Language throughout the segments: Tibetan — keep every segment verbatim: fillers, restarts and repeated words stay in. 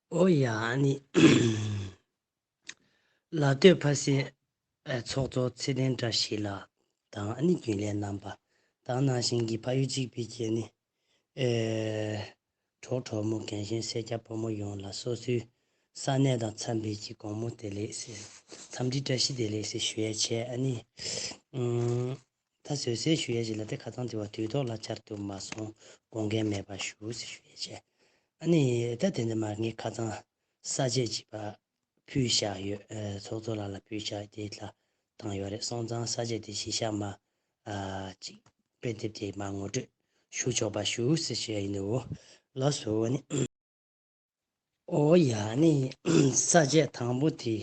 ཨོ་ཡ། ཨ་ནི་ལ་སྟོད་ཕ་སའི་ཨ་ཚོགས་གཙོ་ཚེ་བརྟན་བཀྲ་ཤིས་ལགས་དང་། ཨ་ནི་རྒྱུན་ལས་རྣམ་པ་དང་། ནང་བཞིན་གྱི་ཕ་ཡུལ་གཅིག་པའི་གི་ཨ་ནི་ཨེ་གྲོགས་གྲོགས་མོ། རྒན་གཞོན་སེར་སྐྱ་ཕོ་མོ་ཡོངས་ལ་སོ་སོའི་ས་གནས་དང་འཚམས་པའི་གི་དགོང་མོ་བདེ་ལེགས་ཟེར། འཚམས་འདྲི་བཀྲ་ཤིས་བདེ་ལེགས་ཟེར་ཞུ་ཡས་བྱས། ཨ་ནི་ཨུམ། ད་བཟོད་གསོལ་ཞུ་ཡས་ཅིག་ལ། དེ་ཁ་སང་དེ་བ་དུས་ཐོག་ལ་བཅར་ཐུབ་མ་སོང་། དགོངས་འགལ་མེད་པ་ཞུ་ཟེར་ཞུ་ཡས་བྱས། ཨ་ནི་ད་དེ་འདྲ་མར་ངས་ཁ་སང་ས་བཅད་ཅིག་ཕར་ཕུལ་བཞག་ཡོད། ཨ་ཚོགས་གཙོ་ལགས་ལ་ཕུལ་བཞག་དེ་ལ་བཏང་ཡོད་རེད། སོང་ཙང་ས་བཅད་དེ་གཞི་བཞག་མ་ཨ་ཅིག་དཔེ་དེབ་དེ་མར་ངོ་སྤྲོད་ཞུ་ཆོག་པ་ཞུ་ཟེར་ཞུ་ཡས་ཡིན་ནོ། ལགས་སོ། ཨ་ནི། ཨོ་ཡ། ནི་ས་བཅད་དང་པོ་དེ།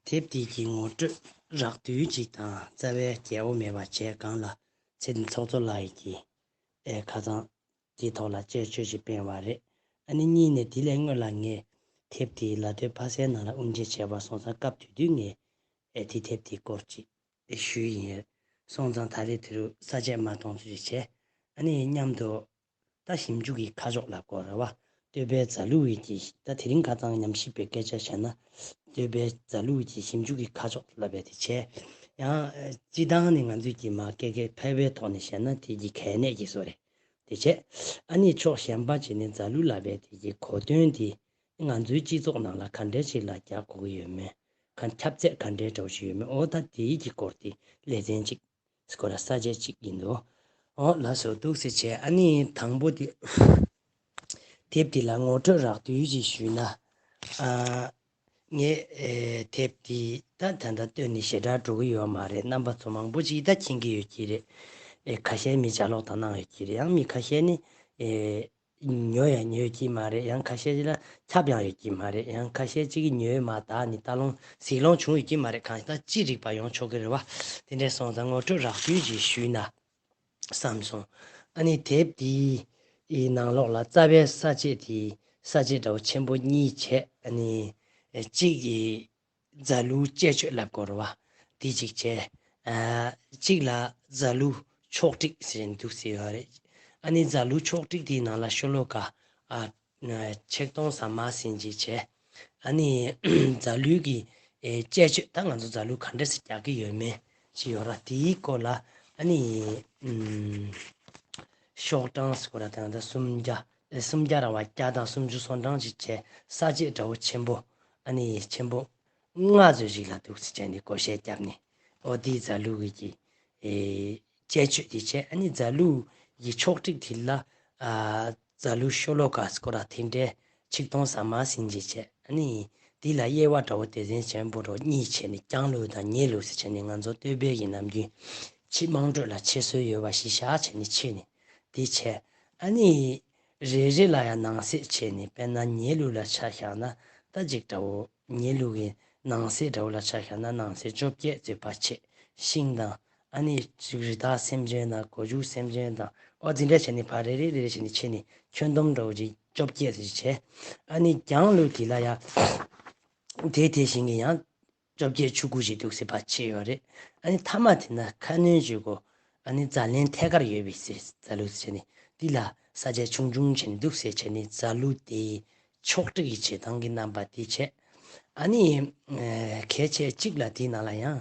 དེབ་དེ་གི་ངོ་སྤྲོད་རགས་བསྡུས་ཅིག་དང་། རྩ་བའི་རྒྱལ་པོ་མེད་པ་བྱས་སྒང་ལ་ཚེ་བརྟན་ཚོགས་གཙོ་ལགས་ཀྱིས་ཨེ་ཁ་སང་དེའི་ཐོག་ལ་དཔྱད་བརྗོད་ཅིག་སྤེལ་བ་རེད། ཨ་ནི་གཉིས་ནས་དེ་ལས་སྔོན་ལ་ངས་དེབ་དེ་ལ་སྟོད་ཕ་སའི་ནང་ལ་དབུ་འབྱེད་བྱས་པ་སོང་ཙང་། སྐབས་དེ་དུས་ངས་ཨེ་དེ་དེབ་དེའི་སྐོར་ཅིག་ཨེ་ཞུས་ཡིན། སོང་ཙང་ད་རེས་དེ་རུ་ས་བཅད་མ་གཏོང་ཚུལ་ཅིག་བྱས། ཨ་ནི་མཉམ་དུ་ད་ཞིབ་འཇུག་གི་ཁ་ཕྱོགས་ལབ་དགོས་རེད་བ། སྟོད་པའི་རྫ་ལུག་གི་གི། ད་དེ་རིང་ཁ་སང་ཉམས་ཞིབ་པའི་སྐད་ཆ་བཤད་ན། སྟོད་པའི་རྫ་ལུག་གི་ཞིབ་འཇུག་གི་ཁ་ཕྱོགས་ལབ་པའི་དེ་བྱས། ཡང་སྤྱིར་བཏང་ནི་ང་ཚོས་ཀྱི་མ་སྐད་སྐད་ཕལ་པའི་ཐོག་ནས་བཤད་ན་དེ་གི་གལ་གནད་ཀྱི་བཟོ་རེད། དེ་བྱས། ཨ་ནི་ཕྱོགས་གཞན་པ་ཅིག་ནས་རྫ་ལུག་ལབ་པའི་དེ་གི་གོ་དོན་དེ་ང་ཚོའི་སྤྱི་ཚོགས་ནང་ལ་ག་འདྲ་ཅིག་ལ་རྒྱག་དགོས་ཀྱི་ཡོད་མེད། ག་ཁྱབ་ཚད་ག་འདྲའི་འདྲ་བོ་ཞིག་ཡོད་མེད། འོ་ད་དེའི་གི་སྐོར་དེ་ལེ་ཚན་གཅིག་སྐོར་ལ་ས་བཅད་གཅིག་ཡིན་འདུག་ཨོ་ལགས་སོ། འདུག་སེ་བྱས། ཨ་ནི་དང་པོ་དེ། དེབ་འདི་ལ་ངོ་སྤྲོད་རགས་བསྡུས་ཅིག་ཞུས་ན། ཨ་ངས་ཨེ་དེབ་འདི་ད་ད་ལྟ་བཏོན་ནས་ཞེ་དྲག་འགྲོ་གི་ཡོད་མ་རེད། རྣམ་པ་ཚོ་མང་པོ་ཅིག་ད་མཁྱེན་གྱི་ཡོད་ཀྱི་རེད། ཨེ་ཁ་ཤས་མི་ལྗགས་ཀློག་དང་གནང་ཡོད་ཀྱི་རེད། ཡང་མི་ཁ་ཤས་ནི་ཨེ་ཉོ་ཡང་ཉོ་ཡོད་ཀྱི་མ་རེད། ཡང་ཁ་ཤས་ཅིག་ལ་ཁྱབ་ཡང་ཡོད་ཀྱི་མ་རེད། ཡང་ཁ་ཤས་ཅིག་གིས་ཉོས་མ་ད་ནི་ལྟ་ལོང་གཟིགས་ལོང་བྱུང་ཡོད་ཀྱི་མ་རེད། གང་ལྟར་ཅི་རིགས་པ་ཡོང་ཆོག་གི་རེད་བ། དེ་འདྲས་སོང་ཙང་ངོ་སྤྲོད་རགས་བསྡུས་ཅིག་ཞུས་ན་བསམ་སོང་། ཨ་ནི་དེབ་འདིའི་ནང་ལོགས་ལ་རྩ་བའི་ས་བཅད་དེ་ས་བཅད་འདྲ་བོ་ཆེན་པོ་གཉིས་བྱས། ཨ་ནི་གཅིག་གི་རྫ་ལུག་དཔྱད་བརྗོད་ལབ་དགོས་རེད་བ། དེ་གཅིག་བྱས། ཨ་གཅིག་ལ་རྫ་ལུག་ཕྱོགས་བསྒྲིགས་ཟེར་ནས་འདུག་ཟེར་ཡོད་རེད། ཨ་ནི་རྫ་ལུག་ཕྱོགས་བསྒྲིགས་དེའི་ནང་ལ་ཤོ་ལོ་ཀ་ཨ་ཆིག་སྟོང་ཟ་མ་ཟིན་ཅིག་བྱས། ཨ་ནི་རྫ་ལུག་གི་ཨེ་དཔྱད་བརྗོད། ད་ང་ཚོ་རྫ་ལུག་ག་འདྲ་སེ་རྒྱག་གི་ཡོད་མེད་ཅིག་ཡོད་ར། དེའི་སྐོར་ལ་ཨ་ནི་ཨུམ་ཤོག་གྲངས་སྐོར་ལ་ད་ལྟ་སུམ་བརྒྱ་ཨེ་སུམ་བརྒྱ་རང་བ་བརྒྱ་དང་སུམ་ཅུ་སོ་གྲངས་ཅིག་བྱས། ས་བཅད་འདྲ་བོ་ཆེན་པོ། ཨ་ནི་ཆེན་པོ་ལྔ་ཙམ་ཞིག་ལ་འདུག་སེ་བྱས་ནས་བགོ་བཤའ་བརྒྱབ་ནས། ཨོ་དེའི་རྫ་ལུག་གི་ཨེ་དཔྱད་བརྗོད་དེ་བྱས། ཨ་ནི་རྫ་ལུག་གི་ཕྱོགས་བསྒྲིགས་དེ་ལ་ཨ་རྫ་ལུག་ཤོ་ལོ་ཀ་སྐོར་ལ་དེ་འདྲའི་ཆིག་སྟོང་ཟ་མ་ཟིན་ཅིག་བྱས། ཨ་ནི་དེ་ལ་དབྱེ་བ་འདྲ་བོ་སྡེ་ཚན་ཆེན་པོ་འདྲ་བོ་གཉིས་བྱས་ནས། རྒྱང་ལུག་དང་ཉེ་ལུག་ཟེར་བྱས་ནས། ང་ཚོ་སྟོད་པའི་གི་ནམ་རྒྱུན་ཕྱི་དམངས་ཁྲོད་ལ་ཕྱེ་སྲོལ་ཡོད་པ་གཞི་བཞག་བྱས་ནས་ཕྱེ་ནས་དེ་བྱས། ཨ་ནི་རེ་རེ་ལ་ཡང་ནང་གསེས་བྱས་ནས། དཔེར་ན་ཉེ་ལུག་ལ་ཆ་བཞག་ན་ད་ཅིག་འདྲ་བོ། ཉེ་ལུག་གི་ནང་གསེས་འདྲ་བོ་ལ་ཆ་བཞག་ན་ནང་གསེས་བཅོ་བརྒྱད་ཙམ་ཕར་ཕྱེ། ཤིང་དང་། ཨ་ནི་ཅིག་རི་དྭགས་སེམས་ཅན་དང་། སྒོ་ཕྱུགས་སེམས་ཅན་དང་། ཨོ་དེ་འདྲ་བྱས་ནས་ཕར་རེ་རེ་རེ་རེ་བྱས་ནས་ཕྱེ་ནས་ཁྱོན་བསྡོམས་འདྲ་བོ་ཅིག་བཅོ་བརྒྱད་ཙམ་བྱས། ཨ་ནི་རྒྱང་ལུག་དེ་ལ་ཡང་དེ་དེ་བཞིན་གྱི་ཡང་བཅོ་བརྒྱད་བཅུ་དགུ་ཞིག་འདུག་སེ་ཕར་ཕྱེ་ཡོད་རེད། ཨ་ནི་མཐའ་མ་དེ་ན་ཁ་སྣོན་བྱེད་སྒོ། ཨ་ནི་རྫ་གླིང་ཐད་ཀར་ཡོད་པའི་སའི་རྫ་ལུག་ཟེར་ནས། འདི་ལ་ས་ཆ་ཆུང་ཆུང་བྱས་ནས་འདུག་སེ་བྱས་ནས་རྫ་ལུག་དེའི་ཕྱོགས་བསྒྲིགས་ཀྱི་བྱེད་སྟངས་ཀྱི་རྣམ་པ་དེ་བྱས། ཨ་ནི་ཨ་གལ་ཆེ་གཅིག་ལ་དེའི་ནང་ལ་ཡང་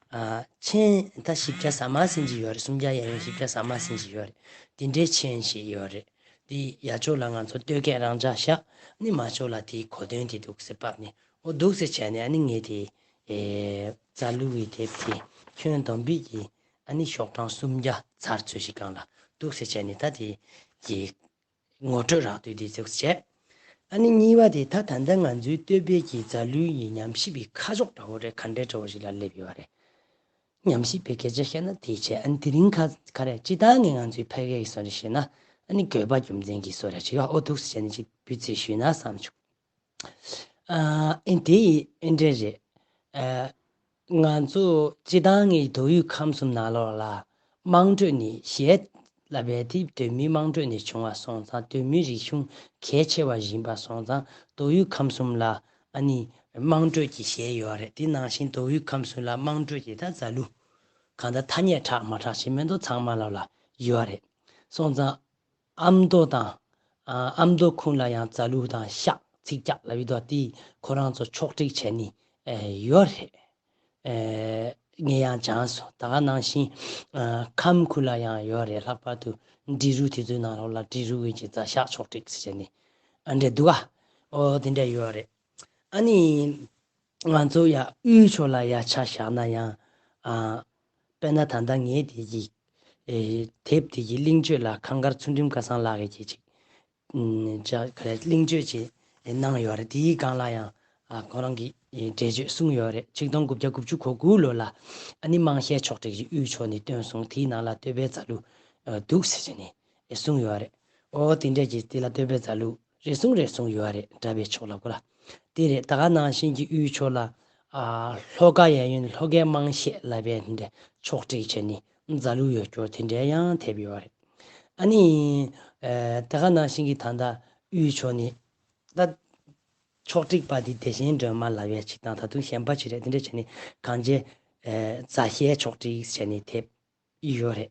ཨ་མཆན་ད་བཞི་བརྒྱ་ཟ་མ་ཟིན་གྱི་ཡོད་རེད། སུམ་བརྒྱ་ཡན་ཡོད། བཞི་བརྒྱ་ཟ་མ་ཟིན་གྱི་ཡོད་རེད། དེ་འདྲའི་མཆན་ཞིག་ཡོད་རེད། དེ་ཡ་ཕྱོགས་ལ་ང་ཚོ་སྟོད་སྐད་རང་འཇགས་བཞག་ནི་མ་ཕྱོགས་ལ་དེའི་གོ་དོན་དེ་འདུག་སེ་ཕབ་ནས། འོ་འདུག་སེ་བྱས་ནས་ཨ་ནི་ངས་དེ་ཨེ་རྫ་ལུག་གི་དེབ་དེ་ཁྱོན་བསྡོམས་པའི་གི་ཨ་ནི་ཤོག་གྲངས་སུམ་བརྒྱ་ཚར་ཚོད་ཞིག་སྒང་ལ་འདུག་སེ་བྱས་ནས། ད་དེ་གི་ངོ་སྤྲོད་རགས་བསྡུས་དེ་ཚོ་བྱས། ཨ་ནི་གཉིས་པ་དེ་ད་ད་ལྟ་ང་ཚོའི་སྟོད་པའི་གི་རྫ་ལུག་གི་ཉམས་ཞིབ་པའི་ཁ་ཕྱོགས་འདྲ་བོ་རེད། ག་འདྲའི་འདྲ་བོ་ཞིག་ལ་སླེབས་ཡོད་རེད། ཉམས་ཞིབ་པའི་སྐད་ཆ་བཤད་ན་དེ་བྱས། ཨ་ནི་དེ་རིང་ཁ་ཁ་རེ་སྤྱིར་བཏང་གི་ང་ཚོའི་ཕལ་སྐད་ཀྱི་བཟོ་འདྲ་བཤད་ན། ཨ་ནི་དགོས་པ་རྒྱུ་མཚན་གྱི་བཟོ་འདྲ་ཅིག་ཡོད། འོ་འདུག་སེ་བྱས་ནས་ཅིག་འབུད་རྩིས་ཞུས་ན་བསམ་བྱུང་། ཨ་ཨེ་དེ་ཡི་ཨེ་འདྲ་རེད། ཨ་ང་ཚོ་སྤྱིར་བཏང་གི་མདོ་དབུས་ཁམས་གསུམ་ནང་ལོགས་ལ་དམངས་ཁྲོད་ནས་གཞས་ལབ་པའི་དེ་གདོད་མའི་དམངས་ཁྲོད་ནས་བྱུང་བ་སོང་ཙང་། གདོད་མའི་རིག་གཞུང་གལ་ཆེ་བ་ཡིན་པ་སོང་ཙང་། མདོ་དབུས་ཁམས་གསུམ་ལ་ཨ་ནི་དམངས་ཁྲོད་ཀྱི་གཞས་ཡོད་རེད། དེ་ནང་བཞིན་མདོ་དབུས་ཁམས་གསུམ་ལ་དམངས་ཁྲོད་ཀྱི་ད་རྫ་ལུག་གང་ལྟར་ཐ་སྙད་གྲགས་མ་གྲགས་ཅིག་མི་འདུག་ཚང་མ་ལ་ལ་ཡོད་རེད། སོང་ཙང་ཨ་མདོ་དང་ཨ་ཨ་མདོ་ཁུངས་ལ་ཡང་རྫ་ལུག་དང་ཤག་ཚིག་ཀྱག་ལབ་ཡོད་དོ། དེ་ཁོ་རང་ཚོ་ཕྱོགས་སྒྲིག་བྱས་ནས་ཨེ་ཡོད་རེད། ཨེ་ངས་ཡང་སྦྱངས་སོང་། ད་ག་ནང་བཞིན་ཨ་ཁམས་ཁུལ་ལ་ཡང་ཡོད་རེད། ལྷག་པར་དུ་འབྲི་རུ་དེ་ཚོའི་ནང་ལོགས་ལ་འབྲི་རུ་གི་ཅིག་རྫ་ཤག་ཕྱོགས་སྒྲིག་ཟེར་བྱས་ནས་ཨ་འདྲས་འདུག་ག། ཨོ་དེ་འདྲས་ཡོད་རེད། ཨ་ནི་ང་ཚོ་ཡ་དབུས་ཕྱོགས་ལ་ཡ་ཆ་བཞག་ན་ཡང་ཨ་དཔེར་ན་ད་ལྟ་ངས་དེ་གི་ཨེ་དེབ་དེ་གི་གླེང་བརྗོད་ལ་ཁང་དཀར་ཚུལ་ཁྲིམས་སྐལ་བཟང་ལགས་ཀྱིས་ཅིག་ཅིག་ཨུམ་ཅ་ག་རེ་གླེང་བརྗོད་ཅིག་གནང་ཡོད་རེད། དེའི་སྒང་ལ་ཡང་ཨ་ཁོ་རང་གིས་ཨེ་འགྲེལ་བརྗོད་གསུངས་ཡོད་རེད། ཆིག་སྟོང་དགུ་བརྒྱ་དགུ་བཅུ་གོ་དགུ་ལོ་ལ་ཨ་ནི་དམངས་གཞས་ཕྱོགས་སྒྲིག་ཅིག་དབུས་ཕྱོགས་ནས་བཏོན་སོང་། དེའི་ནང་ལ་བསྟོད་པའི་རྫ་གླུ་ཨ་འདུག་ཟེར་བྱས་ནས་ཨེ་གསུངས་ཡོད་རེད། ཨོ་དེ་འདྲས་ཀྱི་དེ་ལ་བསྟོད་པའི་རྫ་གླུ་རེ་ཟུང་རེ་ཟུང་ཡོད་རེད། གྲྭ་པའི་ཕྱོགས་ལ་གོ་ལ། དེ་རེད། ད་ག་ནང་བཞིན་གྱི་དབུས་ཕྱོགས་ལ་ཨ་ལྷོ་ཁ་གཡས་གཡོན་ལྷོ་ཁའི་དམངས་གཞས་ལབ་པའི་དེ་འདྲ་ཕྱོགས་སྒྲིག་བྱས་ནས་རྫ་གླུ་ཡོད་སྐྱོར་དེ་འདྲ་ཡང་ཐེབས་ཡོད་རེད། ཨ་ནི་ཨ་ད་ག་ནང་བཞིན་གྱི་ད་ལྟ་དབུས་ཕྱོགས་ནས་ད་ཕྱོགས་སྒྲིག་པ་དེ་བདེ་ཆེན་སྒྲོལ་མ་ལབ་པའི་ཅིག་དང་ད་དུང་གཞན་པ་ཅིག་རེད། དེ་འདྲ་བྱས་ནས་གངས་ཅན་ཨ་རྫ་གཞས་ཕྱོགས་སྒྲིག་བྱས་ནས་ཐེབས་ཡོད་རེད།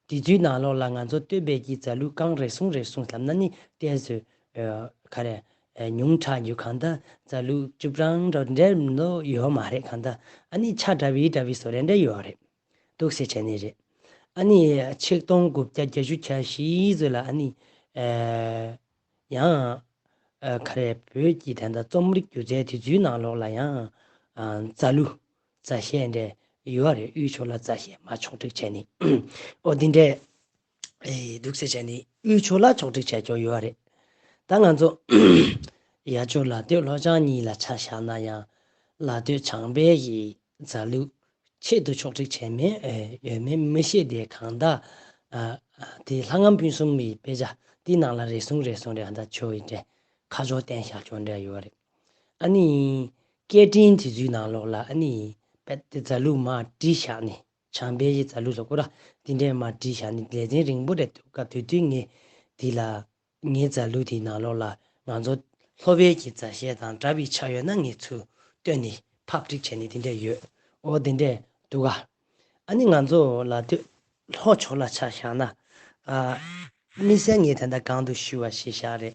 དེ་ཚོའི་ནང་ལོགས་ལ་ང་ཚོ་བསྟོད་པའི་གི་རྫ་གླུ་རྐང་རེ་ཟུང་རེ་ཟུང་ལབ་ན་ནི་ཏོག་ཙམ་ཨ་ག་རེ་ཨ་ཉུང་དྲགས་རྒྱུ། གང་ལྟར་རྫ་གླུ་བཅུ་གྲངས་འདྲ་འདྲ་ནོ་ཡོད་མ་རེད། གང་ལྟར་ཨ་ནི་ཆ་འདྲ་བའི་འདྲ་བའི་བཟོ་རེ་འདྲ་ཡོད་རེད། འདུག་སེ་བྱས་ནི་རེད། ཨ་ནི་ཆིག་སྟོང་དགུ་བརྒྱ་བརྒྱད་ཅུ་གྱ་བཞི་ཚོ་ལ་ཨ་ནི་ཨ་ཡང་ཨ་ག་རེ་བོད་ཀྱི་ད་ལྟ་རྩོམ་རིག་སྒྱུ་རྩལ་དེ་ཚོའི་ནང་ལོགས་ལ་ཡང་ཨ་རྫ་གླུ་རྫ་གཞས་འདྲ་ཡོད་རེད། དབུས་ཕྱོགས་ལ་རྫ་གཞས་མར་ཕྱོགས་སྒྲིག་བྱས་ནི། ཨོ་འདི་འདྲས་ཨེ་འདུག་སེ་བྱས་ནི་དབུས་ཕྱོགས་ལ་ཕྱོགས་སྒྲིག་བྱས་ཀྱོག་ཡོད་རེད། ད་ང་ཚོ་ཡ་ཅོ་ལ་སྟོད་ལྷོ་བྱང་གཉིས་ལ་ཆ་བཞག་ན་ཡང་ལ་སྟོད་བྱང་པའི་གི་རྫ་གླུ་ཆེད་དུ་ཕྱོགས་སྒྲིག་བྱས་མེད་ཨེ་ཡོད་མེད་མི་ཤེས་ཏེ། གང་ལྟར་ཨ་ཨ་དེ་ལྷ་ངམ་ཕུན་སུམ་པའི་དཔེ་ཆ་དེའི་ནང་ལ་རེ་ཟུང་རེ་ཟུང་རེ་ཨ་ད་ཆོ་ཡི་འདྲ་ཁ་ཕྱོགས་བསྟན་བཞག་ཀྱོག་འདྲ་ཡོད་རེད། ཨ་ནི་སྐད་འཕྲིན་དེ་ཚོའི་ནང་ལོགས་ལ་ཨ་ནི་དཔེ་དེ་རྫ་གླུ་མར་བྲིས་བཞག་ནི། བྱང་པའི་རྫ་གླུ་ལ་ཀོ་ར་དེ་འདྲས་མར་བྲིས་བཞག་ནི་ལེ་ཚན་རིང་པོ་རེད་འདུག་ག། དུས་དུས་ངས་དེ་ལ་ངའི་རྫ་གླུ་དེའི་ནང་ལོགས་ལ་ང་ཚོ་ལྷོ་པའི་གི་རྫ་གཞས་དང་འདྲ་བའི་ཆ་ཡོད་ན་ངས་ཚུར་བཏོན་ནས་ཕབ་སྒྲིག་བྱས་ནས་དེ་འདྲས་ཡོད། ཨོ་དེ་འདྲས་འདུག་ག། ཨ་ནི་ང་ཚོ་ལ་སྟོད་ལྷོ་ཕྱོགས་ལ་ཆ་བཞག་ན་ཨ་དམིགས་བསལ་ངས་ད་ལྟ་གང་དུ་ཞུ་བ་ཞིག་བཞག་རེད།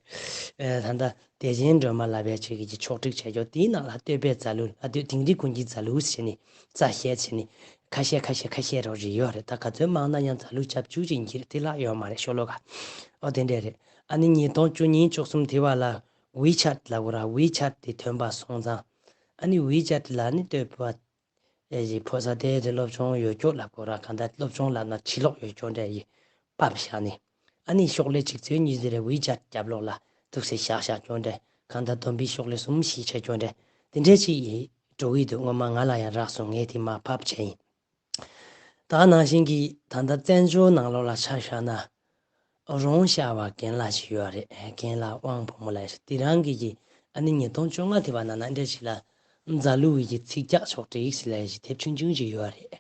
ཨ་ད་ལྟ་བདེ་ཆེན་སྒྲོལ་མ་ལབ་པའི་ཆེད་ཀྱི་ཕྱོགས་སྒྲིག་བྱས་ཀྱོག། དེའི་ནང་ལ་བསྟོད་པའི་རྫ་གླུ་ལ་སྟོད་དིང་རི་ཀུན་གྱི་རྫ་གླུ་ཟེར་ནས་རྩ་ཤེས་བྱས་ནས་ཁ་ཤས་ཁ་ཤས་ཁ་ཤས་རོགས་རེ་ཡོད་རེད། ད་ག་ཚོད་མང་ན་ཡང་རྫ་གླུ་ཆབ་ཆུ་ཅིག་འགྱིར་དེ་ལྷག་ཡོད་མ་རེད་ཤོ་ལོ་ཀ། ཨོ་དེ་འདྲས་རེད། ཨ་ནི་ཉིས་སྟོང་བཅུ་གཉིས་བཅུ་གསུམ་དེ་བ་ལ་ཝི་ཆད་ལབ་དགོས་ར། ཝི་ཆད་དེ་ཐོན་པ་སོང་ཙང་ཨ་ནི་ཝི་ཆད་ལ་ནི་བསྟོད་པ་ཨེ་ཡི་ཕོ་ས་དེ་དེ་སློབ་སྦྱོང་ཡོད་ཀྱོག་ལབ་དགོས་ར། གང་ལྟར་སློབ་སྦྱོང་ལབ་ན་ཕྱི་ལོགས་ཡོད་ཀྱོག་འདྲ་ཡི་ཕབ་བཞག་ནི། ཨ་ནི་ཤོག་ལྷེ་གཅིག་ཚོས་གཉིས་ཟེར་རེ་ཝི་ཆད་རྒྱབ་ལོགས་ལ་འདུག་སེ་བཞག་བཞག་ཀྱོག་འདྲ། གང་ལྟར་བསྡོམས་པས་ཤོག་ལྷེ་གསུམ་བཞི་ཆགས་ཀྱོག་འདྲ། དེ་འདྲ་ཅིག་ཡི་འགྲོ་གི་འདུག། ངོ་མ་ང་ལ་ཡང་རག་སོང་། ངས་དེ་མར་ཕབ་བྱས་ཡིན། ད་ནང་བཞིན་གྱི་ད་ལྟ་བཙན་བྱོལ་ནང་ལོགས་ལ་ཆ་བཞག་ན། རོང་ཤར་བ་རྒན་ལགས་ཤིག་ཡོད་རེད། རྒན་ལགས་དབང་བུ་མོ་ལགས་ཤིག། དེ་རང་གི་གི་ཨ་ནི་ཉིས་སྟོང་བཅོ་ལྔ་དེ་བ་ན་ན་འདྲ་ཞིག་ལ་རྫ་གླུ་ཡི་གི་ཚིག་ཀྱག་ཕྱོགས་སྒྲིག་ཟེར་ལ་ཡི་ཞིག་དེབ་ཆུང་ཆུང་ཞིག་ཡོད་རེད།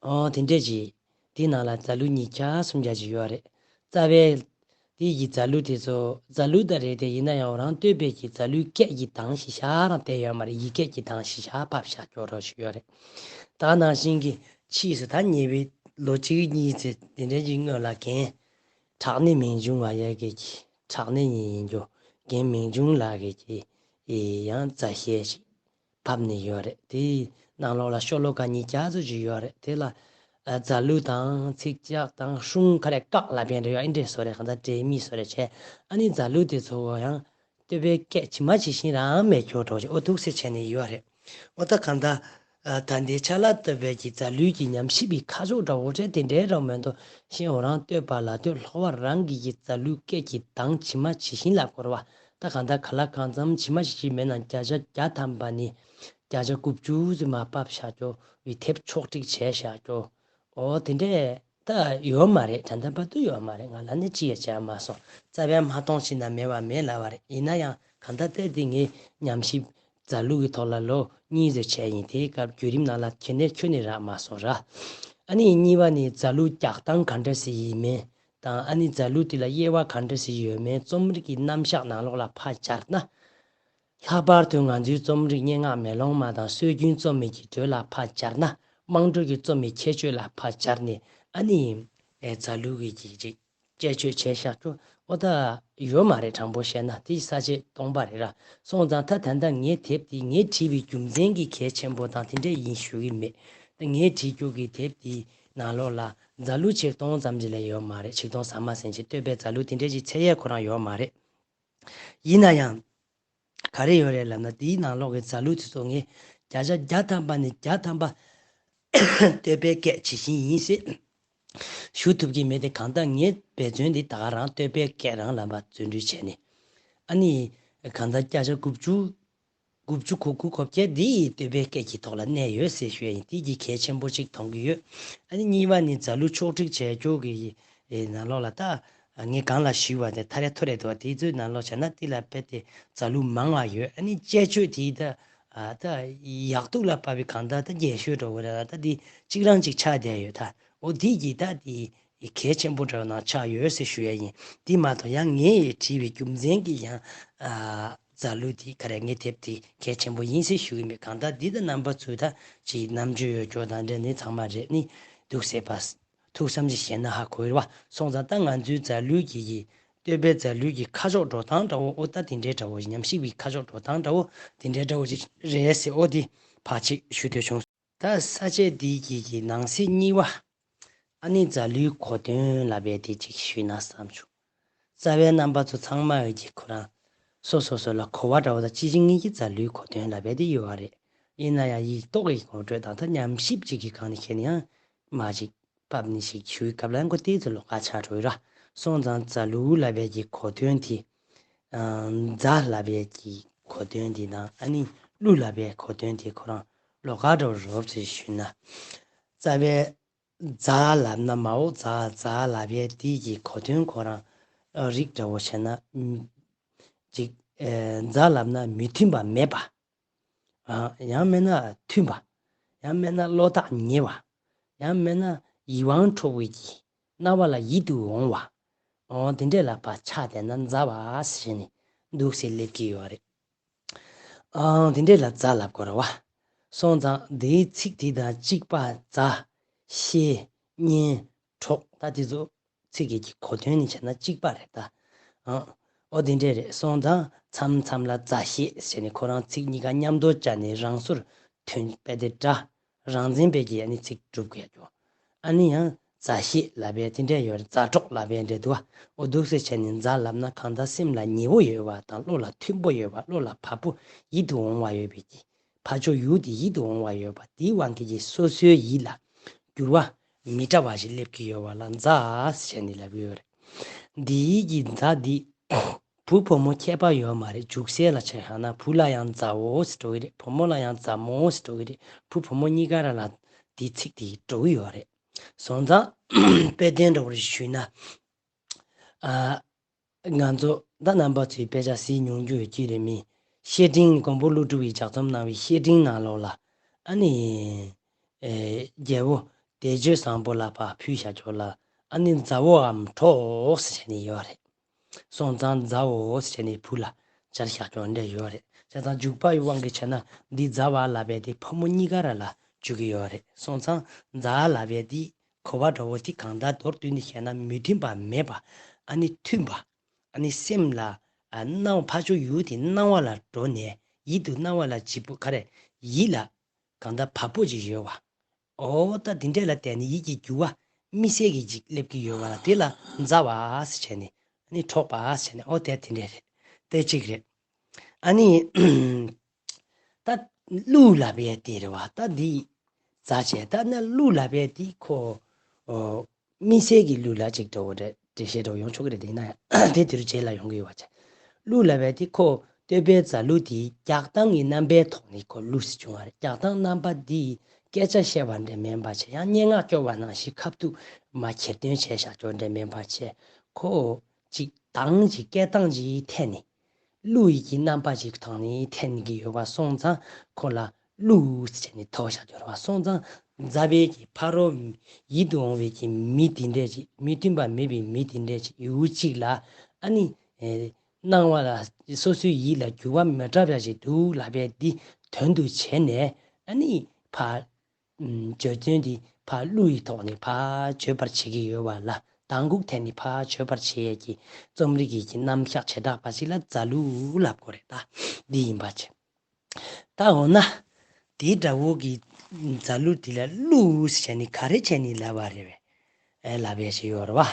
ཨོ་དེ་འདྲས་ཅིག། དེའི་ནང་ལ་རྫ་གླུ་ཉིས་བརྒྱ་སུམ་བརྒྱ་ཅིག་ཡོད་རེད། རྩ་བའི་དེ་ཡི་རྫ་གླུ་དེ་ཚོ་རྫ་གླུ་ད་རེད་དེ། ཡིན་ན་ཡང་འོ་རང་བསྟོད་པའི་གི་རྫ་གླུའི་སྐད་ཀྱི་གདངས་ཤིག་ཤག་རང་བསྡད་ཡོད་མ་རེད། ཡིག་སྐད་ཀྱི་གདངས་ཤིག་ཤག་ཕབ་བཞག་ཀྱོག་རོགས་ཞིག་ཡོད་རེད། ད་ནང་བཞིན་གྱི་ཕྱིས་སུ་ད་ཉེ་བའི་ལོ་གཅིག་གཉིས་ཚེ་དེ་འདྲའི་གི་སྔོན་ལ་རྒན་བྲག་སྣེ་མིང་ཆུང་བ་ཡ་གི་གི་བྲག་སྣེ་ཉིད་ཡིན་རྒྱུ་རྒན་མིང་ཆུང་ལགས་ཀྱི་གི་ཡང་རྫ་གཞས་ཤིག་ཕབ་ནས་ཡོད་རེད། དེའི་ནང་ལོགས་ལ་ཤོ་ལོ་ཀ་ཉིས་བརྒྱ་ཙམ་ཅིག་ཡོད་རེད། དེ་ལ་ཨ་རྫ་གླུ་དང་ཚིག་ཀྱག་དང་སྲུང་ག་རེ་བཀག་ལབ་པའི་འདྲ་ཡོད། ཨེ་འདྲས་བཟོ་རེད། གང་ལྟར་འབྲེལ་མི་བཟོ་རེད་བྱས། ཨ་ནི་རྫ་གླུ་དེ་ཚོ་ཡང་བསྟོད་པའི་སྐད་ཇི་མ་ཇི་བཞིན་རང་མེད་ཁྱོད་གྲོགས་ཅིག་ཨོ་འདུག་སེ་བྱས་ནས་ཡོད་རེད། ཨོ་ད་གང་ལྟར་ཨ་ད་ལྟའི་ཆ་ལ་བསྟོད་པའི་གི་རྫ་གླུའི་གི་ཉམས་ཞིབ་པའི་ཁ་ཕྱོགས་འདྲ་བོ་རེད། དེ་འདྲའི་རང་མེད་དོ། ཤེས་འོ་རང་བསྟོད་པ་ལ་བསྟོད་ལྷོ་བ་རང་གི་གི་རྫ་གླུའི་སྐད་ཀྱི་གདངས་ཇི་མ་ཇི་བཞིན་ལ་གོ་ར་བ། ད་གང་ལྟར་ག་ལ་གང་འཚམ་ཇི་མ་ཇི་བཞིན་མེད་ན་བརྒྱ་ཆ་བརྒྱ་ཐམ་པ་ནི་བརྒྱ་ཆ་དགུ་བཅུ་ཙམ་མར་ཕབ་བཞག་ཀྱོག་བའི་དེབ་ཕྱོགས་སྒྲིག་བྱས་བཞག་ཀྱོག། ཨོ་དེ་འདྲས་ད་ཡོད་མ་རེད། ད་ལྟ་བར་དུ་ཡོད་མ་རེད། ང་ལ་ནི་ཅི་ཡང་བྱས་མ་སོང་། རྩ་བའི་མ་གཏོང་ཞིག་ན་མེད་པ་མེད་ལབ་པ་རེད། ཡིན་ན་ཡང་གང་ལྟར་ཏེ་དེ་ངའི་ཉམས་ཞིབ་རྫ་གླུ་གི་ཐོག་ལ་ལོ་གཉིས་ཙམ་བྱས་ཡིན། དེའི་སྐབས་བརྒྱུད་རིམ་ནང་ལ་ཁྱོན་ནས་ཁྱོན་ནས་རག་མ་སོང་ར། ཨ་ནི་གཉིས་པ་ནི་རྫ་གླུ་རྒྱག་སྟངས་ག་འདྲ་ཞིག་ཡིན་མིན་དང་། ཨ་ནི་རྫ་གླུ་དེ་ལ་དབྱེ་བ་ག་འདྲ་ཞིག་ཡོད་མིན་རྩོམ་རིག་གི་རྣམ་གཞག་ནང་ལོགས་ལ་ཕར་སྦྱར་ན། ལྷག་པར་དུ་ང་ཚོའི་རྩོམ་རིག་སྙན་ངག་མེ་ལོང་མ་དང་སྲོལ་རྒྱུན་རྩོམ་མི་གི་འགྲོས་ལ་ཕར་སྦྱར་ན། དམངས་ཁྲོད་ཀྱི་རྩོམ་མི་ཁྱད་ཆོས་ལ་ཕར་སྦྱར་ནས་ཨ་ནི་ཨེ་རྫ་གླུ་གི་གི་ཅིག་ དཔྱད་བརྗོད་བྱས་བཞག་རྒྱུ་ཨོ་ད་ཡོད་མ་རེད། དྲང་པོ་བཤད་ན་དེ་ས་བཅད་སྟོང་པ་རེད་ར། སོང་ཙང་ད་ད་ལྟ་ངའི་དེབ་དེ་ངས་བྲིས་པའི་རྒྱུ་མཚན་གྱི་གལ་ཆེན་པོ་དང་དེ་འདྲས་ཡིན་ཞུ་གི་མེད། ད་ངས་བྲིས་རྒྱུ་གི་དེབ་དེའི་ནང་ལོགས་ལ་མཛའ་གླུ་ཆིག་སྟོང་ཙམ་ཅིག་ལས་ཡོད་མ་རེད། ཆིག་སྟོང་ཟ་མ་ཟིན་ཅིག་བསྟོད་པའི་མཛའ་གླུ་དེ་འདྲས་ཅིག་ཚད་ཡས་ཁོ་རང་ཡོད་མ་རེད། ཡིན་ན་ཡང་ག་རེ་ཡོད་རེད་ལབ་ན། དེའི་ནང་ལོགས་ཀྱི་མཛའ་གླུ་དེ་ཚོ་ངས་བརྒྱ་ཆ་བརྒྱ་ཐམ་པ་ནས་བརྒྱ་ཐམ་པ་བསྟོད་པའི་སྐད་ཇི་བཞིན་ཡིན་ཟེར་ཞུ་ཐུབ་ཀྱི་མེད་དེ། གང་ལྟར་ངས་འབད་བརྩོན་འདི་ད་ག་རང་བསྟོད་པའི་སྐད་རང་ལབ་པ་བརྩོན་འགྲུས་བྱས་ནས། ཨ་ནི་གང་ལྟར་བརྒྱ་ཆ་དགུ་བཅུ་དགུ་བཅུ་གོ་དགུ་གོ་བརྒྱད་འདི་བསྟོད་པའི་སྐད་ཀྱི་ཐོག་ལ་གནས་ཡོད་ཟེར་ཞུ་ཡ་ཡིན། དེ་གི་གལ་ཆེན་པོ་གཅིག་མཐོང་གི་ཡོད། ཨ་ནི་གཉིས་པ་ནི་མཛའ་གླུ་ཕྱོགས་སྒྲིག་བྱས་རྒྱུ་གི་ནང་ལོགས་ལ་ད་ངས་གང་ལ་ཞུས་པ་དེ་ཐ་རེ་ཐོ་རེ་འདུག་བ། དེ་ཚོའི་ནང་ལོགས་བྱས་ན་དེ་ལ་རྦད་དེ་མཛའ་གླུ་མང་བ་ཡོད། ཨ་ནི་དཔྱད་བརྗོད་དེ་ད་ད་ཡག་སྡུག་ལ་དཔག་པའི་གང་ལྟར་ད་རྒྱས་ཤོས་འགྲོ་གི་རེད་ལ། ད་དེ་གཅིག་རང་གཅིག་ཆགས་བསྡད་ཡོད། ད་འོ་དེ་གི་ད་དེ་གལ་ཆེན་པོ་འདྲ་བ་ནང་ཆགས་ཡོད་ཟེར་ཞུ་ཡ་ཡིན། དེ་མ་གཏོགས་ཡང་ངས་བྲིས་པའི་རྒྱུ་མཚན་གྱི་ཡང་ཨ་མཛའ་གླུ་དེ་ག་རེ་ངའི་དེབ་དེ་གལ་ཆེན་པོ་ཡིན་ཟེར་ཞུ་གི་མེད། གང་ལྟར་འདི་ད་རྣམ་པ་ཚོས་ད་ཅིག་རྣམ་དཔྱོད་ཡོད་རྒྱུ་དང་འདྲ་ནི་ཚང་མ་རེད་ནི་འདུག་ཟེར་བ། ཐུགས་བསམ་ཅིག་བཞེས་ན་ཧ་གོ་བ། སོང་ཙང་ད་ང་ཚོའི་མཛའ་གླུ་གི་གི་བསྟོད་པའི་མཛའ་གླུ་གི་ཁ་ཕྱོགས་འགྲོ་སྟངས་འདྲ་བོ་ཨོ་ད་དེ་འདྲའི་འདྲ་བོ་ཉམས་ཞིབ་ཀྱི་ཁ་ཕྱོགས་འགྲོ་སྟངས་འདྲ་བོ་དེ་འདྲའི་འདྲ་བོ་ཅིག་རེད་ཟེར་ཨོ་དེ་ཕར་ཅིག་ཞུ་འདོད་བྱུང་། ད་ས་བཅད་འདི་གི་གི་ནང་གསེས་གཉིས་པ། ཨ་ནི་མཛའ་གླུའི་གོ་དོན་ལབ་པའི་དེ་ཅིག་ཞུས་ན་བསམ་བྱུང་། རྩ་བའི་རྣམ་པ་ཚོ་ཚང་མ་ཡོད་ཀྱི་ཁོ་རང་སོ་སོ་སོ་ལ་གོ་བ་འདྲ་བོ་དང་ཅི་ཅི་ངེས་ཀྱི་མཛའ་གླུའི་གོ་དོན་ལབ་པའི་དེ་ཡོད་པ་རེད། ཡིན་ན་ཡང་ཡིག་ཐོག་གི་ངོ་སྤྲོད་དང་ད་ཉམས་ཞིབ་ཅིག་གི་སྒང་ནས་བཤད་ན་ཡང་མ་ཅིག་ཕབ་ནི་ཞིག་ཞུ་བའི་སྐབས་ལ་ཁོ་དེ་ཚོ་ལོགས་ཀ་ཆགས་འགྲོ་ཡི་ར། སོང་ཙང་མཛའ་གླུ་ལབ་པའི་གི་གོ་དོན་དེ། ཨ་མཛའ་ལབ་པའི་གི་གོ་དོན་དེ་དང་ཨ་ནི་གླུ་ལབ་པའི་གོ་དོན་དེ་ཁོ་རང་ལོགས་ཀ་འདྲ་བོ་རོབ་ཙམ་ཞུས་ན། རྩ་བའི་མཛའ་ལབ་ན་མ་འོ་མཛའ་མཛའ་ལབ་པའི་དེ་གི་གོ་དོན་ཁོ་རང་ཨ་རིགས་འདྲ་བོ་བྱས་ན། ཅིག་ཨ་མཛའ་ལབ་ན་མི་མཐུན་པ་མེད་པ། ཨ་ཡང་མིན་ན་མཐུན་པ། ཡང་མིན་ན་བློ་ཐག་ཉེ་བ། ཡང་མིན་ན་ཡིད་དབང་འཕྲོག་པའི་གི་རྣ་བ་ལ་ཡིད་དུ་འོང་བ། འོ་དེ་འདྲས་ལ་ཕར་ཆགས་བསྡད་ན་མཛའ་བ་ཟེར་ནས་འདུག་སེ་སླེབས་ཀྱི་ཡོད་རེད། ཨང་དེ་འདྲས་ལ་མཛའ་ལབ་དགོས་རེད་བ། སོང་ཙང་འདིའི་ཚིག་དེ་དང་གཅིག་པ་མཛའ། ཤེས། གཉེན། གྲོགས་ད་དེ་ཚོ་ཚིག་གི་གི་གོ་དོན་ནི་བྱས་ན་གཅིག་པ་རེད་ད། ཨང་། ཨོ་དེ་འདྲས་རེད། སོང་ཙང་མཚམས་མཚམས་ལ་མཛའ་བཤེས་ཟེར་ནས་ཁོ་རང་ཚིག་གཉིས་ཀ་མཉམ་དུ་སྦྱར་ནས་རང་སོར་ཐོན་པས་དེ་འདྲ། རང་འཛིན་པའི་གི་ཨ་ནི་ཚིག་གྲུབ་དགོས་ཀྱོ། ཨ་ནི་ཡང་མཛའ་བཤེས་ལབ་པའི་དེ་འདྲས་ཡོད་རེད། མཛའ་གྲོགས་ལབ་པའི་འདྲས་འདུག་ཨ། ཨོ་འདུག་སེ་བྱས་ནས་མཛའ་ལབ་ན་གང་ལྟར་སེམས་ལ་ཉེ་བོ་ཡོད་པ་དང་བློ་ལ་མཐུན་པོ་ཡོད་པ་བློ་ལ་བབ་པོ་ཡིད་དུ་འོང་བ་ཡོད་པའི་གི་ཕར་ཕྱོགས་ཡུལ་དེ་ཡིད་དུ་འོང་བ་ཡོད་པ་དེའི་དབང་གིས་ཀྱི་སོ་སོའི་ཡིད་ལ་འགྱུར་བ་མི་འདྲ་བ་ཞིག་སླེབས་ཀྱི་ཡོད་པ་ལ་མཛའ་ཟེར་ནས་ལབ་ཀྱི་ཡོད་རེད། འདིའི་གི་མཛའ་འདི་བུ་བུ་མོ་ཁྱད་པར་ཡོད་མ་རེད། འཇུག་སའི་ལ་ཆ་བཞག་ན་བུ་ལ་ཡང་མཛའ་བོ་ཟེར་འགྲོ་གི་རེད། བུ་མོ་ལ་ཡང་མཛའ་མོ་ཟེར་འགྲོ་གི་རེད། བུ་བུ་མོ་གཉིས་ཀ་ར་ལ་འདི་ཚིག་འདི་འགྲོ་གི་ཡོད་རེད། སོང་ཙང་དཔེ་དོན་འདྲ་བོ་ཞུས་ན། ཨ། ང་ཚོ་ད་རྣམ་པ་ཚོས་དཔེ་ཆ་གཟིགས་མྱོང་རྒྱུ་ཡོད་ཀྱི་རེད་མི། བཤེས་སྤྲིང་མགོན་པོ་ཀླུ་སྒྲུབ་ཀྱིས་ལྗགས་རྩོམ་གནང་བའི་བཤེས་སྤྲིང་ནང་ལོགས་ལ་ཨ་ནི། ཨེ། རྒྱལ་པོ་བཟླས་བརྗོད་བཟང་པོ་ལ་ཕར་ཕུལ་བཞག་ཆོག་ལ་ཨ་ནི་མཛའ་བོའམ་གྲོགས་ཟེར་ནས་ཡོད་རེད། སོང་ཙང་མཛའ་བོ་ཟེར་ནས་བུ་ལ་སྦྱར་བཞག་ཆོག་འདྲ་ཡོད་རེད། བྱས་ཙང་འཇུག་པའི་དབང་གིས་བྱས་ན་འདི་མཛའ་བ་ལབ་པའི་དེ་ཕོ་མོ་གཉིས་ཀ་ར་ལ་འཇུག་གི་ཡོད་རེད། སོང་ཙང་མཛའ་ལབ་པའི་དེ། གོ་བ་འདྲ་བོ་དེ་གང་ལྟར་མདོར་བསྡུས་ནས་བཤད་ན་མི་མཐུན་པ་མེད་པ། ཨ་ནི་མཐུན་པ། ཨ་ནི་སེམས་ལ་ཨ་སྣང་ཕར་ཕྱོགས་ཡུལ་དེ་སྣང་བ་ལ་འགྲོ་ནས་ཡིད་དུ་སྣང་བ་ལ་ལྗིད་པོ་ག་རེ་ཡིད་ལ་གང་ལྟར་བབ་པོ་ཅིག་ཡོད་པ། ཨོ་ད་དེ་འདྲས་ལ་བརྟེན་ནས་ཡིད་ཀྱི་འགྱུར་བ་དམིགས་བསལ་གྱི་ཅིག་སླེབས་ཀྱི་ཡོད་པ་ལ་དེ་ལ་མཛའ་བ་ཟེར་བྱས་ནས་ཨ་ནི་གྲོགས་པ་ཟེར་ནས་ཨོ་དེ་དེ་འདྲས་རེད། དེ་གཅིག་རེད། ཨ་ནི། ད་གླུ་ལབ་ཡས་དེ་རེད་བ། ད་འདི་མཛའ་བྱས་ད་ནི་གླུ་ལབ་ཡས་དེ་ཁོ། ཨོ། དམིགས་བསལ་གྱི་གླུ་ལ་ཅིག་འགྲོ་གི་རེད། འགྲེལ་བཤད་འགྲོ་ཡོང་ཆོག་གི་རེད། དེ་ཡིན་ན་ཡང་དེ་དེ་རུ་རྗེས་ལ་ཡོང་གི་ཡོད་པ་བྱས། གླུ་ལབ་ཡས་དེ་ཁོ་བསྟོད་པའི་མཛའ་གླུ་དེའི་རྒྱག་སྟངས་ཀྱི་རྣམ་པའི་ཐོག་ནས་ཁོ་གླུ་ཟེར་བྱུང་བ་རེད། རྒྱག་སྟངས་རྣམ་པ་འདི་སྐད་ཆ་བཤད་པ་འདྲ་མིན་པ་བྱས་ཡང་སྙན་ངག་སྐྱོར་བ་ནང་བཞིན་ཁ་ཐུག་མ་གྱེར་འདོན་བྱས་བཞག་ཆོག་འདྲ་མིན་པ་བྱས་ཁོ། ཅིག་གདངས་ཅིག་སྐད་གདངས་ཅིག་འཐེན་ནས། གླུ་ཡི་གི་རྣམ་པ་ཅིག་ཐོག་ནས་འཐེན་གྱི་ཡོད་པ་སོང་ཙང་ཁོ་ལ་གླུ་ཟེར་ནས་ཐོགས་བཞག་ཡོད་རེད་བ། སོང་ཙང་མཛའ་བའི་གི་ཕ་རོལ་ཡིད་དུ་འོང་བའི་གི་མི་དེ་འདྲས་ཅིག་མི་མཐུན་པ་མེད་པའི་མི་དེ་འདྲས་ཅིག་ཡུལ་གཅིག་ལ་ཨ་ནི། སྣང་བ་ལ་སོ་སོའི་ཡིད་ལ་འགྱུར་བ་མི་འདྲ་བ་ཞིག་འདུག་ལབ་པའི་འདི་དོན་དུ་བྱས་ནས་ཨ་ནི་ཕ། བརྗོད་དོན་འདི་ཕར་གླུ་ཡི་ཐོག་ནས་ཕར་བརྗོད་པར་བྱེད་ཀྱི་ཡོད་པ་ལ་ དང་གུག་འཐེན་ནས་ཕར་བརྗོད་པར་བྱེད་ཡས་ཀྱི་རྩོམ་རིག་གི་ཀྱི་རྣམ་གཞག་བྱེ་བྲག་པ་ཞིག་ལ་རྫ་གླུ་ལབ་དགོས་རེད། ད་འདི་ཡིན་པ་བྱས། ད་འོ་ན། དེའི་འདྲ་བོ་གི་རྫ་གླུ་དེ་ལ་གླུ་ཟེར་བྱས་ནས་ག་རེ་བྱས་ནས་ལབ་པ་རེད་པས། ཨེ་ལབ་ཡས་ཞིག་ཡོད་རེད་བ།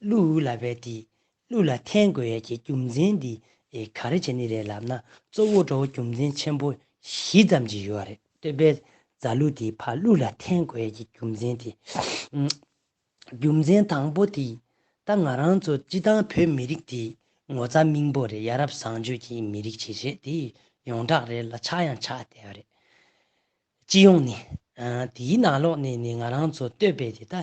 གླུ་ལབ་པའི་དེ། གླུ་ལ་འཐེན་དགོས་ཡས་ཀྱི་རྒྱུ་མཚན་དེ་ཨེ་ག་རེ་བྱས་ནས་རེད་ལབ་ན། གཙོ་བོ་འདྲ་བོ་རྒྱུ་མཚན་ཆེན་པོ་བཞི་ཙམ་ཅིག་ཡོད་རེད། བསྟོད་པའི་རྫ་གླུ་དེ་ཕར་གླུ་ལ་འཐེན་དགོས་ཡས་ཀྱི་རྒྱུ་མཚན་དེ། རྒྱུ་མཚན་དང་པོ་དེ། ད་ང་རང་ཚོ་སྤྱི་བཏང་བོད་མི་རིགས་དེ་ངོ་ཚ་སྨིན་པོ་རེད། ཡ་རབས་བཟང་སྤྱོད་ཀྱི་མི་རིགས་ཅིག་རེད། དེ་ཡོངས་གྲགས་རེད་ལ་ཆགས་ཡང་ཆགས་བསྡད་པ་རེད། སྤྱི་ཡོངས་ནས། ཨ་དེའི་ནང་ལོགས་ནས་ནི་ང་རང་ཚོ་བསྟོད་པའི་དེ་ད།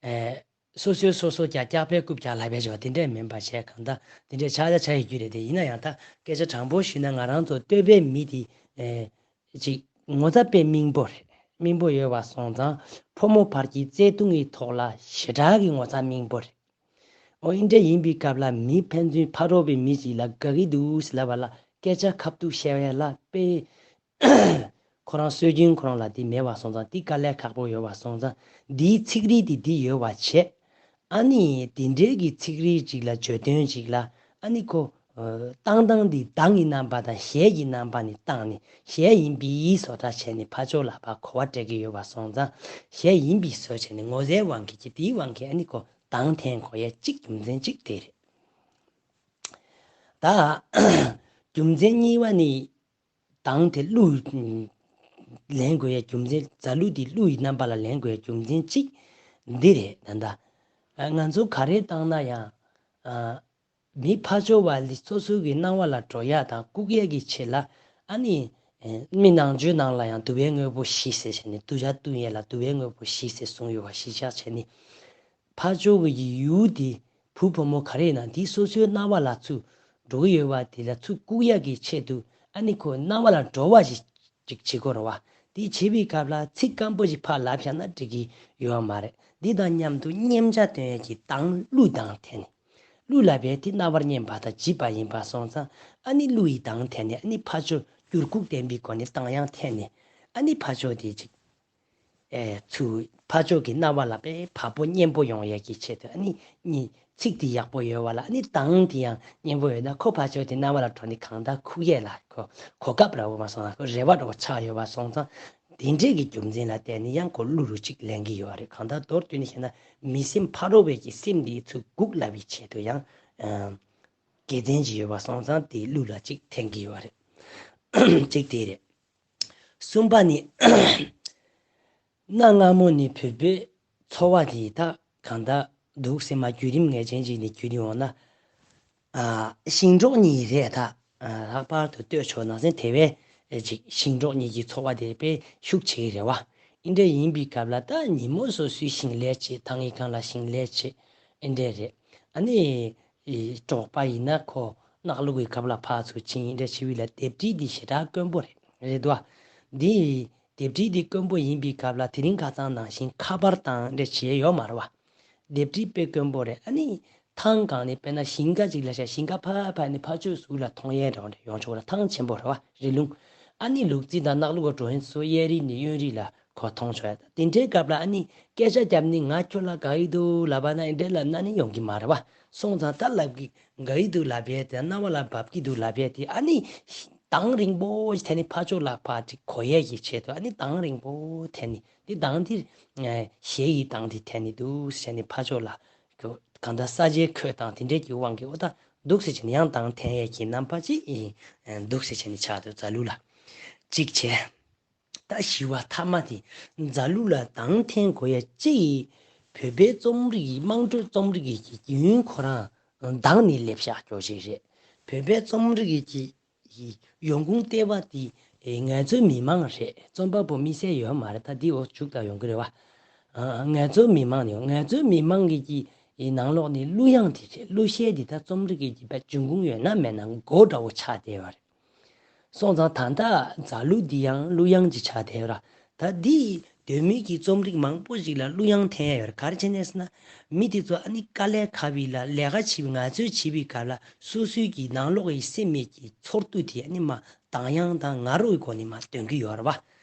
ཨེ་སོ་སོས་སོ་སོ་ཀྱང་སྐྱག་པའི་རྐུབ་ཀྱང་ལག་པའི་འཇོག་དེ་འདྲས་མིན་པ་བྱས་གང་ལྟར་དེ་འདྲས་ཆགས་ཡ་ཆགས་ཡོད་རྒྱུ་རེད། དེ་ཡིན་ན་ཡང་ད་སྐད་ཆ་དྲང་པོ་ཞུས་ན་ང་རང་ཚོ་བསྟོད་པའི་མི་དེ། ཨེ། ཅིག་ངོ་ཚ་དཔེ་སྨིན་པོ་རེད། སྨིན་པོ་ཡོད་པ་སོང་ཙང་ཕོ་མོ་བར་གྱི་བརྩེ་དུང་གི་ཐོག་ལ་ཞེ་དྲག་གི་ངོ་ཚ་སྨིན་པོ་རེད། འོ་འདི་འདྲ་ཡིན་པའི་སྐབས་ལ་མི་ཕན་ཚུན་ཕ་རོལ་པའི་མི་ཞིག་ལ་དགའ་གི་འདུག་ཟེར་ལབ་པ་ལ་སྐད་ཆ་ཁ་ཐུག་བཤད་ཡ་ལ་དཔེ། ཁོ་རང་སྲོལ་རྒྱུན་ཁོ་རང་ལ་འདི་མེད་པ་སོང་ཙང་འདི་དཀའ་ལས་ཁག་པོ་ཡོད་པ་སོང་ཙང་འདིའི་ཚིག་རིས་འདི་འདི་ཡོད་པ་བྱས། ཨ་ནི་དེ་འདྲའི་གི་ཚིག་རིས་ཅིག་ལ་བརྗོད་དོན་ཅིག་ལ་ཨ་ནི་ཁོ། ཨ་བཏང་སྟངས་འདི་གདངས་ཀྱི་རྣམ་པ་དང་གཞས་ཀྱི་རྣམ་པ་ནས་བཏང་ནས་གཞས་ཡིན་པའི་བཟོ་འདྲ་བྱས་ནས་ཕར་ཕྱོགས་ལ་ཕར་གོ་བ་སྤྲད་ཀྱི་ཡོད་པ་སོང་ཙང་གཞས་ཡིན་པའི་བཟོ་བྱས་ནས་ངོ་ཚའི་དབང་གིས་ཀྱི་དེའི་དབང་གིས་ཨ་ནི་ཁོ་གདངས་འཐེན་དགོས་ཡས་གཅིག་རྒྱུ་མཚན་གཅིག་དེ་རེད། ད་རྒྱུ་མཚན་གཉིས་པ་ནི། གདངས་དེ་གླུ་ལེན་དགོས་ཡ་རྒྱུ་མཚན། རྫ་གླུ་དེ་གླུ་ཡི་རྣམ་པ་ལ་ལེན་དགོས་ཡ་རྒྱུ་མཚན་གཅིག་འདི་རེད། ད་ལྟ་ང་ཚོ་ག་རེ་བཏང་ན་ཡང་། ཨ་མི་ཕར་ཕྱོགས་པ་ལ་སོ་སོ་གི་སྣང་བ་ལ་འགྲོ་ཡ་དང་བཀུག་ཡ་གི་ཆེད་ལ་ཨ་ནི། མི་ནང་ཆོས་ནང་ལ་ཡང་དུ་བའི་དངོས་པོ་བཞི་ཟེར་བྱས་ནས་དུ་བྱ་བཏུང་ཡས་ལ་དུ་བའི་དངོས་པོ་བཞི་ཟེར་གསུངས་ཡོད་པ་གཞི་བཞག་བྱས་ནས། ཕར་ཕྱོགས་ཀྱི་ཡུལ་དེ་བུ་བུ་མོ་ག་རེ་ཡིན་ན་དེ་སོ་སོའི་སྣང་བ་ལ་ཚུར་འགྲོ་གི་ཡོད་པ་དེ་ལ་ཚུར་བཀུག་ཡག་གི་ཆེད་དུ་ཨ་ནི་ཁོ་སྣང་བ་ལ་འགྲོ་བ་ཞིག་ཅིག་བྱེད་དགོས་རེད་བ། དེ་བྱེད་པའི་སྐབས་ལ་ཚིག་སྐམ་པོ་ཞིག་ཕར་ལབ་བཞག་ན་འགྲིག་གི་ཡོད་མ་རེད། འདི་དང་མཉམ་དུ་སྙན་ཆ་སྟོན་ཡག་གི་གདངས་གླུ་གདངས་འཐེན་ནས། གླུ་ལབ་པའི་དེ་རྣ་བར་སྙན་པ་དང་བརྗིད་པ་ཡིན་པ་སོང་ཙང་ཨ་ནི་གླུ་ཡི་གདངས་འཐེན་ནས་ཨ་ནི་ཕར་ཕྱོགས་འགྱུར་ཁུག་ལྡན་པའི་སྒོ་ནས་གདངས་དབྱངས་འཐེན་ནས་ཨ་ནི་ཕར་ཕྱོགས་དེ་ཅིག་ཨེ་ཚུར་ཕར་ཕྱོགས་ཀྱི་རྣ་བ་ལ་དཔེ་བབ་པོ་སྙན་པོ་ཡོང་ཡས་ཀྱི་ཆེད་དུ་ཨ་ནི་གཉིས་ཚིག་དེ་ཡག་པོ་ཡོད་པ་ལ་ཨ་ནི་གདངས་དེ་ཡང་སྙན་པོ་ཡོད་ན་ཁོ་ཕར་ཕྱོགས་དེ་རྣ་བ་ལ་འགྲོ་ནས་གང་ལྟར་ཁུག་ཡས་ལ་ཁོ་གོ་སྐབས་འདྲ་བོ་མ་སོང་ན་ཁོ་རེ་བ་འདྲ་བོ་ཆགས་ཡོད་པ་སོང་ཙང་དེ་འདྲས་ཀྱི་རྒྱུ་མཚན་ལ་བརྟེན་ནས་ཡང་ཁོ་གླུ་རུ་གཅིག་ལེན་གྱི་ཡོད་རེད། གང་ལྟར་མདོར་བསྡུས་ནས་བཤད་ན་མི་སེམས་ཕ་རོལ་པོའི་གི་སེམས་དེ་ཚུར་འགུག་སླ་བའི་ཆེད་དུ་ཡང་དགེ་མཚན་ཅིག་ཡོད་པ་སོང་ཙང་དེ་གླུ་ལ་གཅིག་འཐེན་གྱི་ཡོད་རེད། གཅིག་དེ་རེད། གསུམ་པ་ནི། གནའ་སྔ་མོ་ནས་བོད་པའི་འཚོ་བ་དེ་ད་གང་ལྟར་འདུག་སེ་མར་བརྒྱུད་རིམ་ངེས་ཅན་ཅིག་ནས་བརྒྱུད་ནས་འོང་ན། ཨ་ཞིང་འབྲོག་གཉིས་རེད་ད། ཨ་ལྷག་པར་དུ་ལྟོས་ཆོག་ནང་སེམས་དེ་བས་ཅིག་ཞིང་འབྲོག་གཉིས་ཀྱི་འཚོ་བ་དེ་དཔེ་ཤུགས་ཆེ་གི་རེད་བ། ཨིན་འདྲ་ཡིན་པའི་སྐབས་ལ་ད་ཉིན་མོ་སོ་སོའི་ཞིང་ལས་བྱེད་ཐང་གི་སྒང་ལ་ཞིང་ལས་བྱེད་ཨིན་འདྲ་རེད། ཨ་ནི་ཨི་འབྲོག་པ་ཡིན་ན་ཁོ་གནག་ལུག་གི་སྐབས་ལ་ཕར་ཚུར་ཕྱིན་ཨིན་འདྲ་བྱེད་པའི་ལ་ལྡེབས་བྲིས་འདི་ཞེ་དྲག་དཀོན་པོ་རེད་རེད་དོ། འདི་ལྡེབས་བྲིས་འདི་དཀོན་པོ་ཡིན་པའི་སྐབས་ལ་དེ་རིང་ཁ་སང་ནང་བཞིན་ཁ་པར་དང་འདྲ་བྱེད་ཡོད་མ་རེད་བ། ལྡེབས་བྲིས་དཔེ་དཀོན་པོ་རེད། ཨ་ནི་ཐང་སྒང་ནས་དཔེར་ན་ཞིང་ཁ་ཅིག་ལ་བཞག་ཞིང་ཁ་ཕར་ཕར་ནས་ཕར་ཕྱོགས་ཟུར་ལ་མཐོང་ཡས་འདྲ་བོ་འདྲ་ཡོང་ཆོག་ལ་ཐང་ཆེན་པོ་རེད་བ་རི་ལུང་། ཨ་ནི་ལུག་རྫི་དང་གནག་ལུག་ག་འགྲོ་ཡན་ཚོ་གཡས་རི་ནས་གཡོན་རི་ལ་གོ་མཐོང་ཆོག་ཡ་ད་དེ་འདྲའི་སྐབས་ལ་ཨ་ནི་སྐད་ཆ་བརྒྱབ་ནས་ང་ཁྱོད་ལ་དགའ་ཡི་འདུག་ལབ་པ་ན་ཨེ་འདྲའི་ལབ་ན་ནི་ཡོང་གི་མ་རེད་བ། སོང་ཙང་ད་ལབ་གི་དགའ་ཡི་འདུག་ལབ་ཡས་དེ་རྣ་བ་ལ་འབབ་ཀྱི་འདུག་ལབ་ཡས་དེ་ཨ་ནི་གདངས་རིང་པོ་ཞིག་འཐེན་ནས་ཕར་ཕྱོགས་ལ་ཕར་ཅིག་གོ་ཡས་ཀྱི་ཆེད་དུ་ཨ་ནི་གདངས་རིང་པོ་འཐེན་ནས་འདི་གདངས་འདི་གཞས་ཡི་གདངས་འདི་འཐེན་ནས་འདུག་ཟེར་ནས་ཕར་ཕྱོགས་ལ་གང་ལྟར་ས་ཆའི་ཁོད་དང་དེ་འདྲས་ཀྱི་དབང་གིས་འོ་ད་འདུག་ཟེར་བྱས་ནས་ཡང་གདངས་འཐེན་ཡས་ཀྱི་རྣམ་པ་ཅིག་འདུག་ཟེར་བྱས་ནས་ཆགས་འདུག་རྫ་གླུ་ལ་གཅིག་བྱས། ད་བཞི་བ་ཐ་མ་དེ་རྫ་གླུ་ལ་གདངས་འཐེན་དགོས་ཡ་གཅིག་བོད་པའི་རྩོམ་རིག་གི་དམངས་ཁྲོད་རྩོམ་རིག་གི་རྒྱུན་ཁོ་རང་གདངས་ནས་སླེབས་བཞག་ཀྱོག་ཅིག་རེད། བོད་པའི་རྩོམ་རིག་གི་ཡོང་ཁུངས་ལྟེ་བ་དེ་ངལ་རྩོལ་མི་མང་རེད། རྩོམ་པ་པོ་དམིགས་བསལ་ཡོད་མ་རེད། ད་འདི་འོ་མཇུག་ལྟ་ཡོང་གི་རེད་བ། ངལ་རྩོལ་མི་མང་ནས་ངལ་རྩོལ་མི་མང་གི་གི་ནང་ལོགས་ནས་གླུ་དབྱངས་དེ་རེད། གླུ་གཞས་འདི་ད་རྩོམ་རིག་གི་རྒྱུད་པ་འབྱུང་ཁུངས་ཡོད་ན་མེད་ན་མགོ་འདྲ་བོ་ཆགས་བསྡད་ཡོད་རེད། སོང་ཙང་ད་ལྟ་རྫ་གླུ་འདི་ཡང་གླུ་དབྱངས་ཀྱི་ཆ་དེ་ར། ད་འདི་གདོད་མའི་གི་རྩོམ་རིག་མང་པོ་ཞིག་ལ་གླུ་དབྱངས་འཐེན་ཡ་ཡོད་རེད། ག་རེ་བྱས་ནས་ཟེར་ན། མི་དེ་ཚོ་ཨ་ནི་དཀའ་ལས་ཁག་པའི་ལ་ལས་ཀ་བྱེད་པའི་ངལ་རྩོལ་བྱེད་པའི་སྐབས་ལ་སོ་སོའི་གི་ནང་ལོགས་ཀྱི་སེམས་ཡིད་ཀྱི་ཚོར་འདུ་དེ་ཨ་ནི་མ་གདངས་དབྱངས་དང་ང་རོ་ཡི་སྒོ་ནས་མ་སྟོན་གི་ཡོད་རེད་བ།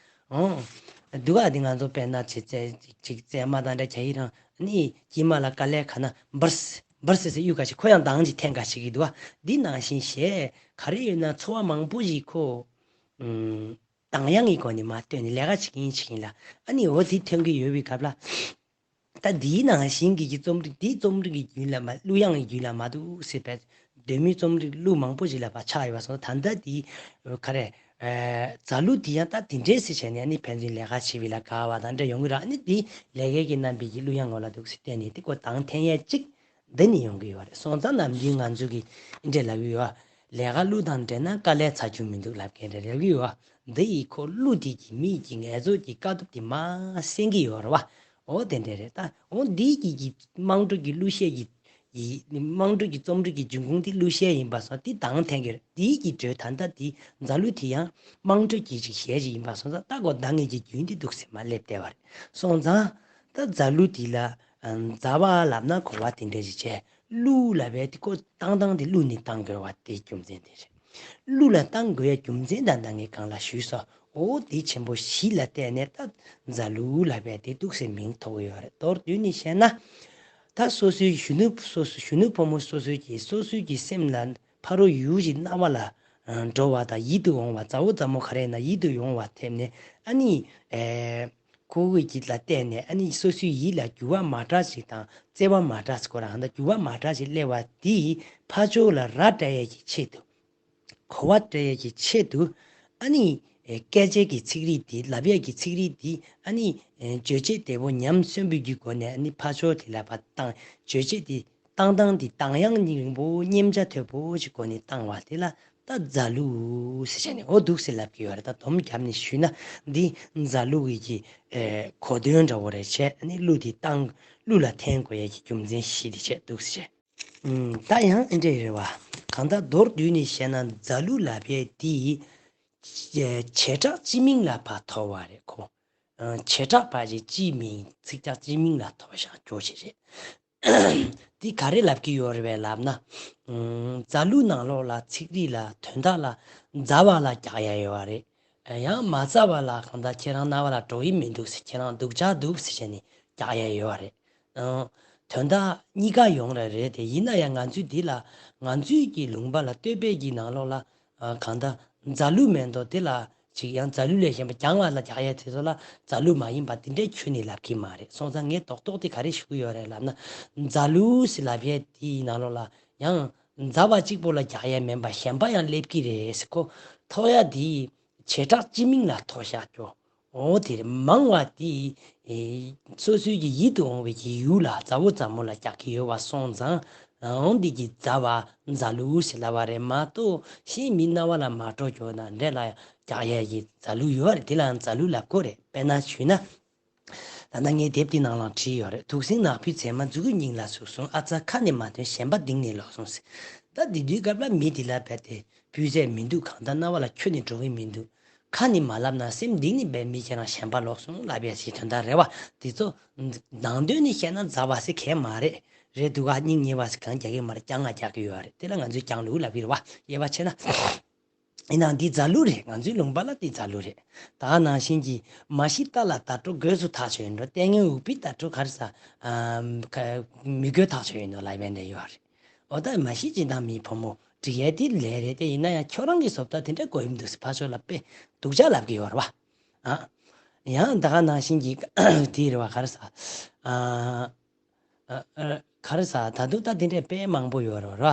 ཨོ། འདུག་ག་འདི་ང་ཚོ་དཔེར་ན་ཅིག་ཅིག་ཅིག་ཙེ་མ་དང་འདྲ་ག་ཡི་རང་ ནི་དཀྱིལ་མ་ལ་དཀའ་ལས་ཁ་ན་འབར་སི་འབར་སི་སི་གཡུག་ག་ཞིག་ཁོ་ཡང་གདངས་ཅིག་འཐེན་ག་ཞིག་གི་འདུག་བ། འདི་ནང་བཞིན་གཞས་ག་རེ་ཡོད་ན་ཚོར་བ་མང་པོ་ཞིག་ཁོ། ཨུམ། གདངས་དབྱངས་ཀྱི་སྒོ་ནས་མར་བཏོན་ནས་ལས་ཀ་བྱེད་ཀྱིན་བྱེད་ཀྱིན་ལ། ཨ་ནི་འོ་དེ་ཐོན་གྱི་ཡོད་པའི་སྐབས་ལ། ད་འདིའི་ནང་བཞིན་གྱི་གི་རྩོམ་རིག་འདིའི་རྩོམ་རིག་གི་རྒྱུན་ལ་མ་གླུ་དབྱངས་ཀྱི་རྒྱུན་ལ་མ་འདུག་ཟེར་བས། གདོད་མའི་རྩོམ་རིག་གླུ་མང་པོ་ཞིག་ལ་ཕར་ཆགས་ཡོད་པ་སོང་ཙང་། ད་ལྟ་འདི་ག་རེ། ཨེ། རྫ་གླུ་འདི་ཡང་ད་དེ་འདྲས་སེ་བྱས་ནས་ཨ་ནི་ཕན་ཚུན་ལས་ཀ་བྱེད་པའི་ལ་དགའ་བ་དང་འདྲ་ཡོང་གི་ར། ཨ་ནི་འདི་ལས་ཀའི་གི་རྣམ་པའི་གི་གླུ་དབྱངས་ངོ་ལ་འདུག་སེ་བསྟན་ནས་དེ་ཀོ་གདངས་འཐེན་ཡས་གཅིག་འདི་ནི་ཡོང་གི་ཡོད་རེད། སོང་ཙང་ནམ་རྒྱུན་ང་ཚོ་གི་འདི་འདྲས་ལབ་ཀྱི་ཡོད། ལས་ཀ་གླུ་དང་འབྲེལ་ན་དཀའ་ལས་ཚ་རྒྱུ་མི་འདུག་ལབ་མཁན་འདྲ་ལབ་ཀྱི་ཡོད། འདི་ཡི་ཁོ་གླུ་དེ་གི་མིག་གི་ངལ་རྩོལ་གྱི་དཀའ་ཐུབ་དེ་མར་སེང་གི་ཡོད་རེད་བ། འོ་དེ་འདྲས་རེད། ད་འོ་འདི་གི་གི་དམངས་ཁྲོད་ཀྱི་གླུ་གཞས་ཀྱི་ཡི་དམངས་ཁྲོད་ཀྱི་རྩོམ་རིག་གི་འབྱུང་ཁུངས་དེ་གླུ་གཞས་ཡིན་པ་སོང་། དེ་གདངས་འཐེན་གྱི་རེད། དེའི་གི་འགྲོས་ད་ལྟ་དེ་རྫ་གླུ་དེ་ཡང་དམངས་ཁྲོད་ཀྱི་ཅིག་གཞས་ཅིག་ཡིན་པ་སོང་ཙང་། ད་ཀོ་གདངས་ངེས་ཀྱི་རྒྱུན་དེ་འདུག་སེ་མར་སླེབས་བསྡད་པ་རེད། སོང་ཙང་ད་རྫ་གླུ་དེ་ལ་ཨ་རྫ་བ་ལབ་ན་གོ་བ་དེ་འདྲ་ཞིག་བྱས། གླུ་ལབ་པའི་དེ་ཀོ་བཏང་སྟངས་དེ་གླུ་ནས་བཏང་དགོས་པ་དེ་རྒྱུ་མཚན་དེ་རེད། གླུ་ལ་བཏང་དགོས་ཡ་རྒྱུ་མཚན་ད་ལྟ་ངས་གོང་ལ་ཞུས་སོང་། འོ་དེ་ཆེན་པོ་བཞི་ལ་བརྟེན་ནས་ད་རྫ་གླུ་ལབ་པའི་དེ་འདུག་སེ་མིང་ཐོགས་ཡོད་རེད། མདོར་བསྡུས་ནས་བཤད་ན། ད་སོ་སོའི་གཞོན་ནུ་སོ་སོ་གཞོན་ནུ་ཕོ་མོ་སོ་སོའི་གི་སོ་སོའི་གི་སེམས་ལ་ཕ་རོལ་ཡུལ་གྱི་སྣང་བ་ལ་འགྲོ་བ་དང་ཡིད་དུ་འོང་བ། མཛའ་བོ་མཛའ་མོ་ག་རེ་ཡིན་ན་ཡིད་དུ་འོང་བ་ཐེབས་ནས། ཨ་ནི་ཨེ། ཁོ་བོའི་གི་ལ་བརྟེན་ནས་ཨ་ནི་སོ་སོའི་ཡིད་ལ་འགྱུར་བ་མ་འདྲ་ཞིག་དང་བརྩེ་བ་མ་འདྲ་ཞིག་ཁོ་རང་ད་འགྱུར་བ་མ་འདྲ་ཞིག་སླེབས་པ་དེ་ཕར་ཕྱོགས་ལ་ར་སྤྲད་ཡས་ཀྱི་ཆེད་དུ། གོ་བ་སྤྲད་ཡས་ཀྱི་ཆེད་དུ། ཨ་ནི་ཨེ། སྐད་ཆའི་གི་ཚིག་རིས་དེ་ལབ་ཡས་ཀྱི་ཚིག་རིས་དེ་ཨ་ནི་ཨེ། རྗོད་བྱེད་བདེ་པོ་ཉམས་སོན་པོའི་གི་སྒོ་ནས་ཨ་ནི་ཕར་ཕྱོགས་དེ་ལ་ཕར་བཏང་། རྗོད་བྱེད་དེ་བཏང་སྟངས་དེ་གདངས་དབྱངས་རིང་པོ་སྙེམས་ཆ་དོད་པོ་ཞིག་སྒོ་ནས་བཏང་བ་དེ་ལ་ད་རྫ་གླུ་ཟེར་བྱས་ནས་འོ་འདུག་སེ་ལབ་ཀྱི་ཡོད་རེད། ད་སྡོམ་བརྒྱབ་ནས་ཞུས་ན་འདི་རྫ་གླུ་གི་གི་ཨེ། གོ་དོན་འདྲ་བོ་རེད་བྱས། ཨ་ནི་གླུ་དེ་བཏང་གླུ་ལ་འཐེན་དགོས་ཡས་ཀྱི་རྒྱུ་མཚན་བཞི་དེ་བྱས་འདུག་སེ་བྱས། ཨུམ། ད་ཡང་ཨེ་འདྲས་རེད་བ། གང་ལྟར་མདོར་བསྡུས་ནས་བཤད་ན་རྫ་གླུ་ལབ་ཡས་དེ་བྱེ་བྲག་སྤྱི་མིང་ལ་ཕར་ཐོར་བ་རེད་ཁོ། ཨ། བྱེ་བྲག་པ་ཞིག་སྤྱི་མིང་ཚིག་ཅག་སྤྱི་མིང་ལ་ཐོར་བཞག་ཅོག་ཞིག་རེད། འདི་ག་རེ་ལབ་ཀྱི་ཡོད་རེད་བས་ལབ་ན། ཨུམ། རྫ་གླུ་ནང་ལོགས་ལ་ཚིག་རིས་ལ་དོན་དག་ལ་རྫ་བ་ལ་རྒྱག་ཡ་ཡོད་རེད། ཡང་མ་རྫ་བ་ལ་གང་ལྟར་ཁྱེད་རང་རྣ་བ་ལ་འགྲོ་གི་མི་འདུག་ཟེར། ཁྱེད་རང་སྡུག་ཅག་འདུག་ཟེར་བྱས་ནས་རྒྱག་ཡ་ཡོད་རེད། ཨང་། དོན་དག་གཉིས་ཀ་ཡོང་ར་རེད་དེ། ཡིན་ན་ཡང་ང་ཚོས་འདི་ལ་ང་ཚོའི་གི་ལུང་པ་ལ་བསྟོད་པའི་གི་ནང་ལོགས་ལ། ཨ། གང་ལྟར་རྫ་གླུ་མེད་དོ་དེ་ལ་ཅིག་ཡང་རྫ་གླུ་ལས་གཞན་པ་རྒྱང་བ་ལ་རྒྱག་ཡས་དེ་ཚོ་ལ་རྫ་གླུ་མ་ཡིན་པ་དེ་འདྲའི་ཁྱོན་ནས་ལབ་ཀྱི་མ་རེད། སོང་ཙང་ངས་རྡོག་རྡོག་དེ་ག་རེ་ཞུ་གི་ཡོད་རེད་ལབ་ན། རྫ་གླུ་ཟེར་ལབ་ཡས་དེའི་ནང་ལོགས་ལ་ཡང་རྫ་བ་གཅིག་པོ་ལ་རྒྱག་ཡས་མིན་པ་གཞན་པ་ཡང་སླེབས་ཀྱི་རེད་ཟེར། ཁོ་ཐོར་ཡ་དེ་བྱེ་བྲག་སྤྱི་མིང་ལ་ཐོར་བཞག་ཀྱོ། འོ་དེ་རེད། མང་བ་དེ་ཨེ། སོ་སོའི་གི་ཡིད་དུ་འོང་བའི་གི་ཡུལ་ལ་མཛའ་བོ་མཛའ་མོ་ལ་རྒྱག་གི་ཡོད་པ་སོང་ཙང་། འོ་འདི་གི་རྫ་བ་རྫ་གླུ་ཟེར་ལབ་པ་རེད་མ་གཏོགས་གཞན་མི་རྣ་བ་ལ་མ་འགྲོ་ཀྱོ་ན་འདྲེ་ལ་རྒྱག་ཡས་ཀྱི་རྫ་གླུ་ཡོད་རེད། དེ་ལའང་རྫ་གླུ་ལབ་དགོས་རེད། དཔེར་ན་ཞུས་ན། ད་ལྟ་ངའི་དེབ་དེ་ནང་ལ་བྲིས་ཡོད་རེད། དུག་སེང་ནག་པོའི་མཛེས་མ་མཛུ་གུ་སྙིང་ལ་ཟུག་སོང་། ཨ་ཙ་ཁ་ནས་མ་ཐོན་གཞན་པ་གདིང་ནས་ལོག་སོང་ཟེར། ད་དེ་དུས་སྐབས་ལ་མི་དེ་ལ་རྦད་དེ་སྤུས་ཚད་མི་འདུག་གང་ལྟར་རྣ་བ་ལ་ཁྱོན་ནས་འགྲོ་གི་མི་འདུག་ཁ་ནས་མ་ལབ་ན་སེམས་གཏིང་ནས་རྦད་མི་ཁྱེད་རང་གཞན་པ་ལོག་སོང་ལབ་ཡ་ཞིག་དོན་དག་རེད་བ། དེ་ཚོ་ནང་དོན་ནས་བཤད་ན་རྫ་བ་ཟེར་མཁན་མ་རེད། རེད་འདུག་ག་སྙིང་ཉེ་བ་ཟེར་གང་རྒྱག་གི་མ་རེད། རྐྱང་ང་རྒྱག་གི་ཡོད་རེད། དེ་ལ་ང་ཚོས་རྐྱང་ལུག་ལབ་ཀྱི་རེད་བ། དབྱེ་བ་ཕྱེ་ན། ཡིན་ནའང་འདི་རྫ་གླུ་རེད། ང་ཚོའི་ལུང་པ་ལ་འདི་རྫ་གླུ་རེད། ད་ནང་བཞིན་གྱི་མ་གཞི་རྟ་ལ་ཟླ་གྲོགས་རྒོད་ཚོ་ཐག་ཆོད་ཡིན་འགྲོ། ལྟས་ངན་འུག་པའི་ཟླ་གྲོགས་ག་རེ་ཟ། ཨམ། ཁ། མི་རྒོད་ཐག་ཆོད་ཡིན་འགྲོ་ལབ་ཡས་འདྲ་ཡོད་རེད། འོ་ད་མ་གཞི་སྦྱིན་བདག་མིའི་ཕོ་མོ་འབྲི་ཡས་དེ་ལས་རེད་དེ། ཡིན་ན་ཡང་ཁྱོད་རང་གི་བཟོ་ལྟ་དེ་འདྲ་དགོས་ཡིན་འདུག་ཟེར་ཕར་ཕྱོགས་ལ་དཔེ་སྡུག་ཅག་ལབ་ཀྱི་ཡོད་རེད་བ། ཨ། ཡང་ད་ག་ནང་བཞིན་གྱི་དེ་རེད་བ། ག་རེ་ཟ། ཨ། ཨ། ཨ། ག་རེ་ཟ། ད་དུང་ད་དེ་འདྲས་དཔེ་མང་པོ་ཡོད་རེད་བ།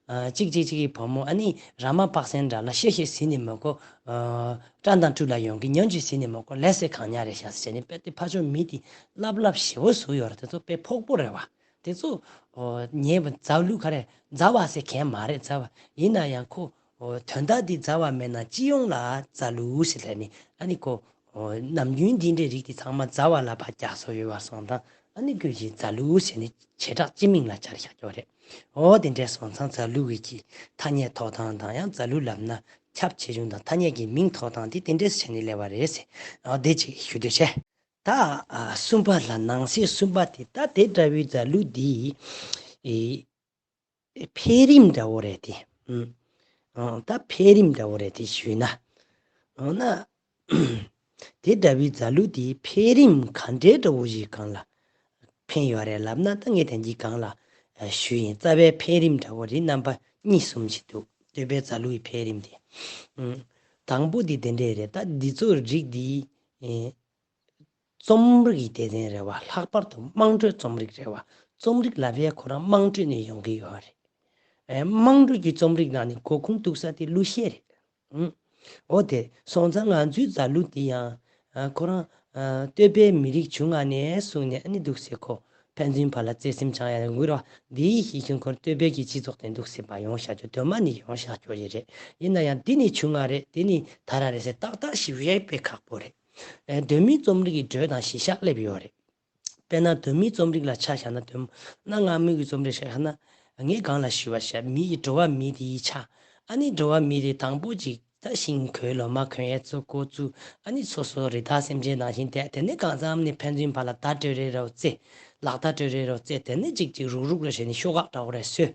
ཨ། གཅིག་གཅིག་གཅིག་གི་བུ་མོ་ཨ་ནི་ར་མ་པག་སེན་འདྲ་ལ་ཤེ་ཤེ་ཟིན་ནི་མི་དགོས། ཨ། སྐྲ་དང་དྲུ་ལ་ཡོང་གི་ཉོན་ཅིག་ཟིན་ནི་མི་དགོས། ལས་སེ་གང་ཉག་རེད་ཤག་ཟེར་ནི་དཔེ་དེ་ཕ་ཆོས་མི་དེ་ལབ་ལབ་ཞེ་བོ་བཟོ་ཡོད་རེད། དེ་ཚོ་དཔེ་ཕོག་པོ་རེད་བ། དེ་ཚོ་ཨོ་ཉེས་པ་རྫ་གླུ་ག་རེ་རྫ་བ་ཟེར་མཁན་མ་རེད། རྫ་བ་ཡིན་ན་ཡང་ཁོ་ཨོ་དོན་དག་འདི་རྫ་བ་མེད་ན་སྤྱི་ཡོངས་ལ་རྫ་གླུ་ཟེར་ལབ་ནི་ཨ་ནི་ཁོ། ཨོ། ནམ་རྒྱུན་འདི་འདྲའི་རིགས་དེ་ཚང་མ་རྫ་བ་ལ་ཕར་རྒྱག་སྲོལ་ཡོད་པ་སོང་ཙང་། ཨ་ནི་ཁོས་ཀྱིས་རྫ་གླུ་ཟེར་ནས་བྱེ་བྲག་སྤྱི་མིང་ལ་སྦྱར་བཞག་ཀྱོག་རེད། ཨོ་དེ་འདྲས་སོང་ཙང་རྫ་གླུ་གི་ཀྱི་ཐ་སྙད་ཐོབ་ཐང་དང་། ཡང་རྫ་གླུ་ལབ་ན་ཁྱབ་ཆེ་ཆུང་དང་ཐ་སྙད་ཀྱི་མིང་ཐོབ་ཐང་དེ་དེ་འདྲས་བྱས་ནས་སླེབས་པ་རེད་ཟེར། ཨོ་དེ་ཅིག་ཞུ་འདོད་བྱས། ད་ཨ་གསུམ་པ་ལ་ནང་གསེས་གསུམ་པ་དེ། ད་དེ་འདྲ་བའི་རྫ་གླུ་འདི་ཨེ། འཕེལ་རིམ་འདྲ་བོ་རེད་དེ། ཨུམ། ཨང་། ད་འཕེལ་རིམ་འདྲ་བོ་རེད་དེ་ཞུས་ན། འོ་ན། དེ་འདྲ་བའི་རྫ་གླུ་དེ་འཕེལ་རིམ་ག་འདྲའི་འདྲ་བོ་ཞིག་སྒང་ལ། ཕན་ཡོད་རེད་ལབ་ན། ད་ངས་དེང་གི་སྒང་ལ་ཨ་ཞུས་ཡིན། རྩ་བའི་འཕེལ་རིམ་འདྲ་བོ་རེད། རྣམ་པ་གཉིས་གསུམ་ཞིག་འདུག་བསྟོད་པའི་རྫ་གླུ་ཡི་འཕེལ་རིམ་དེ། ཨུམ། དང་པོ་དེ་དེ་འདྲས་རེད། ད་འདི་ཚོ་རིགས་འདི་ཨེ་རྩོམ་རིག་གི་སྡེ་ཚན་རེད་བ། ལྷག་པར་དུ་དམངས་ཁྲོད་རྩོམ་རིག་རེད་བ། རྩོམ་རིག་ལབ་ཡས་ཁོ་རང་དམངས་ཁྲོད་ནས་ཡོང་གི་ཡོད་རེད། ཨེ་དམངས་ཁྲོད་ཀྱི་རྩོམ་རིག་ནང་ནས་འགོ་ཁུངས་གཏུགས་ས་དེ་གླུ་གཞས་རེད། ཨུམ། འོ་དེ་སོང་ཙང་ང་ཚོའི་རྫ་གླུ་འདི་ཡང་ཨ་ཁོ་རང་ཨ་བསྟོད་པའི་མི་རིགས་བྱུང་ང་ནས་བཟུང་ནས། ཨ་ནི་འདུག་སེ་ཁོ་ཕན་ཚུན་བར་ལ་བརྩེ་སེམས་འཆང་ཡ་ཡོང་གི་རེད་བ། འདིའི་གཞི་ཁྱོན་ཁོར་བསྟོད་པའི་གི་སྤྱི་ཚོགས་དེ་འདུག་སེ་མ་ཡོང་བཞག་ཆོག་དོན་མ་ནི་ཡོང་བཞག་ཆོག་ཡི་རེད། ཡིན་ན་ཡང་འདི་ནི་བྱུང་ང་རེད། འདི་ནི་ད་ར་རེད་ཟེར་ཏག་ཏག་ཞིབ་ཡས་དཔེ་ཁག་པོ་རེད། ཨེ་གདོད་མའི་རྩོམ་རིག་གི་འགྲོས་དང་གཞི་བཞག་སླེབས་ཡོད་རེད། དཔེར་ན་གདོད་མའི་རྩོམ་རིག་ལ་ཆ་བཞག་ན། གདོད་མ་གནའ་སྔ་མོའི་གི་རྩོམ་རིག་ཆ་བཞག་ན། ངས་གང་ལ་ཞུས་པ་བཞག་མི་ཡི་འགྲོ་བ་མི་དེ་ཡི་ཆ། ཨ་ནི་འགྲོ་བ་མི་དེ་དང་པོ་ཅིག་ད་ཤིང་གོས་ལོ་མ་གོན་ཡས་ཚོ་འགོ་བཙུགས། ཨ་ནི་སོ་སོ་རི་དྭགས་སེམས་ཅན་ནང་བཞིན་བསྡད། དེ་ནས་གང་འཚམ་ནས་ཕན་ཚུན་བར་ལ་མདའ་སྤྲོད་རེས་རོགས་རྩེ། ལག་མདའ་སྤྲོད་རེས་རོགས་རྩེ། དེ་ནས་ཅིག་ཅིག་རུག་རུག་རེ་བྱས་ནས་ཤོག་ཁག་འདྲ་བོ་རེ་བཟོས།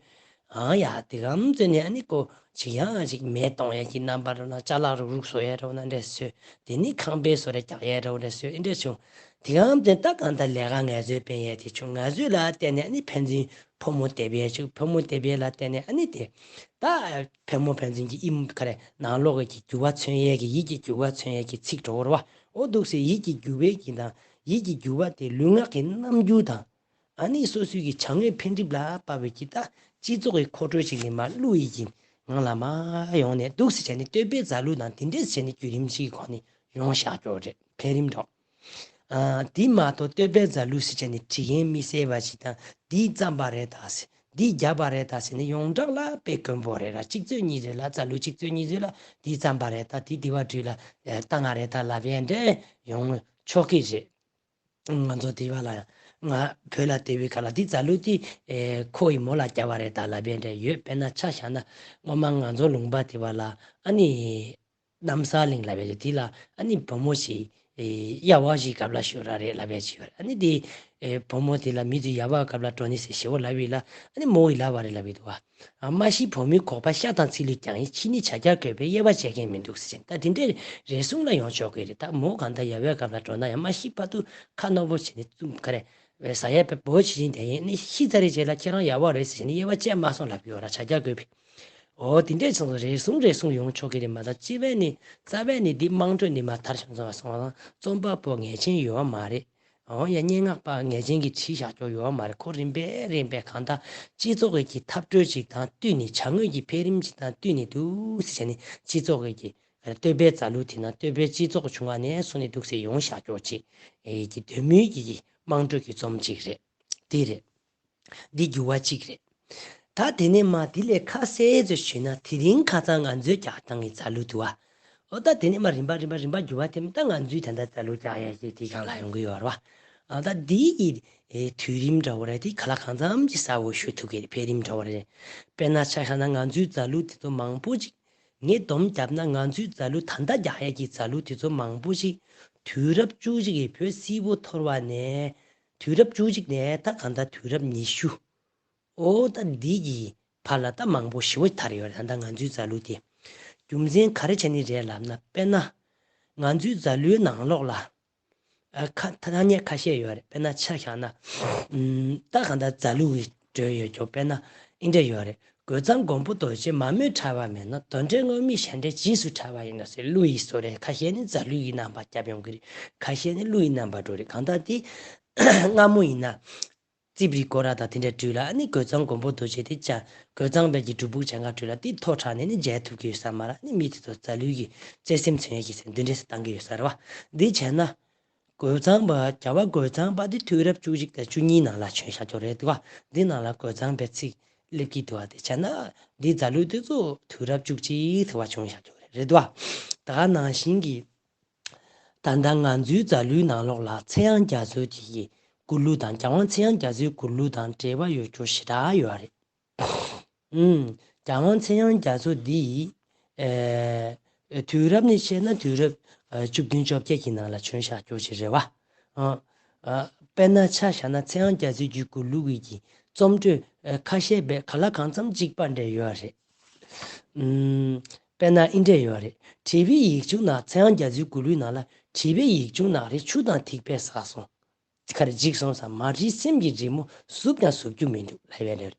ཨང་ཡ། དེ་གམ་ཚོད་ནས་ཨ་ནི་ཀོ་ཅིག་ཡང་ཅིག་མེ་གཏོང་ཡས་ཀྱི་རྣམ་པ་རོ་ན། ཅ་ལག་རུག་རུག་བཟོ་ཡས་རོ་ན་འདྲ་བཟོས། དེ་ནི་ཁང་པའི་བཟོ་རེ་རྒྱག་ཡས་རོ་འདྲ་བཟོས། ཨེ་འདྲ་བྱུང་། དེ་གམ་ཚོད་ད་གང་ལྟར་ལས་ཀ་ངལ་རྩོལ་སྤེལ་ཡས་དེ་བྱུང་། ངལ་རྩོལ་ལ་བརྟེན་ནས་ཨ་ནི་ཕན་ཚུན་ཕོ་མོ་དེ་བས་ཅིག་ཕོ་མོ་དེ་བས་ལ་བརྟེན་ནས་ཨ་ནི་དེ་ད་ཕན་མོ་ཕན་ཚུན་གྱི་ཨིམ་ག་རེ་ནང་ལོགས་ཀྱི་འགྱུར་བ་མཚོན་ཡས་ཀྱི། ཡིད་ཀྱི་འགྱུར་བ་མཚོན་ཡས་ཀྱི་ཚིག་འགྲོ་བར་བ། འོ་འདུག་སེ་ཡིད་ཀྱི་འགྱུར་བའི་གི་དང་། ཡིད་ཀྱི་འགྱུར་བ་དེ་ལུས་ངག་གི་རྣམ་འགྱུར་དང་། ཨ་ནི་སོ་སོའི་གི་བྱ་དངོས་འཕེལ་འགྲིབ་ལ་དཔག་པའི་གི་ད་སྤྱི་ཚོགས་ཀྱི་མཁོ་སྤྲོད་ཅིག་ནི་མ་གླུ་ཡི་གི་ངང་ལ་མ་ཡོང་ནས། འདུག་སེ་བྱས་ནས་བསྟོད་པའི་རྫ་གླུ་དང་དེ་འདྲས་བྱས་ནས་བརྒྱུད་རིམ་ཅིག་གི་ཁོངས་ནས་ཡོང་བཞག་ཀྱོག་རེད། འཕེལ་རིམ་འགྲོ། ཨ་དེ་མ་གཏོགས་བསྟོད་པའི་རྫ་གླུ་ཟེར་བྱས་ནས་བྲིས་མཁན་དམིགས་བསལ་བ་ཞིག་དང་། འདིས་བརྩམས་པ་རེད་ད་ཟེར། འདིས་བརྒྱབ་པ་རེད་ད་ཟེར་ནས་ཡོངས་གྲགས་ལ་དཔེ་དཀོན་པོ་རེད་ར། གཅིག་ཚོད་གཉིས་ཚོད་ལ། རྫ་གླུ་གཅིག་ཚོད་གཉིས་ཚོད་ལ་འདིས་བརྩམས་པ་རེད་ད། འདི་དེ་བ་བྲིས་ལ་ཨེ་བཏང་ང་རེད་ད་ལབ་ཡས་འདྲ་ཡོང་ཆོག་གི་རེད། ང་ཚོ་དེ་བ་ལ་ང་བོད་ལ་དེ་བའི་ཁ་ལ་འདི་རྫ་གླུ་དེ་ཨེ་ཁོ་ཡི་མོ་ལ་བརྒྱབ་པ་རེད་ད་ལབ་ཡས་འདྲ་ཡོད། དཔེར་ན་ཆ་བཞག་ན་སྔོན་མ་ང་ཚོ་ལུང་པ་དེ་བ་ལ་ཨ་ནི་རྣམ་གསལ་གླིང་ལབ་ཡས་དེ་ལ། ཨ་ནི་བུ་མོ་ཞིག་ཨེ་དབྱར་བ་ཞིག་སྐབས་ལ་ཞོར་ར་རེད་ལབ་ཡས་ཅིག་ཡོད་རེད། ཨ་ནི་དེ་ཨེ་བུ་མོ་དེ་ལ་མི་དེ་དབྱར་བ་སྐབས་ལ་འགྲོ་ནི་ཟེར་ཞེ་བོ་ལབ་ཡས་ལ། ཨ་ནི་མོ་ཡི་ལབ་པ་རེད་ལབ་ཡས་འདུག་བ། ཨ་མ་ཤི་བུ་མོའི་ཁོག་པ་ཤ་དང་ཚིལ་ལུས་ཀྱང་ཡིན། ཕྱིས་ནི་བྱ་རྒྱལ་བཀོད་པའི་དབྱེ་བ་འབྱེད་མཁན་མི་འདུག་ཟེར། ད་དེ་འདྲའི་རེ་ཟུང་ལ་ཡོང་ཆོག་གི་རེད། ད་མོ་གང་ལྟར་ཡ་བའི་སྐབས་ལ་འགྲོ་ན་ཡང་མ་ཤི་བར་དུ་ཁ་རྣོ་པོ་བྱས་ནས་བཙུམ་ག་རེ་ཟ་ཡ་པའི་བོ་བྱེད་ཀྱིན་བསྡད་ཡིན། ནི་ཤི་ཚར་རེ་རྗེས་ལ་ཁྱེད་རང་ཡ་བ་རེད་ཟེར་ནས་དབྱེ་བ་བཅད་མ་སོང་ལབ་ཡོད་ར། བྱ་རྒྱལ་བཀོད་པའི། འོ་དེ་འདྲའི་ཚོགས་རེ་ཟུང་རེ་ཟུང་ཡོང་ཆོག་གི་རེད་མ་གཏོགས། སྤྱི་བའི་ནི་རྩ་བའི་ནི་འདི་དམངས་ཁྲོད་ནས་མ་དར་བྱུང་སོང་བ་སོང་བ་དང་། རྩོམ་པ་པོ་ངེས་ཅན་ཡོད་བ་མ་རེད། འོ་ཡ་སྙན་ངག་པ་ངེས་ཅན་གྱིས་བྲིས་བཞག་ཆོག་ཡོད་བ་མ་རེད། ཁོ་རིམ་པས་རིམ་པས་གང་ལྟར་སྤྱི་ཚོགས་ཀྱི་འཐབ་རྩོད་ཅིག་དང་བསྟུན་ནས། བྱ་དངོས་ཀྱི་འཕེལ་རིམ་ཅིག་དང་བསྟུན་ནས་འདུག་སེ་བྱས་ནས་སྤྱི་ཚོགས་ཀྱི་བསྟོད་པའི་རྫ་གླུ་དེ་ན་བསྟོད་པའི་སྤྱི་ཚོགས་བྱུང་བ་ནས་བཟུང་ནས་འདུག་སེ་ཡོང་བཞག་ཆོག་ཅིག་ཨེ་གི་འདོད་མོས་ཀྱི་དམངས་ཁྲོད་ཀྱི་རྩོམ་ཅིག་རེད། དེ་རེད། འདི་འགྱུར་བ་གཅིག་རེད། ད་དེ་ནས་མ་དེ་ལས་ཁ་གསལ་ཚོད་ཞུས་ན། དེ་རིང་ཁ་སང་ང་ཚོའི་རྒྱག་སྟངས་ཀྱི་རྫ་གླུ་འདུག་བ། འོ་ད་དེ་ནས་མ་རིམ་པ་རིམ་པ་རིམ་པ་འགྱུར་བ་དེ་མ། ད་ང་ཚོའི་ད་ལྟ་རྫ་གླུ་རྒྱག་ཡ་ཞིག་དེ་སྒང་ལ་ཡོང་གི་ཡོད་རེད་བ། ཨ་ད་འདི་ཡི་ཨེ་དུས་རིམ་འདྲ་བོ་རེད། དེ་ག་ལ་གང་འཚམ་གྱི་གསལ་བོ་ཞུ་ཐུབ་ཀྱི་རེད། འཕེལ་རིམ་འདྲ་བོ་རེད། དཔེར་ན་ཆ་བཞག་ན་ང་ཚོའི་རྫ་གླུ་དེ་ཚོ་མང་པོ་ཅིག་ངས་སྡོམ་བརྒྱབ་ན་ང་ཚོའི་རྫ་གླུ། ད་ལྟ་རྒྱག་ཡ་གི་རྫ་གླུ་དེ་ཚོ་མང་པོ་ཞིག་དུས་རབས་བཅུ་གཅིག་གི་བོད་སིལ་བུ་འཐོར་བ་ནས། དུས་རབས་བཅུ་གཅིག་ནས་ད་གང་ལྟར་དུས་རབས་ཉི་ཤུ། འོ་ད་འདི་གི་བར་ལ་ད་མང་པོ་ཞེ་པོ་དར་ཡོད་རེད། ད་ལྟ་ང་ཚོའི་རྫ་གླུ་དེ་རྒྱུ་མཚན་ག་རེ་བྱས་ནས་རེད་ལབ་ན། དཔེར་ན་ང་ཚོའི་རྫ་གླུའི་ནང་ལོགས་ལ་ཨ་ཁ་ཐ་སྙད་ཁ་ཤས་ཡོད་རེད། དཔེར་ན་ཆ་བཞག་ན་ཨུམ་ད་གང་ལྟར་རྫ་གླུ་གི་འགྲོས་ཡོད་ཀྱོག་དཔེར་ན་འདི་འདྲ་ཡོད་རེད། རྒོད་ཚང་མགོན་པོ་རྡོ་རྗེ་མ་རྨོས་ཕྲ་བ་མེད་ན། གདོན་འདྲེ་རྔོག་མའི་ཞེན་འདྲེ་རྗེས་སུ་ཕྲ་བ་ཡིན་ནོ་ཟེར་གླུ་ཡི་བཟོ་རེད། ཁ་ཤས་ནི་རྫ་གླུ་ཡི་རྣམ་པ་རྒྱབ་ཡོང་གི་རེད། ཁ་ཤས་ནི་གླུ་ཡི་རྣམ་པ་འགྲོ་རེད། གང་ལྟར་དེ་སྔ་མོ་ཡིན་ན། རྩིབ་རི་སྐོར་ར་དང་དེ་འདྲ་བྲུས་ལ། ཨ་ནི་རྒོད་ཚང་མགོན་པོ་རྡོ་རྗེ་དེ་ཅང་རྒོད་ཚང་བལ་གྱི་སྒྲུབ་ཕུག་བྱ་ང་བྲུས་ལ། དེ་མཐོ་དྲགས་ནས་ནི་མཇལ་ཐུབ་ཀྱི་ཡོད་ས་མ་རེད། ཨ་ནི་མི་དེ་ཚོ་རྫ་གླུ་གི་བརྩེ་སེམས་མཚོན་ཡས་ཀྱི་ཟེར་འདི་འདྲས་སེ་བཏང་གི་ཡོད་ས་རེད་བ། འདི་བྱས་ན་རྒོད་ཚང་པ། རྒྱལ་བ་རྒོད་ཚང་པ་དེ་དུས་རབས་བཅུ་གཅིག་དང་བཅུ་གཉིས་ནང་ལ་བྱོན་བཞག་ཆོག་རེད་འདུག་བ། འདི་ནང་ལ་རྒོད་ཚང་པའི་ཚིག་སླེབས་ཀྱི་འདུག་བ། དེ་བྱས་ན་འདི་རྫ་གླུ་དེ་ཚོ་དུས་རབས་བཅུ་གཅིག་དེ་བ་བྱོན་བཞག་ཆོག་རེད་རེད་འདུག་བ། ད་ག་ནང་བཞིན་གྱི། ད་ལྟ་ང་ཚོའི་རྫ་གླུའི་ནང་ལོགས་ལ་ཚེ་དབང་རྒྱ་མཚོ་གི་མགུར་གླུ་དང་། རྒྱལ་དབང་ཚེ་དབང་རྒྱ་མཚོའི་མགུར་གླུ་དང་འབྲེལ་བ་ཡོད་རྒྱུ་ཞེ་དྲག་ཡོད་རེད། ཨུམ། རྒྱལ་དབང་ཚེ་དབང་རྒྱ་མཚོ་འདི་ཨེ་དུས་རབས་ནས་བཤད་ན་དུས་རབས་ཨ་བཅུ་བདུན་བཅོ་བརྒྱད་ཀྱི་ནང་ལ་བྱོན་བཞག་རྒྱུ་ཞིག་རེད་བ། ཨ་ཨ་དཔེར་ན་ཆ་བཞག་ན་ཚེ་དབང་རྒྱ་མཚོའི་གི་མགུར་གླུ་གི་གི་རྩོམ་འགྲོས་ཨ་ཁ་ཤས་པའི་ག་ལ་གང་འཚམ་གཅིག་པ་འདྲ་ཡོད་རེད། ཨུམ། དཔེར་ན་འདི་འདྲས་ཡོད་རེད། བྲིས་པའི་ཡིག་ཆུང་ནག་ཚེ་དབང་རྒྱ་མཚོའི་མགུར་གླུའི་ནང་ལ། བྲིས་པའི་ཡིག་ཆུང་ནག་རེ་ཆུ་དང་ཐིགས་པས་བསགས་སོང་། ཁར་འཇིགས་སོང་ས། མ་བྲིས་སེམས་ཀྱི་རི་མོ། བསུབ་ཀྱང་བསུབ་རྒྱུ་མི་འདུག་ལབ་ཡ་རེད།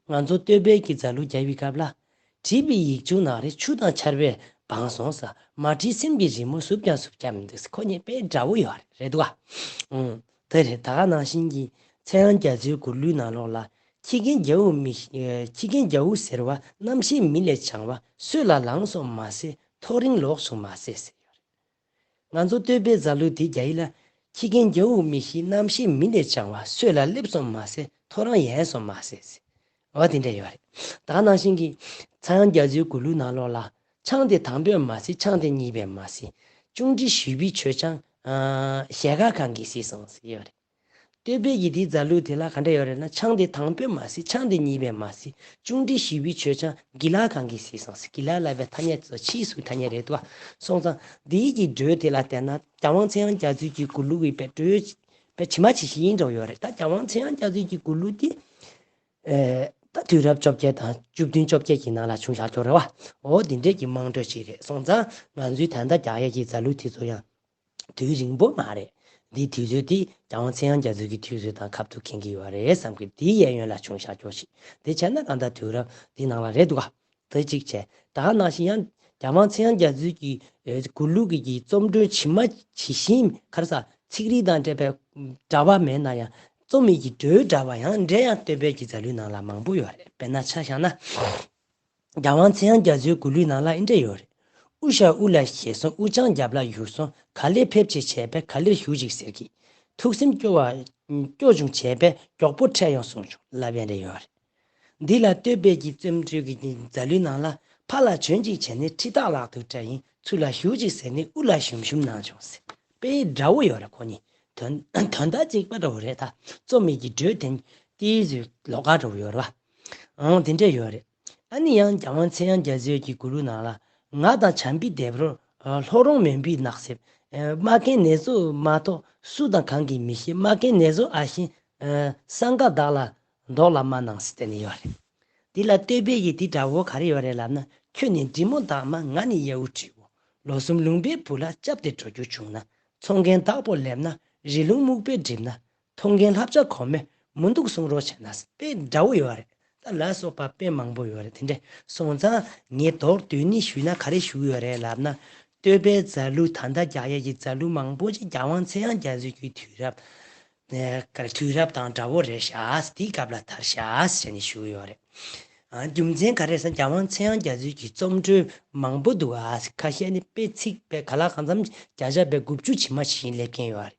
ང་ཚོ་བསྟོད་པའི་གི་རྫ་གླུ་རྒྱག་པའི་སྐབས་ལ། བྲིས་པའི་ཡིག་ཆུང་ནང་རེ་ཆུ་དང་ཆར་པས་སྦངས་སོང་ས། མ་བྲིས་སེམས་ཀྱི་རི་མོ། བསུབ་ཀྱང་བསུབ་རྒྱུ་མི་འདུག་ས། ཁོ་གཉིས་དཔེ་འདྲ་བོ་ཡོད་རེད། རེད་འདུག་ག་ཨང་། དེ་རེད། ད་ག་ནང་བཞིན་གྱི་ཚེ་དབང་རྒྱ་མཚོའི་མགུར་གླུའི་ནང་ལོགས་ལ། ཁྱི་རྒན་རྒྱ་འུ་མི་ཤེས། ཁྱི་རྒན་རྒྱ་འུ་ཟེར་བ། རྣམ་ཤེས་མི་ལས་བྱང་བ། སྲོད་ལ་ལངས་སོང་མ་ཟད། ཐོ་རེངས་ལོག་སོང་མ་ཟད་ཟེར་ཡོད་རེད། ང་ཚོ་བསྟོད་པའི་རྫ་གླུ་དེ་རྒྱག་ཡིན་ལ། ཁྱི་རྒན་རྒྱ་འུ་མི་ཤེས། རྣམ་ཤེས་མི་ལས་བྱང་བ། སྲོད་ལ་སླེབས་སོང་མ་ཟད། ཐོ་རངས་ཡལ་སོང་མ་ཟད་ཟེར། འོ་དེ་འདྲ་ཡོད་རེད། ད་ག་ནང་བཞིན་གྱི་ཚེ་དབང་རྒྱ་མཚོའི་མགུར་གླུ་ནང་ལོགས་ལ། ཆང་དེ་དང་པོས་མ་ཟིན། ཆང་དེ་གཉིས་པས་མ་ཟིན། ཅུང་ཏྲི་ཞུས་པའི་མཆོད་ཆང་། ཨ། ཞལ་དཀར་གང་གིས་ཟིན་སོང་ཟེར་ཡོད་རེད། བསྟོད་པའི་གི་དེའི་རྫ་གླུ་དེ་ལ་ག་འདྲ་ཡོད་རེད་ན། ཆང་དེ་དང་པོས་མ་ཟིན། ཆང་དེ་གཉིས་པས་མ་ཟིན། ཅུང་ཏྲི་ཞུས་པའི་མཆོད་ཆང་། དགེ་ལགས་གང་གིས་ཟིན་སོང་ཟེར། དགེ་ལགས་ལབ་པའི་ཐ་སྙད་ཚོ་ཕྱིས་སུ་ཐ་སྙད་རེད་འདུག་ག་སོང་ཙང་འདིའི་གི་འགྲོས་དེ་ལ་བལྟས་ན། རྒྱལ་དབང་ཚེ་དབང་རྒྱ་མཚོའི་གི་མགུར་གླུ་གི་དཔེ་འགྲོས་དཔེ་ཇི་མ་ཇི་བཞིན་ཡིན་འགྲོ་ཡོད་རེད། ད་རྒྱལ་དབང་ཚེ་དབང་རྒྱ་མཚོའི་གི་མགུར་གླུ་དེ། ཨེ། ད་དུས་རབས་བཅོ་བརྒྱད་དང་བཅུ་བདུན་བཅོ་བརྒྱད་ཀྱི་ནང་ལ་བྱུང་བཞག་ཆོག་རེད་བ། འོ་འདི་འདྲས་ཀྱི་དམངས་ཁྲོད་ཅིག་རེད། སོང་ཙང་ང་ཚོའི་ད་ལྟ་རྒྱག་ཡས་ཀྱི་རྫ་གླུ་དེ་ཚོ་ཡང་དུས་རིང་པོ་མ་རེད། འདིའི་དུས་ཚོད་དེ་རྒྱལ་དབང་ཚེ་དབང་རྒྱ་མཚོ་གི་དུས་ཚོད་དང་ཁ་ཐུག་འཁེལ་གྱི་ཡོད་རེད་བསམ་གི། འདིའི་གཡས་གཡོན་ལ་བྱུང་བཞག་ཆོག་ཅིག་དེ་བྱས་ན་གང་ལྟར་དུས་རབས་འདི་ནང་ལ་རེད་འདུག་ག་དེ་གཅིག་བྱས། ད་ག་ནང་བཞིན་ཡང་རྒྱལ་དབང་ཚེ་དབང་རྒྱ་མཚོའི་གི་ཨེ་མགུར་གླུ་གི་གི་རྩོམ་འགྲོས་ཇི་མ་ཇི་བཞིན། ག་རེ་ཟ། ཚིག་རིས་དང་འབྲེལ་བའི་འདྲ་བ་མེད་ན་ཡང་། རྩོམ་ཡིག་གི་འགྲོས་འདྲ་བ་ཡང་འདྲ་ཡང་བསྟོད་པའི་གི་རྫ་གླུའི་ནང་ལ་མང་པོ་ཡོད་རེད། དཔེར་ན་ཆ་བཞག་ན། རྒྱལ་དབང་ཚེ་དབང་རྒྱ་མཚོའི་མགུར་གླུའི་ནང་ལ་འདི་འདྲ་ཡོད་རེད། དབུ་ཞྭ་དབུ་ལ་བཞེས་སོང་། དབུ་ལྕང་རྒྱབ་ལ་གཡུགས་སོང་། ག་ལེར་ཕེབས་ཅིག་བྱས་པས། ག་ལེར་བཞུགས་ཅིག་ཟེར་གི། ཐུགས་སེམས་སྐྱོ་བ་སྐྱོ་བྱུང་བྱས་པས། མགྱོགས་པོ་འཕྲད་ཡོང་གསུངས་བྱུང་ལབ་ཡ་འདྲ་ཡོད་རེད། འདི་ལ་བསྟོད་པའི་གི་རྩོམ་འགྲོས་ཀྱི་རྫ་གླུའི་ནང་ལ། ཕར་ལ་བྱོན་ཅིག་བྱས་ནས་ཁྲི་ཐག་ལག་ཏུ་བཀྲ་ཡིན། ཚུར་ལ་བཞུགས་ཅིག་ཟེར་ནས་དབུ་ལ་ཞུམ་ཞུམ་གནང་བྱུང་ཟེར། དཔེ་འདྲ་བོ་ཡོད་རེད། ཁོ་གཉིས་དོན་དོན་དག་གཅིག་པ་འདྲ་བོ་རེད། ད་རྩོམ་ཡིག་གི་འགྲོས་དེ་ཏིས་ལོགས་ཀ་འདྲ་བོ་ཡོད་རེད་བ། ཨང་། དེ་འདྲ་ཡོད་རེད། ཨ་ནི་ཡང་རྒྱལ་དབང་ཚེ་དབང་རྒྱ་མཚོའི་གི་མགུར་གླུ་ནང་ལ། ང་དང་བྱམས་པའི་སྡེབ་རོལ། ལྷོ་རོང་མོན་པའི་ནགས་གསེབ། རྨ་རྒན་ནེ་ཙོ་མ་གཏོགས་སུ་དང་གང་གིས་མི་ཤེས། རྨ་རྒན་ནེ་ཙོ་ཨ་ཤེས། སང་ག་བདག་ལ་མདོག་ལ་མ་གནང་ཟེར་དེ་ནི་ཡོད་རེད། འདི་ལ་བསྟོད་པའི་ཡི་དེ་འདྲ་བོ་ག་རེ་ཡོད་རེད་ལབ་ན། ཁྱོད་ནི་འབྲི་མོ་དག་མ། ང་ནི་གཡའ་བོ་དྲིལ་བོ། ལོ་གསུམ་ལུང་པའི་བུ་ལ་སྐྱབས་ཏེ་འགྲོ་རྒྱུ་བྱུང་ན། ཚོང་མཁན་བདག་པོ་སླེབས་ན། རི་ལུང་སྨུག་པས་བསྒྲིབས་ན། མཐོང་མཁན་ལྷ་བྱ་གོང་མས་མི་འདུག་གསུང་རོགས་བྱས་ན། དཔེ་འདྲ་བོ་ཡོད་རེད། ད་ལ་སོགས་པ་དཔེ་མང་པོ་ཡོད་རེད། དེ་འདྲ་སོང་ཙང་ངས་མདོར་བསྡུས་ནས་ཞུས་ན་ག་རེ་ཞུ་ཡོད་རེད་ལབ་ན། བསྟོད་པའི་རྫ་གླུ། ད་ལྟ་རྒྱག་ཡས་ཀྱི་རྫ་གླུ་མང་པོ་ཅིག་རྒྱལ་དབང་ཚེ་དབང་རྒྱ་མཚོའི་གི་དུས་རབས། ཨེ། དུས་རབས་དང་འདྲ་བོ་རེད་ཤག་དེའི་སྐབས་ལ་དར་ཤག་ཟེར་ནས་ཞུ་གི་ཡོད་རེད། ཨ། རྒྱུ་མཚན་ག་རེ་ཟེར་ན། རྒྱལ་དབང་ཚེ་དབང་རྒྱ་མཚོའི་གི་རྩོམ་འགྲོས་མང་པོ་འདུག་ཨ། ཁ་ཤས་ནི་དཔེ་ཚིག་དཔེ་ག་ལ་གང་འཚམ་བརྒྱ་ཆ་དཔེ་དགུ་བཅུ་ཇི་མ་ཇི་བཞིན་སླེབས་མཁན་ཡོད་རེད།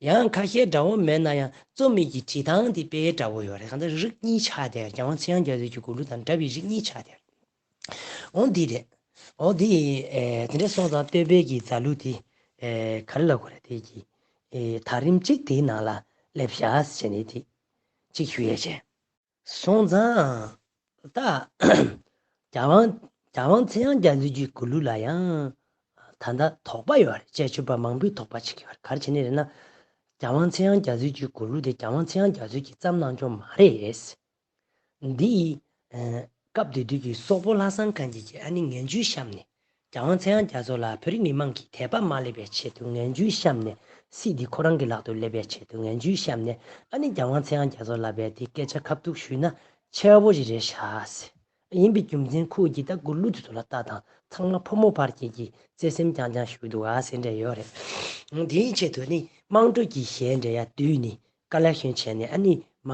ཡང་ཁ་ཤས་འདྲ་བོ་མེད་ན་ཡང་རྩོམ་ཡིག་གི་བྲིས་སྟངས་དེ་དཔེ་འདྲ་བོ་ཡོད་རེད། གང་ལྟར་རིགས་གཉིས་ཆགས་བསྡད། རྒྱལ་དབང་ཚེ་དབང་རྒྱ་མཚོའི་གི་མགུར་གླུ་དང་འདྲ་བའི་རིགས་གཉིས་ཆགས་བསྡད། འོ་འདི་རེད། འོ་འདི། ཨེ། དེ་འདྲ་སོང་ཙང་བསྟོད་པའི་གི་རྫ་གླུ་དེ། ཨེ། ག་རེ་ལབ་དགོས་རེད། དེ་གི། ཨེ། ད་རིམ་གཅིག་དེའི་ནང་ལ་སླེབས་ཤག་ཟེར་ནས་དེ་གཅིག་ཞུ་ཡས་བྱས། སོང་ཙང་། ད་རྒྱལ་དབང་རྒྱལ་དབང་ཚེ་དབང་རྒྱ་མཚོའི་གི་མགུར་གླུ་ལ་ཡང་ད་ལྟ་དོགས་པ་ཡོད་རེད། དཔྱད་བརྗོད་པ་མང་པོས་དོགས་པ་བྱེད་ཀྱི་ཡོད་རེད། ག་རེ་བྱས་ནས་རེད་ན། རྒྱལ་དབང་ཚེ་དབང་རྒྱ་མཚོའི་གི་མགུར་གླུ་དེ་རྒྱལ་དབང་ཚེ་དབང་རྒྱ་མཚོས་ཀྱིས་བརྩམས་གནང་ཀྱང་མ་རེད། འདི་ཡི། ཨ། སྐབས་དེ་དུས་ཀྱི་སོག་པོ་ལྷ་བཟང་གན་རྒྱ་གིས་ཨ་ནི་ངན་ཇུས་བཤམས་ནས། རྒྱལ་དབང་ཚེ་དབང་རྒྱ་མཚོ་ལ་བོད་རིགས་མི་མང་གིས་དད་པ་མ་སླེབས་པའི་ཆེད་དུ་ངན་ཇུས་བཤམས་ནས། སྲིད་འདི་ཁོ་རང་གི་ལག་ཏུ་སླེབས་པའི་ཆེད་དུ་ངན་ཇུས་བཤམས་ནས། ཨ་ནི་རྒྱལ་དབང་ཚེ་དབང་རྒྱ་མཚོ་ལབ་པའི་དེ་སྐད་ཆ་ཁ་ཐུག་ཞུས་ན་ཆེ་བོ་ཞིག་རེད་ཤག་ཟེར། ཡིན་པའི་རྒྱུ་མཚན་ཁོ་གིས་ད་མགུར་གླུ་དེ་ཚོ་ལ་ལྟ་དང་། ཚང་མ་ཕོ་མོ་བར་གྱི་གི་བརྩེ་སེམས་རྐྱང་རྐྱང་ཞུགས་འདུག་ཨ་ཟེར་འདྲ་ཡོད་རེད། དེའི་ཆེད་དུ་ནི་དམངས་ཁྲོད་ཀྱི་གཞས་འདྲ་ཡ་བསྡུས་ནས་ཀ་ལེག་ཤན་བྱས་ནས། ཨ་ནི་མ་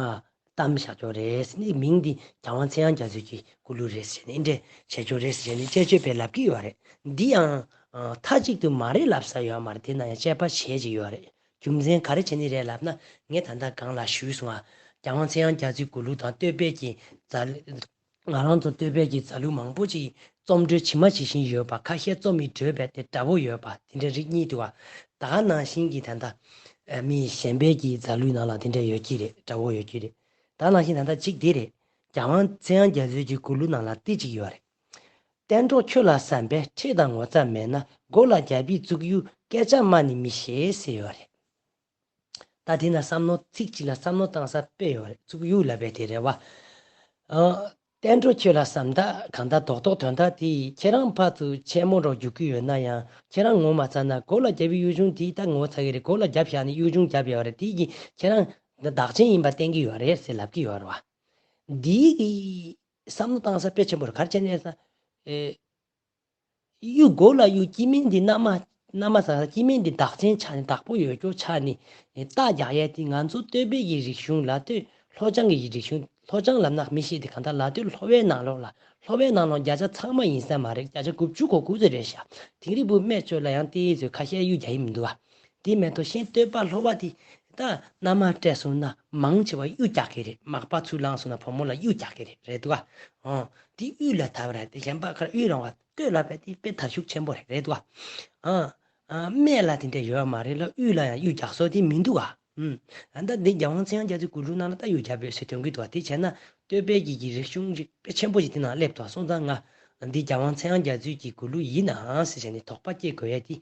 གཏམ་བཞག་ཆོག་རེད་ཟེར་ནས། མིང་འདི་རྒྱལ་དབང་ཚེ་དབང་རྒྱ་མཚོ་གི་མགུར་གླུ་རེད་ཟེར་ནས་འདྲ་བྱས་ཆོག་རེད་ཟེར་ནས་དཔྱད་བརྗོད་པས་ལབ་ཀྱི་ཡོད་རེད། འདི་ཡང་མཐའ་གཅིག་ཏུ་མ་རེད་ལབ་ས་ཡོད་མ་རེད། དེ་ན་ཡང་དཔྱད་པ་བྱས་ཅིག་ཡོད་རེད། རྒྱུ་མཚན་ག་རེ་བྱས་ནས་རེད་ལབ་ན། ངས་ད་ལྟ་སྒང་ལ་ཞུས་སོང་ཨ། རྒྱལ་དབང་ཚེ་དབང་རྒྱ་མཚོའི་མགུར་གླུ་དང་བསྟོད་པའི་གི་རྩ། ང་རང་ཚོ་བསྟོད་པའི་གི་རྫ་གླུ་མང་པོ་ཅིག་རྩོམ་འགྲོས་ཇི་མ་ཇི་བཞིན་ཡོད་པ། ཁ་ཤས་རྩོམ་ཡིག་འགྲོས་རྦད་དེ་འདྲ་བོ་ཡོད་པ། དེ་འདྲ་རིགས་གཉིས་འདུག་བ། ད་ག་ནང་བཞིན་གྱི་ད་ལྟ་མི་གཞན་པའི་གི་རྫ་གླུའི་ནང་ལ་དེ་འདྲ་ཡོད་ཀྱི་རེད། འདྲ་བོ་ཡོད་ཀྱི་རེད། ད་ག་ནང་བཞིན་ད་ལྟ་གཅིག་དེ་རེད། རྒྱལ་དབང་ཚེ་དབང་རྒྱ་མཚོའི་གི་མགུར་གླུ་ནང་ལ་དེ་གཅིག་ཡོད་རེད། གཏན་གྲོགས་ཁྱོད་ལ་བསམ་པས་ཁྲེལ་དང་ངོ་ཚ་མེད་ན། མགོ་ལ་རྒྱ་ཕིབས་བཙུགས་གཡུག་སྐད་ཆ་སྨྲ་ནི་མི་ཤེས་ཟེར་ཡོད་རེད། ད་དེ་ན་བསམ་མནོ་ཚིག་གཅིག་ལ་བསམ་མནོ་བཏང་ས་དཔེ་ཡོད་རེད། བཙུགས་གཡུག་ལབ་པའི་དེ་རེད་བ། ཨ། བསྟན་འགྲོ་ཁྱོད་ལ་བསམ་ད་གང་ལྟར་རྡོག་རྡོག་དོན་དག་དེ་ཁྱེད་རང་ཕར་ཚུར་ཆེན་མོ་རོགས་རྒྱུག་གི་ཡོད་ན་ཡང་ཁྱེད་རང་ངོ་མ་ཚ་ན་མགོ་ལ་རྒྱབ་པའི་གཡུ་ཆུང་དེ་ད་ངོ་ཚ་གི་རེད། མགོ་ལ་རྒྱབ་བཞག་ནས་གཡུ་ཆུང་རྒྱབ་ཡོད་རེད། དེ་གིས་ཁྱེད་རང་འདི་བདག་ཆེན་ཡིན་པ་བསྟན་གི་ཡོད་རེད་ཟེར་ལབ་ཀྱི་ཡོད་རེད་བ། འདི་གི་བསམ་བློ་བཏང་ས་དཔེ་ཆེན་པོ་རེད། ག་རེ་བྱས་ནས་ཟེར་ན། ཨེ། གཡུ་མགོ་ལ་གཡུ་སྐྱེ་དམན་འདི་མནའ་མ། མནའ་མ་ཟེར་སྐྱེ་དམན་འདི་བདག་ཆེན་ཆགས་ནས་བདག་པོ་ཡོད་རྒྱུ་ཆགས་ནས་རྟ་རྒྱག་ཡས་དེ་ང་ཚོ་སྟོད་པའི་གི་རིག་གཞུང་ལ་ལྟོས། ལྷོ་བྱང་གི་རིག་གཞུང་། ལྷོ་བྱང་ལབ་ན་མི་ཤེས་དེ་གང་ལྟར་ལ་ལྟོས། ལྷོ་བའི་ནང་ལོགས་ལ། ལྷོ་བའི་ནང་ལོགས་བརྒྱ་ཆ་ཚང་མ་ཡིན་ས་མ་རེད། བརྒྱ་ཆ་དགུ་བཅུ་གོ་དགུ་ཙམ་རེད་ཤག་དིང་རི་བུ་སྨད་ཕྱོགས་ལ་ཡང་དེའི་ཚོས་ཁ་ཤས་གཡུ་རྒྱག་གི་མི་འདུག་བ། དེ་མེད་དོ་ཤེས་སྟོད་པ་ལྷོ་བ་དེ་ད་མནའ་མ་སྤྲད་སོང་ན་མང་ཆེ་བ་གཡུ་རྒྱག་གི་རེད། མག་པ་ཚུར་བླངས་སོང་ན་བུ་མོ་ལ་གཡུ་རྒྱག་གི་རེད། རེད་འདུག་བ། ཨོ། དེ་གཡུ་ལ་ཐར་བ་རེད། དེ་གཞན་པ་ཁར་གཡུ་རང་བ། སྟོད་ལ་བས་དེ་དཔེ་དར་ཤུགས་ཆེན་པོ་རེད། རེད་འདུག་བ། ཨ། ཨ། སྨད་ལ་དེ་འདྲ་ཡོད་མ་རེད་ལ་དབུས་ལ་ཡང་གཡུ་རྒྱག་སྲོལ་དེ་མི་འདུག་ཨ། ཨུམ། ཨ་ད་འདི་རྒྱལ་དབང་ཚངས་དབྱངས་རྒྱ་མཚོའི་མགུར་གླུ་ནང་ལ་ད་གཡུ་རྒྱབ་ཡོད་ཟེར་དོན་གྱི་འདུག་བ། དེ་བྱས་ན་སྟོད་པའི་གི་གི་རིག་གཞུང་ཅིག་དཔེ་ཆེན་པོ་ཞིག་དེ་ནང་སླེབས་འདུག་བ། སོང་ཙང་ང་འདི་རྒྱལ་དབང་ཚངས་དབྱངས་རྒྱ་མཚོའི་གི་མགུར་གླུ་ཡིན་ནའང་ཟེར་བྱས་ནས་དོགས་པ་སྐྱེ་དགོས་ཡ་དེ།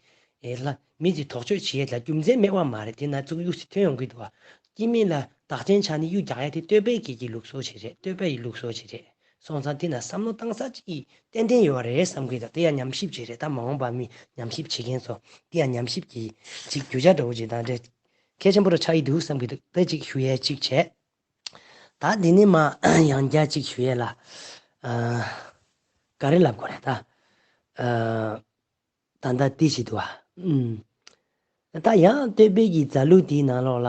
ཨེ་ལ་མི་ཚོས་དོགས་གཅོད་བྱེད་ཡས་ལ་རྒྱུ་མཚན་མེད་པ་མ་རེད། དེ་ན་གཙུག་གཡུ་ཟེར་ཐོན་ཡོང་གི་འདུག་བ། སྐྱེ་དམན་ལ་བདག་ཆེན་ཆགས་ནས་གཡུ་རྒྱག་ཡ་དེ་སྟོད་པའི་གི་གི་ལུགས་སྲོལ་ཞིག་རེད། སྟོད་པ་ཡི་ལུགས་སྲོལ་ཞིག་རེད། སོང་ཙང་དེ་ན་བསམ་བློ་བཏང་ས་ཅིག་ཏན་ཏན་ཡོད་རེད་བསམ་གི་འདུག་དེ་ཡང་ཉམས་ཞིབ་བྱེད་རེད། ད་མ་འོངས་པ་མི་ཉམས་ཞིབ་བྱེད་མཁན་ཚོ་དེ་ཡང་ཉམས་ཞིབ་ཀྱི་ཅིག་རྒྱུ་ཆ་འདྲ་བོ་ཅིག་དང་འབྲེལ་གལ་ཆེན་པོ་རུ་ཆགས་ཡི་འདུག་བསམ་གི་འདུག་དེ་ཅིག་ཞུ་ཡས་ཅིག་བྱས། ད་འདི་ནས་མ་ཡང་བསྐྱར་ཅིག་ཞུ་ཡས་ལ། ཨ། ག་རེ་ལབ་དགོས་རེད་ད། ཨ། ད་ལྟ་དེ་ཞིག་འདུག་བ། ཨུམ། ད་ཡང་སྟོད་པའི་གི་རྫ་གླུ་དེའི་ནང་ལོགས་ལ།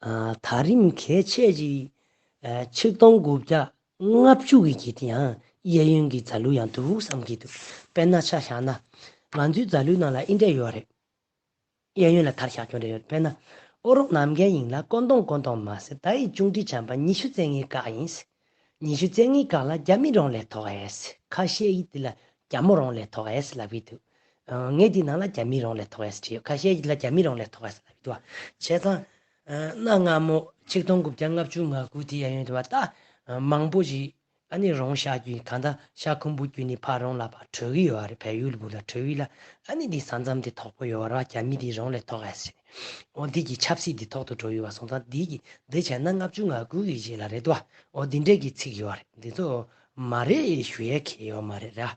ཨ། ད་རིམ་གལ་ཆེ་ཅིག་ཨ། ཆིག་སྟོང་དགུ་བརྒྱ་ལྔ་བཅུ་གི་གི་དེ་ཡང་གཡས་གཡོན་གྱི་རྫ་གླུ་ཡང་འདུག་བསམ་གྱི་འདུག་དཔེར་ན་ཆ་བཞག་ན། ང་ཚོའི་རྫ་གླུའི་ནང་ལ་འདི་འདྲ་ཡོད་རེད། གཡས་གཡོན་ལ་དར་བཞག་ཀྱང་འདྲ་ཡོད་རེད། དཔེར་ན། ཨོ་རོག་ནམ་མཁའི་དབྱིངས་ལ་ཀོན་ཏོང་ཀོན་ཏོང་མ་ཟེར། ད་ཡི་ཅུང་ཀྲི་བྱམས་པ་ཉི་ཤུ་རྩ་ལྔའི་སྐག་ཡིན་ཟེར། ཉི་ཤུ་རྩ་ལྔའི་སྐག་ལ་རྒྱ་མི་རང་ལས་ཐོག་ཨེ་ཟེར། ཁ་ཤས་ཡིས་དེ་ལ་རྒྱ་མོ་རང་ལས་ཐོག་ཨེ་ཟེར་ལབ་ཀྱི་འདུག་ཨ། ངས་འདི་ནང་ལ་རྒྱ་མི་རང་ལས་ཐོག་ཨེ་ཟེར་བྲིས་ཡོད། ཁ་ཤས་ཡིས་དེ་ལ་རྒྱ་མི་རང་ལས་ཐོག་ཨེ་ཟེར་ལབ་ཀྱི་འདུག་བ། བྱས་ཙང་། ཨ། གནའ་སྔ་མོ་ཆིག་སྟོང་དགུ་བརྒྱ་ལྔ་བཅུ་ང་དགུ་དེ་ཡང་ཡོད་འདུག་བ། ད། ཨ། མང་པོ་ཞིག་ཨ་ནི་རོང་ཤར་བརྒྱུད་གང་ལྟར་ཤར་ཁུམ་བུ་བརྒྱུད་ནས་ཕར་རོང་ལ་ཕར་བྲོས་ཀྱི་ཡོད་རེད། བལ་ཡུལ་ལ་བུ་ལ་བྲོས་ཡིན་ལ། ཨ་ནི་འདི་ས་མཚམས་འདི་དོག་པོ་ཡོད་རེད་བ། རྒྱ་མི་འདི་རང་ལས་ཐོག་ཨེ་ཟེར། འོ་འདི་གི་ཆབ་སྲིད་འདི་ཐོག་ཏུ་འགྲོ་ཡོད་བ། སོང་ཙང་འདི་གི་འདི་བྱས་ན་ལྔ་བཅུ་ང་དགུ་གི་རྗེས་ལ་རེད་དོ། འོ་འདི་འདྲས་ཀྱི་ཚིག་ཡོད་རེད། འདི་ཚོ་མ་རེད་ཞུ་ཡས་ཁེལ་ཡོད་མ་རེད་ར།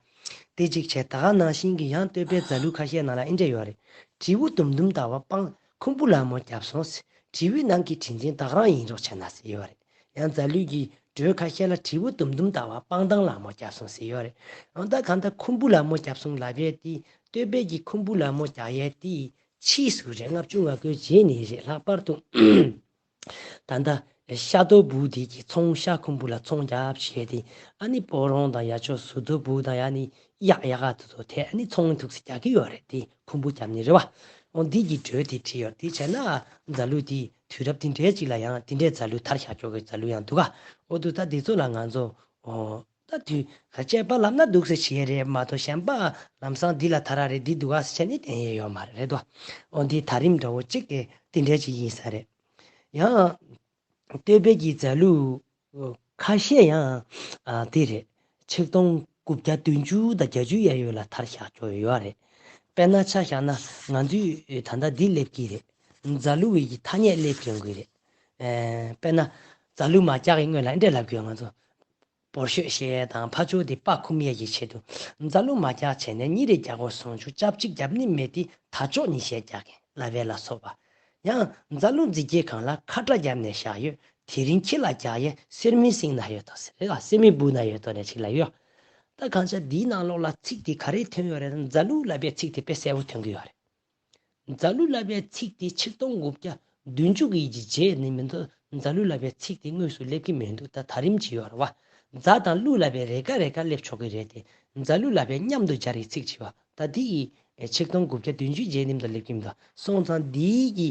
དེ་གཅིག་བྱས། ད་ག་ནང་བཞིན་གྱི་ཡང་སྟོད་པའི་རྫ་གླུ་ཁ་ཤས་ནང་ལ་འདི་འདྲས་ཡོད་རེད། དྲིལ་བུ་དུམ་དུམ་ལྟ་བུ་སྤང་ཁུམ་བུ་ལ་མོ་བརྒྱབ་སོང་ཟེར། དྲིལ་བུའི་ནང་གི་དྲིན་ཅན་བདག་རང་ཡིན་རོགས་བྱས་ན་ཟེར་ཡོད་རེད། ཡང་རྫ་གླུ་གི་འགྲོས་ཁ་ཤས་ལ་དྲིལ་བུ་དུམ་དུམ་ལྟ་བུ་སྤང་ཐང་ལ་མོ་བརྒྱབ་སོང་ཟེར་ཡོད་རེད། འོ་ད་གང་ལྟར་ཁུམ་བུ་ལ་མོ་བརྒྱབ་སོང་ལབ་ཡས་དེ་སྟོད་པའི་གི་ཁུམ་བུ་ལ་མོ་རྒྱག་ཡས་དེ་ཕྱིས་སུ་རེད། ལྔ་བཅུ་ང་དགུའི་རྗེས་ནས་རེད། ལྷག་པར་དུ་ད་ལྟ་ཤ་རྡོ་བུ་དེ་གི་ཚོང་ཤ་ཁུམ་བུ་ལ་ཚོང་རྒྱབ་བྱས་ཏེ། ཨ་ནི་སྤོ་རོང་དང་ཡ་ཆོ་ཟུ་རྡོ་བུ་དང་ཡ་ནི་གཡག་གཡག་དེ་ཚོ་ཐད་ཨ་ནི་ཚོང་ཐུག་སེ་རྒྱག་གི་ཡོད་རེད། དེ་ཁུམ་བུ་རྒྱབ་ནི་རེད་བ། འོ་འདི་གི་འགྲོས་དེ་བྲིས་ཡོད། དེ་བྱས་ན་རྫ་གླུ་དེ་དུས་རབས་དེ་འདྲའི་ཅིག་ལ་ཡང་དེ་འདྲའི་རྫ་གླུ་དར་བཞག་ཆོག་གི་རྫ་གླུ་ཡང་འདུག་ག་འོ་འདུག་ད་འདི་ཚོ་ལ་ང་ཚོ། འོ། ད་དུས་ག་དཔྱད་པ་ལབ་ན་འདུག་སེ་བྱེད་རེད་མ་གཏོགས་གཞན་པ་ལམ་སང་འདི་ལ་དར་ར་རེད། འདི་འདུག་ག་ཟེར་བྱས་ནས་བསྟན་ཡས་ཡོད་མ་རེད་དོ། འོ་འདི་ད་རིམ་འདྲ་བོ་གཅིག་དེ་དེ་འདྲའི་ཅིག་ཡིན་ས་རེད། ཡང་། སྟོད་པའི་གི་རྫ་གླུ་ཁ་ཤས་ཡང་ཨ་དེ་རེད། ཆིག་སྟོང་དགུ་བརྒྱ་བདུན་ཅུ་དང་བརྒྱད་ཅུ་གཡས་གཡོན་ལ་དར་བཞག་ཆོག་ཡོད་རེད། དཔེར་ན་ཆ་བཞག་ན་ང་ཚོས་ད་ལྟ་འདི་སླེབས་ཀྱི་རེད། རྫ་གླུ་བའི་གི་ཐ་སྙད་སླེབས་ཀྱི་ཡོང་གི་རེད། ཨེ། དཔེར་ན་རྫ་གླུ་མ་རྒྱག་གི་སྔོན་ལ་འདི་འདྲ་ལབ་ཀྱི་ཡོད། ང་ཚོ་བོར་ཤོད་བཤད་ཡས་དང་ཕ་ཆོས་དེ་པ་ཁུམ་ཡས་ཀྱི་ཆེད་དུ། རྫ་གླུ་མ་རྒྱག་བྱས་ནས་གཉིས་རེ་རྒྱག་དགོས་གསུང་ཆོག་ཅབ་གཅིག་རྒྱབ་ནི་མེད་དེ་ད་ཅོག་གཉིས་བཤད་རྒྱག་གི་ལབ་ཡས་ལ་སོགས་པ། ཡང་རྫ་གླུ་འཛིན་སྐྱེས་གང་ལ་ཁ་སྐྲ་བརྒྱབ་ནས་བཞག་ཡོད། དེ་རིང་ཁྱི་ལ་རྒྱག་ཡས་གསེར་མིག་སེང་ན་ཡོད་དོ་ཟེར་རེད་ལ། གསེར་མིག་སྦུག་ན་ཡོད་དོ་ནས་ཅིག་ལ་ཡོད། ད་གང་ཆ་འདིའི་ནང་ལོགས་ལ་ཚིག་དེ་ག་རེ་ཐོན་ཡོད་རེད་ན། རྫ་གླུ་ལབ་པའི་ཚིག་དེ་དཔེ་གསལ་བོ་ཐོན་གི་ཡོད་རེད། རྫ་གླུ་ལབ་པའི་ཚིག་དེ་ཆིག་སྟོང་དགུ་བརྒྱ་བདུན་ཅུ་གི་རྗེས་ནས་མི་འདུག་རྫ་གླུ་ལབ་པའི་ཚིག་དེ་དངོས་སུ་སླེབས་ཀྱི་མི་འདུག་ད་ད་རིམ་གྱི་ཡོད་རེད་བ། རྫ་དང་གླུ་ལབ་པའི་རེ་ཁ་རེ་ཁ་སླེབས་ཆོག་གི་རེད་དེ། རྫ་གླུ་ལབ་པའི་མཉམ་དུ་སྦྱར་བའི་ཚིག་བྱས་པ། ད་དེ་ཡི་ཆིག་སྟོང་དགུ་བརྒྱ་བདུན་ཅུ་རྗེས་ནས་མ་གཏོགས་སླེབས་ཀྱི་མི་འདུག་སོང་ཙང་འདི་གི་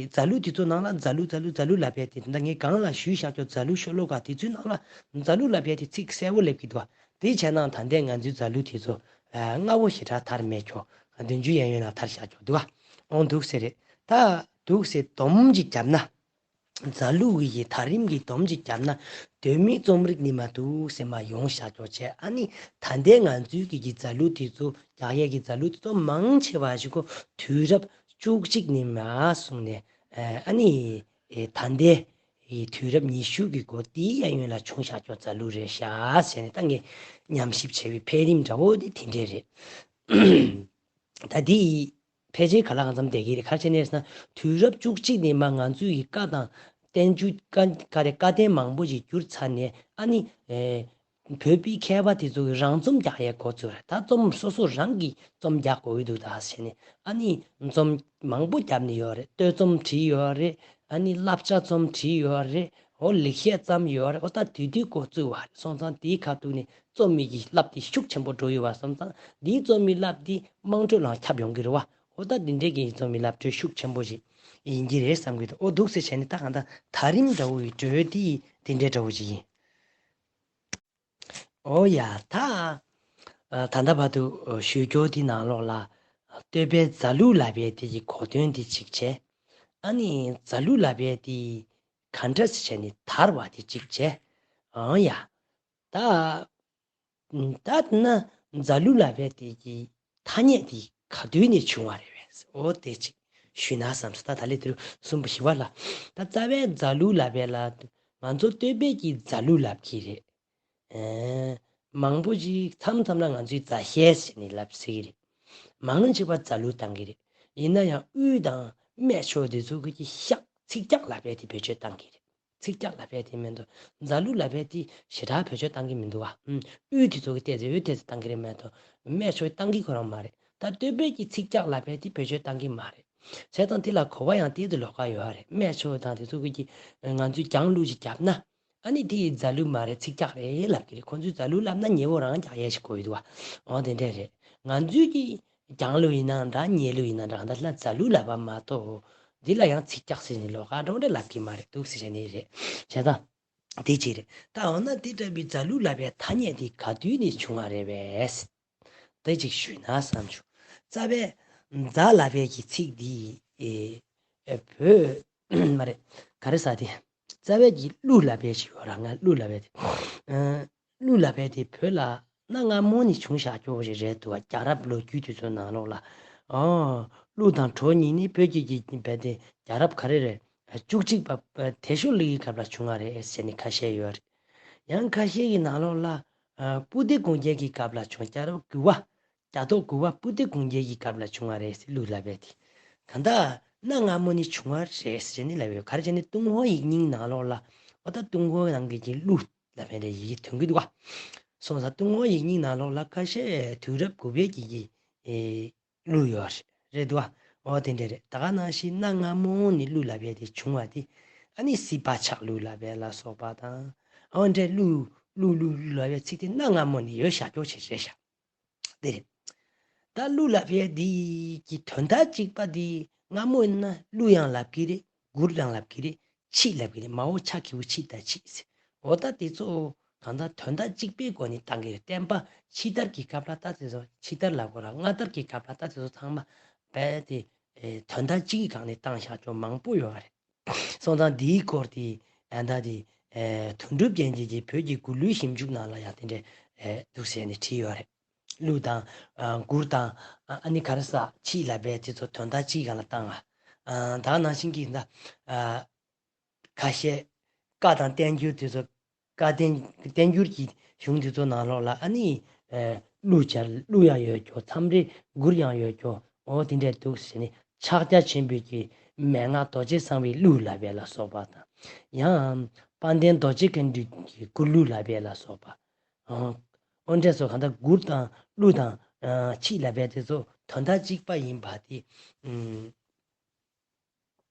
རྫ་གླུ་དེ་ཚོ་ནང་ལ་རྫ་གླུ་རྫ་གླུ་རྫ་གླུ་ལབ་པའི་དེ། ད་ངས་གོང་ལ་ཞུས་བཞག་ཆོག་རྫ་གླུ་ཤོ་ལོ་ཀ་དེ་ཚོའི་ནང་ལ་རྫ་གླུ་ལབ་པའི་དེ་ཚིག་གསལ་བོ་སླེབས་ཀྱི་འདུག་དེ་བྱས་ན་ད་ལྟའི་ང་ཚོའི་རྫ་གླུ་དེ་ཚོ་སྔ་བོ་ཞེ་དྲག་དར་མེད་ཆོག་བདུན་ཅུ་གཡས་གཡོན་ལ་དར་བཞག་ཆོག་འདུག་ག་འོང་འདུག་སེ་རེད། ད་འདུག་སེ་སྡོམ་ཅིག་བརྒྱབ་ན། རྫ་གླུ་གི་ཡི་ད་རིམ་གྱི་སྡོམ་ཅིག་བརྒྱབ་ན། གདོད་མའི་རྩོམ་རིག་ནི་མ་འདུག་སེ་མ་ཡོང་བཞག་ཆོག་བྱས། ཨ་ནི་ད་ལྟའི་ང་ཚོའི་གི་གི་རྫ་གླུ་དེ་ཚོ་རྒྱག་ཡས་ཀྱི་རྫ་གླུ་དེ་ཚོ་མང་ཆེ་བ་ཞིག་གོ་དུས་རབས་བཅུ་གཅིག་ནས་མར་བཟུང་ནས་ཨ་ནི་ད་ལྟའི། ཨེ་དུས་རབས་ཉི་ཤུ་གི་འགོ་དེའི་གཡས་གཡོན་ལ་བྱུང་བཞག་ཀྱོག་རྫ་ལུག་རེད་ཤག་ཟེར་ནས། ད་ངས་ཉམས་ཞིབ་བྱས་པའི་འཕེལ་རིམ་འདྲ་བོ་དེ་དེ་འདྲས་རེད། ད་དེ་ཡི་ཕལ་ཆེར་ག་ལ་གང་འཚམ་བསྡད་ཀྱི་རེད། ག་རེ་བྱས་ནས་ཟེར་ན། དུས་རབས་བཅུ་གཅིག་ནས་མར་ང་ཚོའི་ཡི་བཀའ་དང་བསྟན་བཅོས། བཀའ་བཀའ་རེད། བཀའ་བསྟན་མང་པོ་ཞིག་བསྒྱུར་ཚར་ནས། ཨ་ནི་ཨེ་བོད་པའི་མཁས་པ་དེ་ཚོ་གིས་རང་རྩོམ་རྒྱག་ཡས་འགོ་བཙུགས་རེད། ད་རྩོམ་སོ་སོ་རང་གིས་རྩོམ་རྒྱག་དགོས་ཀྱི་འདུག་ད་ཟེར་ནས། ཨ་ནི་རྩོམ་མང་པོ་བརྒྱབ་ནས་ཡོད་རེད། བསྟོད་རྩོམ་བྲིས་ཡོད་རེད། ཨ་ནི་བསླབ་བྱ་རྩོམ་བྲིས་ཡོད་རེད། འོ་ལེགས་བཤད་བརྩམས་ཡོད་རེད། འོ་ད་དེ་དུས་འགོ་བཙུགས་པ་རེད། སོང་ཙང་དེའི་ཁ་ཐུག་ནས་རྩོམ་མི་གི་རླབས་དེ་ཤུགས་ཆེན་པོ་འགྲོ་ཡོད་པ་སོང་ཙང་། འདིའི་རྩོམ་མི་རླབས་དེ་དམངས་ཁྲོད་ལའང་ཁྱབ་ཡོང་གི་རེད་བ། འོ་ད་འདི་འདྲའི་གི་རྩོམ་མི་རླབས་གྲོས་ཤུགས་ཆེན་པོ་ཞིག་ཡིན་གྱི་རེད་བསམ་གྱི་འདུག་འོ་འདུག་སེ་བྱས་ནས། ད་གང་ལྟར་ཐག་རིང་འདྲ་བོ་ཡི་གྲོས་དེ་དེ་འདྲའི་འདྲ་བོ་ཞིག་ཡིན། འོ་ཡ། ད་ཨ་ད་ལྟ་བར་དུ་ཞུ་སྐྱོར་འདི་ནང་ལོགས་ལ་སྟོད་པའི་རྫ་ལུག་ལབ་ཡས་དེ་གི་གོ་དོན་འདི་གཅིག་བྱས། ཨ་ནི་རྫ་ལུག་ལབ་ཡས་དེ་ག་འདྲ་ཞིག་བྱས་ནས་དར་བ་དེ་གཅིག་བྱས། ཨང་ཡ། ད་ད་ན་རྫ་ལུག་ལབ་ཡས་དེ་གི་ཐ་སྙད་དེ་ག་དུས་ནས་བྱུང་བ་རེད་པས། འོ་དེ་གཅིག་ཞུས་ན་བསམ་སོང་། ད་ད་ལས་དུས་གསུམ་པ་བཞི་པ་ལ། ད་རྩ་བའི་རྫ་ལུག་ལབ་ཡས་ལ་ང་ཚོ་སྟོད་པའི་གི་རྫ་ལུག་ལབ་ཀྱི་རེད། ཨེ། མང་པོ་ཞིག་མཚམས་མཚམས་ལ་ང་ཚོས་རྫ་ཤེལ་ཟེར་ནས་ལབ་ཟེར་གྱི་རེད། མང་ཆེ་བ་རྫ་ལུག་བཏང་གི་རེད། ཡིན་ན་ཡང་དབུས་དང་སྨད་ཕྱོགས་དེ་ཚོ་གི་ཤག་ཚིག་ཀྱག་ལབ་ཡས་དེ་བེད་སྤྱོད་བཏང་གི་རེད། ཚིག་ཀྱག་ལབ་ཡས་དེ་མི་འདུག་རྫ་ལུག་ལབ་ཡས་དེ་ཞེ་དྲག་བེད་སྤྱོད་བཏང་གི་མི་འདུག་བ། ཨུམ། དབུས་དེ་ཚོ་གི་ཏོག་ཙམ་འོ་ཏོག་ཙམ་བཏང་གི་རེད་མ་གཏོགས། སྨད་ཕྱོགས་བཏང་གི་ཁོ་རང་མ་རེད། ད་སྟོད་པའི་གི་ཚིག་ཀྱག་ལབ་ཡས་དེ་བེད་སྤྱོད་བཏང་གི་མ་རེད། བྱས་ཙང་དེ་ལ་གོ་བ་ཡང་ཏོག་ཙམ་ལོགས་ཀ་ཡོད་རེད། སྨད་ཕྱོགས་དང་དེ་ཚོ་གི་ང་ཚོས་གྱང་ལུག་ཅིག་བརྒྱབ་ན། ཨ་ནི་དེ་ཡི་རྫ་ལུག་མ་རེད། ཚིག་ཀྱག་རེད་ལབ་ཀྱི་རེད། ཁོང་ཚོས་རྫ་ལུག་ལབ་ན་ཉེ་བོ་རང་རྒྱག་ཡས་ཞིག་དགོས་ཀྱི་འདུག་བ། འོ་དེ་འདྲས་རེད། ང་ཚོས་ཀྱི་གྱང་ལུག་ཡིན་ནའང་འདྲ། ཉེ་ལུག་ཡིན་ནའང་འདྲ། གང་ལྟར་ལ་རྫ་ལུག་ལབ་པ་མ་གཏོགས། འདི་ལ་ཡང་ཚིག་ཀྱག་ཟེར་ནས་ལོགས་ཀ་འདྲ་བོ་འདྲ་ལབ་ཀྱི་མ་རེད། འདུག་ཟེར་བྱས་ནས་རེད། བྱས་ཙང་དེ་གཅིག་རེད། ད་འོ་ན་དེ་ལྟ་བུའི་རྫ་ལུག་ལབ་པའི་ཐ་སྙད་དེ་ག་དུས་ནས་བྱུང་བ་རེད་པས། དེ་གཅིག་ཞུས་ན་བསམ་བྱུང་། རྩ་བའི་རྫ་ལབ་པའི་གི་ཚིག་འདི་ཨེ་ཨེ་བོད་མ་རེད། ག་རེ་ཟེར་དེ། རྩ་བའི་གི་ཀླུ་ལབ་པའི་ཞིག་ཡོད་ར། ང་ཀླུ་ལབ་པའི་དེ། ཨ་ཀླུ་ལབ་པའི་དེ་བོད་ལ་གནའ་སྔ་མོ་ནས་བྱུང་བཞག་ཀྱོག་ཞིག་རེད་འདུག་བ། རྒྱལ་རབས་ལོ་རྒྱུས་དེ་ཚོའི་ནང་ལོགས་ལ། ཨོ། ཀླུ་དང་གྲོ་གཉིས་ནི་བོད་ཀྱི་གི་བོད་དེ་རྒྱལ་རབས་ག་རེ་རེད། བཅུ་གཅིག་པ་བདེ་མཆོག་གླིང་གི་སྐབས་ལ་བྱུང་བ་རེད་ཟེར་ནས་ཁ་ཤས་ཡོད་རེད། ཡང་ཁ་ཤས་ཀྱི་ནང་ལོགས་ལ་ཨ་སྤུ་ལྡེ་གུང་རྒྱལ་གྱི་སྐབས་ལ་བྱུང་། རྒྱལ་རབས་དགུ་པ། རྒྱལ་ཐོག་དགུ་པ་སྤུ་ལྡེ་གུང་རྒྱལ་གྱི་སྐབས་ལ་བྱུང་བ་རེད་ཟེར་ཀླུ་ལབ་པའི་དེ། གང་ལྟར་གནའ་སྔ་མོ་ནས་བྱུང་བ་རེད་ཟེར་ནས་ལབ་ཡོད། ག་རེ་བྱས་ནས་ཏུན་ཧོང་ཡིག་རྙིང་ནང་ལོགས་ལ། འོ་ད་ཏུན་ཧོང་ནང་གི་གི་ཀླུ་ལབ་པའི་འདྲ་ཡི་གེ་ཐོན་གྱི་འདུག་བ། སོང་ཙང་ཏུན་ཧོང་ཡིག་རྙིང་ནང་ལོགས་ལ་ཁ་ཤས་དུས་རབས་དགུ་པའི་གི་གི་ཨེ་ཀླུ་ཡོད་རེད། རེད་འདུག་བ། འོ་དེ་འདྲ་རེད། ད་ག་ནང་བཞིན་གནའ་སྔ་མོ་ནས་ཀླུ་ལབ་ཡས་དེ་བྱུང་བ་དེ། ཨ་ནི་སྲིད་པ་ཆགས་ཀླུ་ལབ་ཡས་ལ་སོགས་པ་དང་། འོ་འདྲ་ཀླུ་ཀླུ་ཀླུ་ཀླུ་ལབ་ཡས་ཚིག་དེ་གནའ་སྔ་མོ་ནས་ཡོད་བཞག་ཀྱོག་ཅིག་རེད་ཤག་དེ་རེད། ད་ཀླུ་ལབ་ཡས་འདི་གི་དོན་དག་གཅིག་པ་འདི་སྔ་མོ་ཡིན་ན་ཀླུ་ཡང་ལབ་ཀྱི་རེད། གུར་ཡང་ལབ་ཀྱི་རེད། ཆིག་ལབ་ཀྱི་རེད། མ་འོ་ཆ་གི་གུ་ཆིག་ད་ཆིག་ཟེར། འོ་ད་དེ་ཚོ་གང་ལྟར་དོན་དག་གཅིག་པའི་སྒོ་ནས་བཏང་གི་རེད། བསྟན་པ་ཕྱི་དར་གྱི་སྐབས་ལ་ད་དེ་ཚོ། ཕྱི་དར་ལབ་དགོས་ར། སྔ་དར་གྱི་སྐབས་ལ་ད་དེ་ཚོ་ཚང་མ་རྦད་དེ་ཨེ་དོན་དག་གཅིག་གི་སྒང་ནས་བཏང་བཞག་ཀྱོག་མང་པོ་ཡོད་རེད། སོང་ཙང་འདིའི་སྐོར་དེ་ཨ་ད་དེ་ཨེ་དོན་གྲུབ་རྒྱལ་མཚན་གྱི་བོད་ཀྱི་མགུར་གླུའི་ཞིབ་འཇུག་ནང་ལ་ཡང་དེ་འདྲས་ཨེ་འདུག་ཟེར་ནས་བྲིས་ཡོད་རེད། ཀླུ་དང་ཨ་གུར་དང་ཨ་ཨ་ནི་ག་རེ་ཟེར། ཆིག་ལབ་པའི་དེ་ཚོ་དོན་དག་གཅིག་སྒང་ལ་བཏང་བ། ཨ་ད་ནང་བཞིན་གྱི་ད་ཨ་ཁ་ཤས་བཀའ་དང་བསྟན་འགྱུར་དེ་ཚོ། བཀའ་བསྟན་བསྟན་འགྱུར་གྱི་གཞུང་དེ་ཚོ་ནང་ལོགས་ལ་ཨ་ནི་ཨེ་ཀླུ་བྱར་ཀླུ་ཡང་ཡོད་ཀྱོག་མཚམས་རེ་གུར་ཡང་ཡོད་ཀྱོག་འོ་དེ་འདྲས་འདུག་ཟེར་ནས། ཕྱག་རྒྱ་ཆེན་པོའི་གི་མན་ངག་རྡོ་རྗེ་གསང་བའི་གླུ་ལབ་ཡས་ལ་སོགས་པ་དང་། ཡང་དཔལ་ལྡན་རྡོ་རྗེ་མཁན་འདུས་ཀྱི་མགུར་གླུ་ལབ་ཡས་ལ་སོགས་པ། ཨ་འོ་འདྲས་སོགས་གང་ལྟར་གུར་དང་ཀླུ་དང་ཨ་ཆིག་ལབ་ཡས་དེ་ཚོ་དོན་དག་གཅིག་པ་ཡིན་པ་དེ། ཨུམ།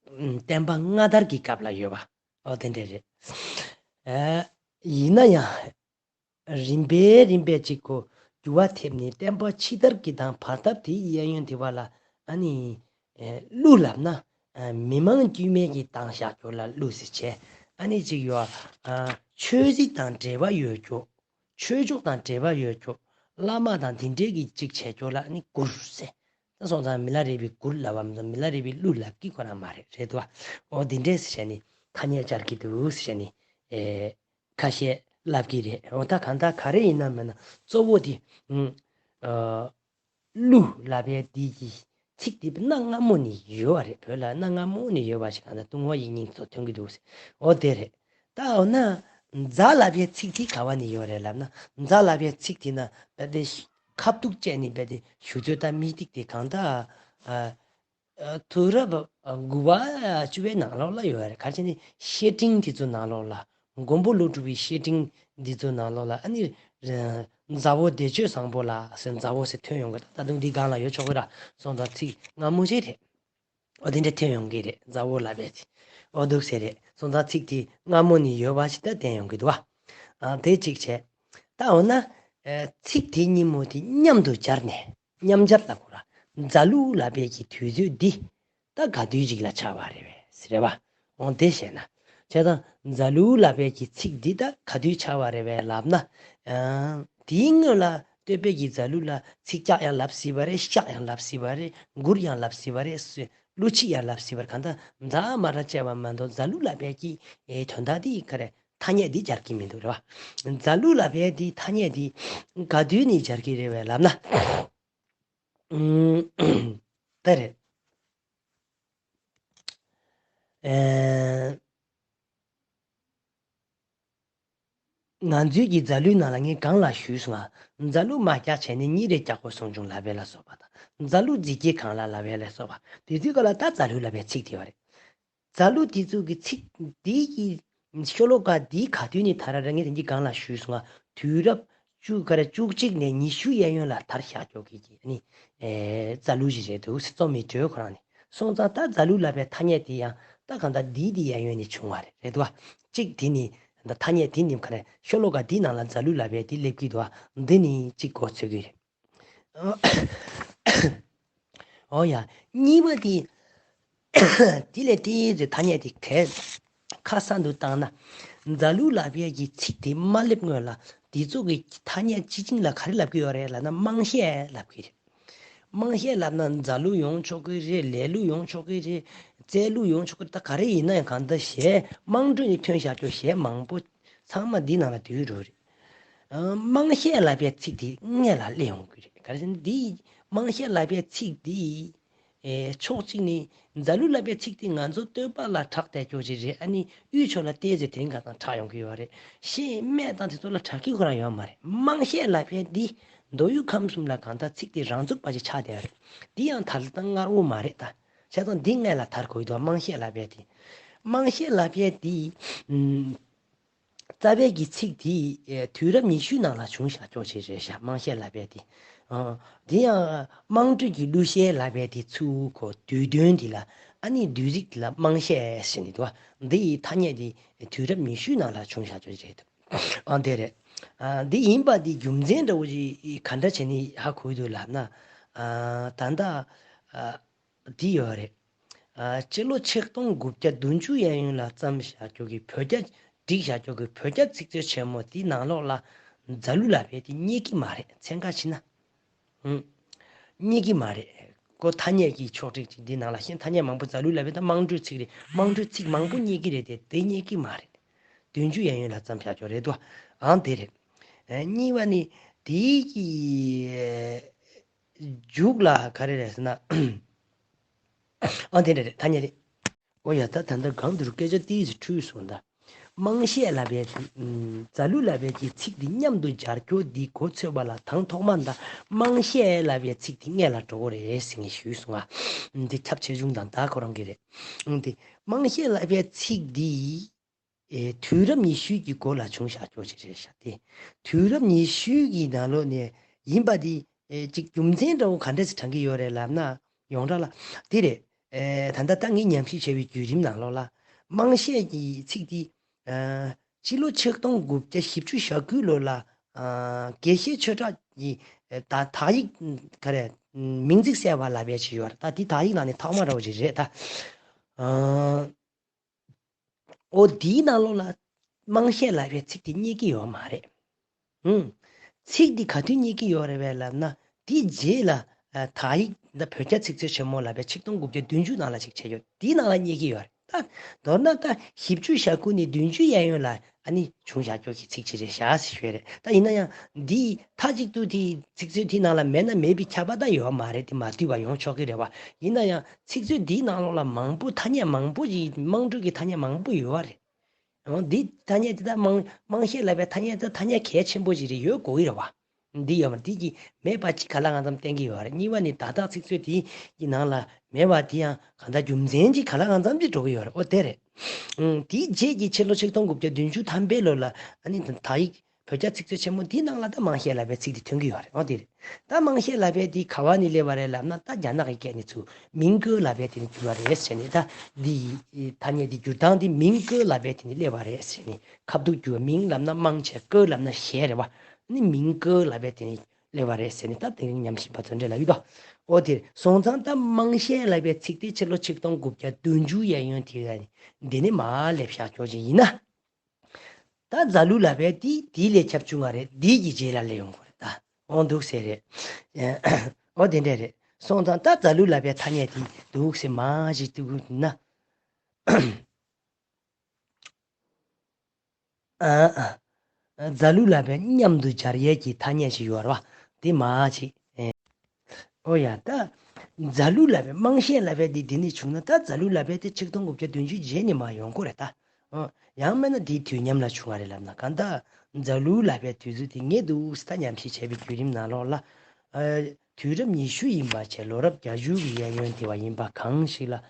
ཨུམ། བསྟན་པ་སྔ་དར་གྱི་སྐབས་ལ་ཡོད་པ། འོ་དེ་འདྲས་རེད། ཨ་ཡིན་ན་ཡང་རིམ་པས་རིམ་པས་ཅིག་གོ་འགྱུར་བ་ཐེབས་ནས། བསྟན་པ་ཕྱི་དར་གྱི་དང་བར་ཐབས་དེའི་གཡས་གཡོན་དེ་བ་ལ་ཨ་ནི་ཨེ་ཀླུ་ལབ་ན་ཨ་མི་མང་དཀྱུས་མའི་གི་བཏང་བཞག་ཀྱོག་ལ་ཀླུ་ཟེར་བྱས། ཨ་ནི་ཅིག་ཡོད་ཨ། ཆོས་སྲིད་དང་འབྲེལ་བ་ཡོད་ཀྱོག་ཆོས་ཕྱོགས་དང་འབྲེལ་བ་ཡོད་ཀྱོག་བླ་མ་དང་དེ་འདྲས་ཀྱི་ཅིག་བྱས་ཀྱོག་ལ་ཨ་ནི་གུར་ཟེར། ད་སོང་ཙང་མི་ལ་རས་པའི་གུར་ལབ་པ་མ་གཏོགས་མི་ལ་རས་པའི་ཀླུ་ལབ་ཀྱི་ཁོ་རང་མ་རེད། རེད་དོ། འོ་འདི་འདྲས་ཟེར་བྱས་ནས་ཐ་སྙད་སྦྱར་གྱི་འདུག་ཟེར་བྱས་ནས་ཨེ་ཁ་ཤས་ལབ་ཀྱི་རེད། འོ་ད་གང་ལྟར་ག་རེ་ཡིན་ན་མིན་ན་གཙོ་བོ་དེ་ཨུམ་ཨ་ཀླུ་ལབ་ཡས་འདི་གི་ ཚིག་དེ་གནའ་སྔ་མོ་ནས་ཡོད་པ་རེད། བོད་ལ་གནའ་སྔ་མོ་ནས་ཡོད་པ་ཞིག་གང་ལྟར་ཏུན་ཧོང་ཡིག་རྙིང་ཚོ་ཐོན་གྱི་འདུག་ཟེར། འོ་དེ་རེད། ད་འོ་ན་ཛ་ལབ་པའི་ཚིག་དེ་ག་བ་ནས་ཡོད་རེད་ལབ་ན། ཛ་ལབ་པའི་ཚིག་དེ་ན་རྦད་དེ་ཁ་ཐུག་བཅད་ནས་རྦད་དེ་ཞུ་ཚོད་དང་མི་ཏིག་དེ་གང་ལྟར། ཨ། ཨ། དུས་རབས་དགུ་པ་བཅུ་པའི་ནང་ལོགས་ལ་ཡོད་རེད། ག་རེ་བྱས་ནས་བཤེས་སྤྲིང་དེ་ཚོ་ནང་ལོགས་ལ། མགོན་པོ་ཀླུ་སྒྲུབ་པའི་བཤེས་སྤྲིང་འདི་ཚོ་ནང་ལོགས་ལ། ཨ་ནི་མཛའ་བོ་བདེ་སྤྱོད་བཟང་པོ་ལགས་ཟེར། མཛའ་བོ་ཟེར་ཐོན་ཡོང་གི། ད་ད་དུང་འདི་སྒང་ལ་ཡོད་ཆོག་གི་ར། སོང་ཙང་ཚིག་སྔ་མོ་ཞིག་རེད། འོ་དེ་འདྲ་ཐོན་ཡོང་གི་རེད། མཛའ་བོ་ལབ་པའི་ཚིག་འོ་འདུག་ཟེར་རེད། སོང་ཙང་ཚིག་དེ་སྔ་མོ་ནས་ཡོད་པ་ཞིག་ད་བསྟན་ཡོང་གི་འདུག་བ། ཨ། དེ་གཅིག་བྱས། ད་འོ་ན། ཨ། ཚིག་དེ་གཉིས་པོ་དེ་མཉམ་དུ་སྦྱར་ནས། མཉམ་སྦྱར་ལབ་དགོས་ར། མཛའ་གླུ་ལབ་པའི་གི་དུས་ཚོད་འདི་ད་ག་དུས་ཅིག་ལ་ཆགས་པ་རེད་པས་ཟེར་བ། འོ་དེ་བཤད་ན། བྱས་ཙང་མཛའ་གླུ་ལབ་པའི་གི་ཚིག་འདི་ད་ག་དུས་ཆགས་པ་རེད་པས་ལབ་ན། ཨ། དེའི་སྔོན་ལ་སྟོད་པའི་གི་མཛའ་གླུ་ལ་ཚིག་ལྕགས་ཡང་ལབ་སྲིད་པ་རེད། ཤག་ཡང་ལབ་སྲིད་པ་རེད། མགུར་ཡང་ལབ་སྲིད་པ་རེད། གླུ་ཚིག་ཡང་ལབ་སྲིད་པ་རེད། གང་ལྟར་མཛའ་མར་བཅད་པ་མ་གཏོགས་མཛའ་གླུ་ལབ་པའི་གི། ཨེ། དོན་དག་འདི་ག་རེ། ཐ་སྙད་འདི་སྦྱར་གྱི་མི་འདུག་རེད་བ། མཛའ་གླུ་ལབ་པའི་འདི་ཐ་སྙད་འདི་ག་དུས་ནས་སྦྱར་གྱི་རེད་པས་ལབ་ན། ཨུམ། དེ་རེད། ཨེ། ང་ཚོའི་གི་མཛའ་གླུའི་ནང་ལ་ངས་གོང་ལ་ཞུས་སོང་ང་། མཛའ་གླུ་མ་སྐྱག་བྱས་ནས་གཉིས་རེ་སྐྱག་པ་གསུང་བྱུང་ལབ་པ་ལ་སོགས་པ་དང་། མཛའ་གླུ་རྫིས་སྐྱེས་གང་ལ་ལབ་པ་ལ་སོགས་པ། དེ་དུས་སྐབས་ལ་ད་མཛའ་གླུ་ལབ་པའི་ཚིག་དེ་ཡོད་རེད། མཛའ་གླུ་དེ་ཚོ་གི་ཚིག་དེ་གི་ཤོ་ལོ་ཀ་དེ་ག་དུས་ནས་དར་ར་རེད། ངས་དེ་གི་གོང་ལ་ཞུས་སོང་ང་། དུས་རབས་བཅུ་ག་རེ་བཅུ་གཅིག་ནས་ཉི་ཤུ་གཡས་གཡོན་ལ་དར་བཞག་ཀྱོག་གི་གི་ནི། ཨེ། མཛའ་གླུ་ཞིག་རེད་འདུག་ཟེར། རྩོམ་མི་སྒྲོལ་ཁོ་རང་ནས། སོང་ཙང་ད་མཛའ་གླུ་ལབ་པའི་ཐ་སྙད་དེ་ཡང་ད་གང་ལྟར་འདི་འདི་གཡས་གཡོན་ནས་བྱུང་བ་རེད། རེད་འདུག་བ། གཅིག་དེ་ནི་ད་ཐ་སྙད་དེ་ནི་ག་རེ། ཤོ་ལོ་ཀ་འདི་ནང་ལ་མཛའ་གླུ་ལབ་པའི་དེ་སླེབས་ཀྱི་འདུག་བ། འདི་ནི་གཅིག་གོ་ཚོད་ཀྱི་རེད། འོ་ཡ། གཉིས་པ་དེ། དེ་ལས་དེའི་ཐ་སྙད་དེ་གས་ཁ་གསལ་དུ་བཏང་ན། མཛའ་གླུ་ལབ་པའི་གི་ཚིག་དེ་མ་སླེབས་སྔོན་ལ་དེ་ཚོ་གི་ཐ་སྙད་སྤྱི་བྱིངས་ལ་ག་རེ་ལབ་ཀྱི་ཡོད་རེད་ལབ་ན། དམངས་གཞས་ལབ་ཀྱི་རེད། དམངས་གཞས་ལབ་ན་མཛའ་གླུ་ཡོང་ཆོག་གི་རེད། ལེ་གླུ་ཡོང་ཆོག་གི་རེད། རྩེད་གླུ་ཡོང་ཆོག་གི་རེད། ད་ག་རེ་ཡིན་ན་ཡང་གང་ལྟར་གཞས་དམངས་ཁྲོད་ནས་ཐོན་བཞག་ཀྱོག་གཞས་མང་པོ་ཚང་མ་འདི་ནང་ལ་འདུས་འགྲོ་རེད། ཨ། དམངས་གཞས་ལབ་པའི་ཚིག་དེ་སྔོན་ལ་སླེབས་ཡོང་གི་རེད། ག་རེ་ཟེར་ན་འདི་དམངས་གཞས་ལབ་པའི་ཚིག་འདི། ཨེ། ཕྱོགས་གཅིག་ནས་མཛའ་གླུ་ལབ་པའི་ཚིག་དེ་ང་ཚོ་སྟོད་པ་ལ་གྲགས་བསྡད་ཀྱོག་ཅིག་རེད། ཨ་ནི་དབུས་ཕྱོགས་ལ་ཏོག་ཙམ་དེ་རིང་ཁ་སང་གྲགས་ཡོང་གི་ཡོད་རེད། གཞས་སྨད་དང་དེ་ཚོ་ལ་གྲགས་ཀྱི་ཁོ་རང་ཡོད་མ་རེད། དམངས་གཞས་ལབ་པའི་འདི་མདོ་དབུས་ཁམས་གསུམ་ལ་གང་ལྟར་ཚིག་དེ་རང་ཚུགས་པ་ཞིག་ཆགས་བསྡད་ཡོད་རེད། འདི་ཡང་དར་སྟངས་སྔ་བོ་མ་རེད་ད། བྱས་ཙང་འདི་སྔོན་ལ་དར་དགོས་ཀྱི་འདུག་དམངས་གཞས་ལབ་པའི་དེ། དམངས་གཞས་ལབ་པའི་དེ། ཨུམ། རྩ་བའི་གི་ཚིག་དེ། ཨེ། དུས་རབས་ཉི་ཤུའི་ནང་ལ་བྱུང་བཞག་ཀྱོག་ཅིག་རེད་ཤག་དམངས་གཞས་ལབ་པའི་དེ། ཨ། དེ་ཡང་དམངས་ཁྲོད་ཀྱི་གླུ་གཞས་ལབ་པའི་དེ་ཚུར་གོ་དུས་དོན་དེ་ལ། ཨ་ནི་དུས་ཚིགས་དེ་ལ་དམངས་གཞས་ཟེར་ནས་འདུག་བ། འདི་ཡི་ཐ་སྙད་དེ་དུས་རབས་ཉི་ཤུའི་ནང་ལ་བྱུང་བཞག་ཀྱོག་ཅིག་རེད་འདུག་ཨ། དེ་རེད། ཨ། འདི་ཡིན་པ་འདི་རྒྱུ་མཚན་འདྲ་བོ་ཞིག་ག་འདྲ་བྱས་ནས་ཧ་གོ་གི་འདུག་ལབ་ན། ཨ། ད་ལྟ། ཨ། འདི་ཡོད་རེད། ཨ། སྤྱི་ལོ་ཆིག་སྟོང་དགུ་བརྒྱ་བདུན་ཅུ་གཡས་གཡོན་ལ་བརྩམས་བཞག་ཀྱོག་གི་བོད་རྒྱ། བསྒྲིགས་བཞག་ཀྱོག་གི་བོད་རྒྱ་ཚིག་མཛོད་ཆེན་མོ་དེའི་ནང་ལོགས་ལ་མཛའ་གླུ་ལབ་པའི་དེ་རྙེད་ཀྱི་མ་རེད། ཚན་ཁ་ཕྱེ་ན། ཨུམ། རྙེད་ཀྱི་མ་རེད། ཁོ་ཐ་སྙད་ཀྱི་ཕྱོགས་སྒྲིག་ཅིག་འདི་ནང་ལ་ཤེས། ཐ་སྙད་མང་པོ། མཛའ་གླུ་ལབ་པའི་ད་དམངས་ཁྲོད་ཚིག་རེད། དམངས་ཁྲོད་ཚིག་མང་པོ་རྙེད་ཀྱི་རེད་དེ། དེ་རྙེད་ཀྱི་མ་རེད། བདུན་ཅུ་གཡས་གཡོན་ལ་བརྩམས་བཞག་ཀྱོག་རེད་དོ། ཨང་། དེ་རེད། ཨ། གཉིས་པ་ནི་དེའི་གི་མཇུག་ལ་ག་རེ་རེད་ཟེར་ན། ཨ། དེ་འདྲ་རེད། ཐ་སྙད་རེད། ཨོ་ཡ། ད་ད་ལྟ་སྒང་དེ་རུ་སྐད་ཆ་ཏོག་ཙམ་འཁྲུལ་སོང་ད། དམངས་གཞས་ལབ་པའི། ཨམ། མཛའ་གླུ་ལབ་པའི་གི་ཚིག་འདི་མཉམ་དུ་སྦྱར་རྒྱུ་འདི་གོ་ཚོད་པ་ལ་དང་ཐོག་མ་ད་དམངས་གཞས་ལབ་པའི་ཚིག་འདི་སྔོན་ལ་འགྲོ་གི་རེད་ཟེར་ངས་ཞུས་སོང་ང་། ཨམ། འདི་ཁྱབ་ཆེ་ཆུང་དང་ད་ཁོ་རང་གི་རེད། ཨམ། འདི་དམངས་གཞས་ལབ་པའི་ཚིག་འདི། ཨེ། དུས་རབས་ཉི་ཤུའི་གི་འགོ་ལ་བྱུང་བཞག་ཀྱོག་ཅིག་རེད་ཤག་སྟེ། དུས་རབས་ཉི་ཤུའི་གི་ནང་ལོགས་ནས་ཡིན་པ་འདི། ཨེ། ཅིག་རྒྱུ་མཚན་འདྲ་བོ་ག་འདྲ་ཞིག་དྲངས་ཀྱི་ཡོད་རེད་ལབ་ན། ཡོངས་གྲགས་ལ་འདི་རེད། ཨེ། ད་ལྟ་ད་ངས་ཉམས་ཞིབ་བྱས་པའི་བརྒྱུད་རིམ་ནང་ལོགས་ལ། དམངས་གཞས་ཀྱི་ཚིག་འདི། ཨ། སྤྱི་ལོ་ཆིག་སྟོང་དགུ་བརྒྱ་བཞི་བཅུ་ཞེ་དགུའི་ལོ་ལ། ཨ། དགེ་བཤེས་ཆོས་གྲགས་ཀྱིས། ཨེ། ད། དག་ཡིག་ག་རེ། མིང་ཚིག་གསལ་བ་ལབ་པའི་ཅིག་ཡོད་རེད། ད་འདི་དག་ཡིག་ནང་ནས་ཐོག་མ་འདྲ་བོ་ཅིག་རེད་ད། ཨ། འོ། འདིའི་ནང་ལོགས་ལ་དམངས་གཞས་ལབ་པའི་ཚིག་དེ་རྙེད་ཀྱི་ཡོད་མ་རེད། ཨུམ། ཚིག་འདི་ག་དུས་རྙེད་ཀྱི་ཡོད་རེད་པས་ལབ་ན། དེའི་རྗེས་ལ། ཨ། དག་ཡིག་ད་བོད་རྒྱ་ཚིག་མཛོད་ཆེན་མོ་ལབ་པའི་ཆིག་སྟོང་དགུ་བརྒྱ་བདུན་ཅུ་ནང་ལ་ཅིག་བྱས་ཡོད། དེའི་ནང་ལ་རྙེད་ཀྱི་ཡོད་རེད། ད་མདོར་ན་ད་བཞི་བཅུ་ཞེ་དགུ་ནས་བདུན་ཅུ་གཡས་གཡོན་ལ་ཨ་ནི་བྱུང་བཞག་ཀྱོག་གི་ཚིག་ཅིག་རེད་ཤག་ཟེར་ཞུ་ཡ་རེད། ད་ཡིན་ན་ཡང་འདི་མཐའ་གཅིག་ཏུ་དེ་ཚིག་མཛོད་དེའི་ནང་ལ་མེད་ན་མེད་པའི་ཁྱབ་པ་ད་ཡོད་མ་རེད། དེ་མ་བསྡུས་པ་ཡོང་ཆོག་གི་རེད་བ། ཡིན་ན་ཡང་ཚིག་མཛོད་འདིའི་ནང་ལོགས་ལ་མང་པོ་ཐ་སྙད་མང་པོ་ཞིག་དམངས་ཁྲོད་ཀྱི་ཐ་སྙད་མང་པོ་ཡོད་བ་རེད། འོ་འདི་ཐ་སྙད་དེ་ད་དམངས་དམངས་བཤད་ལབ་པའི་ཐ་སྙད་དེ་ཐ་སྙད་གལ་ཆེན་པོ་ཞིག་རེད། ཡོད་དགོས་ཀྱི་རེད་བ། འདི་ཡོད་མ་འདི་གི་མེད་པ་གཅིག་ག་ལ་གང་འཚམ་བསྟན་གྱི་ཡོད་རེད། གཉིས་པ་ནི་ད་ལྟ་ཚིག་མཛོད་དེའི་གི་ནང་ལ་མེད་པ་དེ་ཡང་གང་ལྟར་རྒྱུ་མཚན་གྱིས་ག་ལ་གང་འཚམ་ཅིག་འགྲོ་གི་ཡོད་རེད། ཨོ་དེ་རེད། ཨང་། དེའི་རྗེས་ཀྱི་ཕྱི་ལོ་ཆིག་སྟོང་དགུ་བརྒྱ་བདུན་ཅུ་ཐམ་པའི་ལོ་ལ་ཨ་ནི་དག་ཡིག་བོད་རྒྱ་ཚིག་མཛོད་ཆེན་མོ་དེའི་ནང་ལ་ད་དམངས་བཤད་ལབ་པའི་ཚིག་དེ་ཐོན་གྱི་ཡོད་རེད། ཨོ་དེ་རེད། ད་དམངས་བཤད་ལབ་པའི་དེ་ག་བ་ནས་སླེབས་པ་རེད་ལབ་ན། ད་རྒྱ་ནག་གི་སྐད་ནས་ཚུར་མིང་ཀོ་ལབ་པའི་དེ་ནས་བསྒྱུར་བ་རེད་ཟེར་ནས། ད་འདི་ཐ་སྙད་འདི་བསྒྱུར་སྟངས་འདི་མིང་ཀོ་ལབ་པའི་དེ་ནས་སླེབས་པ་རེད་ཟེར་ནས། ཁ་བསྡུ་བསྒྱུར་བ། མིང་ལབ་ན་དམངས་བྱས། ཀོ་ལབ་ན་བྱས་རེད་བ། ནི་མིང་ཀོ་ལབ་པའི་དེ་ནས་སླེབས་པ་རེད་ཟེར་ནས། ད་དེ་རིང་ཉམས་ཞིབ་པ་ཚོ་འདྲ་ལབ་ཡོད་དོ། ཨོ་དེ་སོང་ཙང་ད་དམངས་བཤད་ལབ་པའི་ཚིག་དེ་ཕྱི་ལོ་ཆིག་སྟོང་དགུ་བརྒྱ་བདུན་ཅུ་གཡས་གཡོན་དེ་ལ་འདི་ནས་མར་སླེབས་བཞག་ཀྱོག་ཅིག་ཡིན་ན། ད་རྫ་ལུ་ལབ་པའི་དེ་དེའི་ལས་ཁྱབ་ཆུང་བ་རེད། དེའི་གི་རྗེས་ལ་སླེབས་ཡོང་གི་རེད། ད་འོ་འདུག་ཟེར་རེད། འོ་དེ་འདྲས་རེད། སོང་ཙང་ད་རྫ་ལུ་ལབ་པའི་ཐ་སྙད་དེ་འདུག་ཟེར་མར་ཞིག་འདུག་ན། ཨ་ཨ། རྫ་ལུ་ལབ་པའི་མཉམ་དུ་སྦྱར་ཡས་ཀྱི་ཐ་སྙད་ཅིག་ཡོད་རེད་བ། དེ་མར་ཞིག་ཨོ་ཡ། ད་རྫ་ལུ་ལབ་པའི་དམངས་བཤད་ལབ་པའི་དེ་འདི་ནས་བྱུང་ན། ད་རྫ་ལུ་ལབ་པའི་དེ་ཆིག་སྟོང་དགུ་བརྒྱ་བདུན་ཅུ་རྗེས་ནས་མར་ཡོང་གི་རེད་ད། ཨོ་ཡང་མིན་ན་དེའི་དུས་མཉམ་ལ་བྱུང་བ་རེད་ལབ་ན། གང་ལྟར་རྫ་ལུ་ལབ་པའི་དུས་ཚོད་དེ་ངས་འདུག་ད་ཉམས་ཞིབ་བྱས་པའི་བརྒྱུད་རིམ་ནང་ལོགས་ལ། ཨ། དུས་རབས་ཉི་ཤུ་ཡིན་པ་བྱས། ལོ་རབས་བརྒྱད་ཅུ་གི་གཡས་གཡོན་དེ་བ་ཡིན་པ་གང་ཞིག་ལ།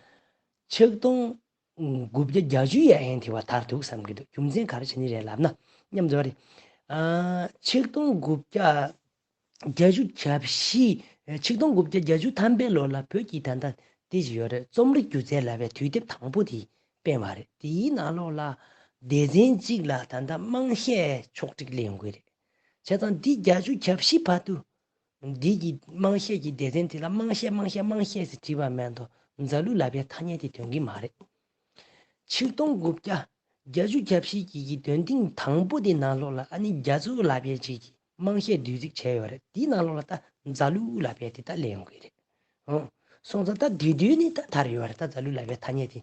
ཆིག་སྟོང་དགུ་བརྒྱ་བརྒྱད་ཅུ་ཡས་ཡན་དེ་བ་དར་འདུག་བསམ་གྱི་འདུག་རྒྱུ་མཚན་ག་རེ་བྱས་ནས་རེད་ལབ་ན། མཉམ་དུ་རེད། ཨ། ཆིག་སྟོང་དགུ་བརྒྱ་བརྒྱད་ཅུ་གྱ་བཞི། ཆིག་སྟོང་དགུ་བརྒྱ་བརྒྱད་ཅུ་ཐམ་པའི་ལོ་ལ་བོད་ཀྱི་ད་ལྟ་དེ་ཞིག་ཡོད་རེད། རྩོམ་རིག་སྒྱུ་རྩལ་ལབ་པའི་དུས་དེབ་དང་པོ་དེ་སྤེལ་བ་རེད། དེའི་ནང་ལོགས་ལ་སྡེ་ཚན་གཅིག་ལ་ད་ལྟ་དམངས་བཤད་ཕྱོགས་སྒྲིག་སླེབས་ཡོང་གི་རེད། བྱས་ཙང་འདི་བརྒྱད་ཅུ་གྱ་བཞི་བར་དུ། འདི་གི་དམངས་བཤད་ཀྱི་སྡེ་ཚན་དེ་ལ་དམངས་བཤད་དམངས་བཤད་དམངས་བཤད་ཟེར་བྲིས་པ་མ་གཏོགས། རྫ་ལུ་ལབ་པའི་ཐ་སྙད་དེ་ཐོན་གྱི་མ་རེད། ཆིག་སྟོང་དགུ་བརྒྱ་བརྒྱད་ཅུ་གྱ་བཞི་གི་གི་འདོན་ཐེངས་དང་པོ་དེ་ནང་ལོགས་ལ་ཨ་ནི་རྒྱ་མཚོ་ལབ་པའི་ཅིག་གི་དམངས་བཤད་བསྡུས་ཚིག་བྱས་ཡོད་རེད། དེའི་ནང་ལོགས་ལ་ད་རྫ་ལུ་ལབ་པའི་དེ་ད་སླེབས་ཡོང་གི་རེད། ཨོ། སོང་ཙང་ད་དེ་དུས་ནས་ད་དར་ཡོད་རེད། ད་རྫ་ལུ་ལབ་པའི་ཐ་སྙད་དེ་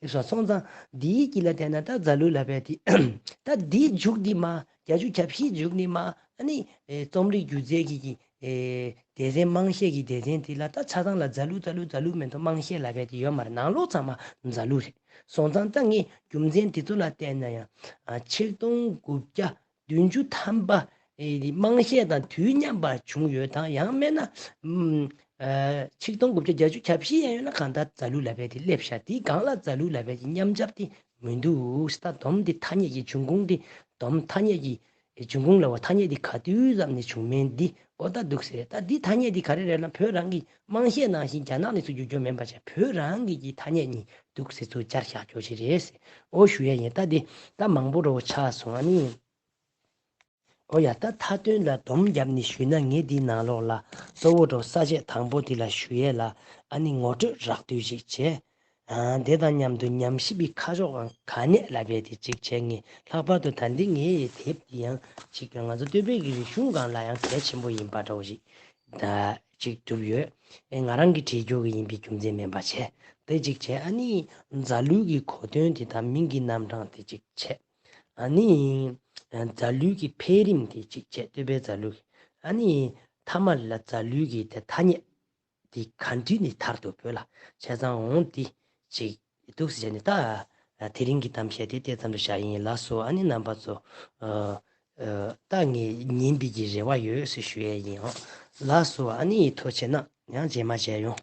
སླེབས་སོང་། སོང་ཙང་འདིའི་དཀྱིལ་ལ་བལྟས་ན་ད་རྫ་ལུ་ལབ་པའི་དེ། ད་འདིའི་མཇུག་འདི་མ་བརྒྱད་ཅུ་གྱ་བཞིའི་མཇུག་ནས་མ་ཨ་ནི་ཨེ་རྩོམ་རིག་སྒྱུ་རྩལ་གྱི་གི་ཨེ་སྡེ་ཚན། དམངས་བཤད་ཀྱི་སྡེ་ཚན་དེ་ལ་ད་ཆ་ཚང་ལ་རྫ་ལུ་རྫ་ལུ་རྫ་ལུ་མ་གཏོགས་དམངས་བཤད་ལབ་པའི་དེ་ཡོད་མ་རེད། ནང་ལོགས་ཚང་མ་རྫ་ལུ་རེད། སོང་ཙང་ད་ངས་རྒྱུ་མཚན་དེ་ཚོ་ལ་བལྟས་ན་ཡང་། ཨ། ཆིག་སྟོང་དགུ་བརྒྱ་བདུན་ཅུ་ཐམ་པ། ཨེ། དེ་དམངས་བཤད་དང་དུས་མཉམ་པར་བྱུང་ཡོད་དང་། ཡང་མིན་ན། ཨམ། ཨ། ཆིག་སྟོང་དགུ་བརྒྱ་བརྒྱད་ཅུ་གྱ་བཞི་ཡན་ཡོད་ན་གང་ལྟར་རྫ་ལུ་ལབ་པའི་དེ་སླེབས་ཤག་དེའི་སྒང་ལ་རྫ་ལུ་ལབ་པའི་དེ་མཉམ་སྦྱར་དེ་མི་འདུག་ད་སྡོམ་དེ་ཐ་སྙད་ཀྱི་འབྱུང་ཁུངས་དེ། སྡོམ་ཐ་སྙད་ཀྱི་འབྱུང་ཁུངས་ལ་བ་ཐ་སྙད་དེ་ག་དུས་ཙམ་ནས་བྱུང་མིན་འདི་ཨོ་ད་འདུག་ཟེར། ད་འདི་ཐ་སྙད་དེ་ག་རེ་རེད་ན། བོད་རང་གི་དམངས་བཤད་ནང་བཞིན་རྒྱ་ནག་ནས་ཚུར་བསྒྱུར་རྒྱུ་མིན་པ་བྱས། བོད་རང་གི་གི་ཐ་སྙད་གཉིས་འདུག་ཟེར་ཚུར་སྦྱར་བཞག་རྒྱུ་ཞིག་རེད་ཟེར། ཨོ་ཞུ་ཡས་ཡིན། ད་འདི་ད་མང་པོ་འགྲོ་བོ་ཆགས་སོང་ཨ་ནི། ཨོ་ཡ། ད་མཐའ་དོན་ལ་སྡོམ་བརྒྱབ་ནས་ཞུས་ན། ངས་འདིའི་ནང་ལོགས་ལ་གཙོ་བོ་འགྲོ་ས་བཅད་དང་པོ་འདི་ལ་ཞུ་ཡས་ལ་ཨ་ནི་ངོ་སྤྲོད་རགས་བསྡུས་ཤིག་བྱས། ཨ། དེ་དང་མཉམ་དུ་ཉམས་ཞིབ་པའི་ཁ་ཕྱོགས་གང་ག་ནས་ལབ་པའི་དེ་གཅིག་བྱས། ངས་ལྷག་པར་དུ་ད་འདི་ངའི་དེབ་འདི་ཡང་གཅིག་ང་ཚོ་སྟོད་པའི་གི་རིག་གཞུང་སྒང་ལ་ཡང་གལ་ཆེན་པོ་ཡིན་པ་འདྲ་བོ་ཞིག་ད་གཅིག་གྲུབ་ཡོད། ཨེ། ང་རང་གིས་བྲིས་རྒྱུ་གི་ཡིན་པའི་རྒྱུ་མཚན་མིན་པ་བྱས། དེ་གཅིག་བྱས། ཨ་ནི་རྫ་ལུའི་གི་གོ་དོན་དེ་དང་མིང་གི་རྣམ་གྲངས་དེ་གཅིག་བྱས། ཨ་ནི་རྫ་ལུའི་གི་འཕེལ་རིམ་དེ་གཅིག་བྱས། སྟོད་པའི་རྫ་ལུ། ཨ་ནི་མཐའ་མ་ལ་རྫ་ལུའི་གི་དེ་ཐ་སྙད་དེ་ག་དུས་ནས་དར་འདུག་བོད་ལ། བྱས་ཙང་འོང་འདི་ཅིག་འདུག་ཟེར་ནས། ད་དེ་རིང་གི་གཏམ་བཤད་དེ་དེ་ཙམ་དུ་བཞག་ཡིན། ལགས་སོ། ཨ་ནི་རྣམ་པ་ཚོ། ཨ། ཨ། ད་ངས་ཉན་པའི་གི་རེ་བ་ཡོད་ཟེར་ཞུ་ཡས་ཡིན། ཨོ། ལགས་སོ། ཨ་ནི་ཐུགས་རྗེ་གནང་། ཡང་རྗེས་མ་མཇལ་ཡོང་།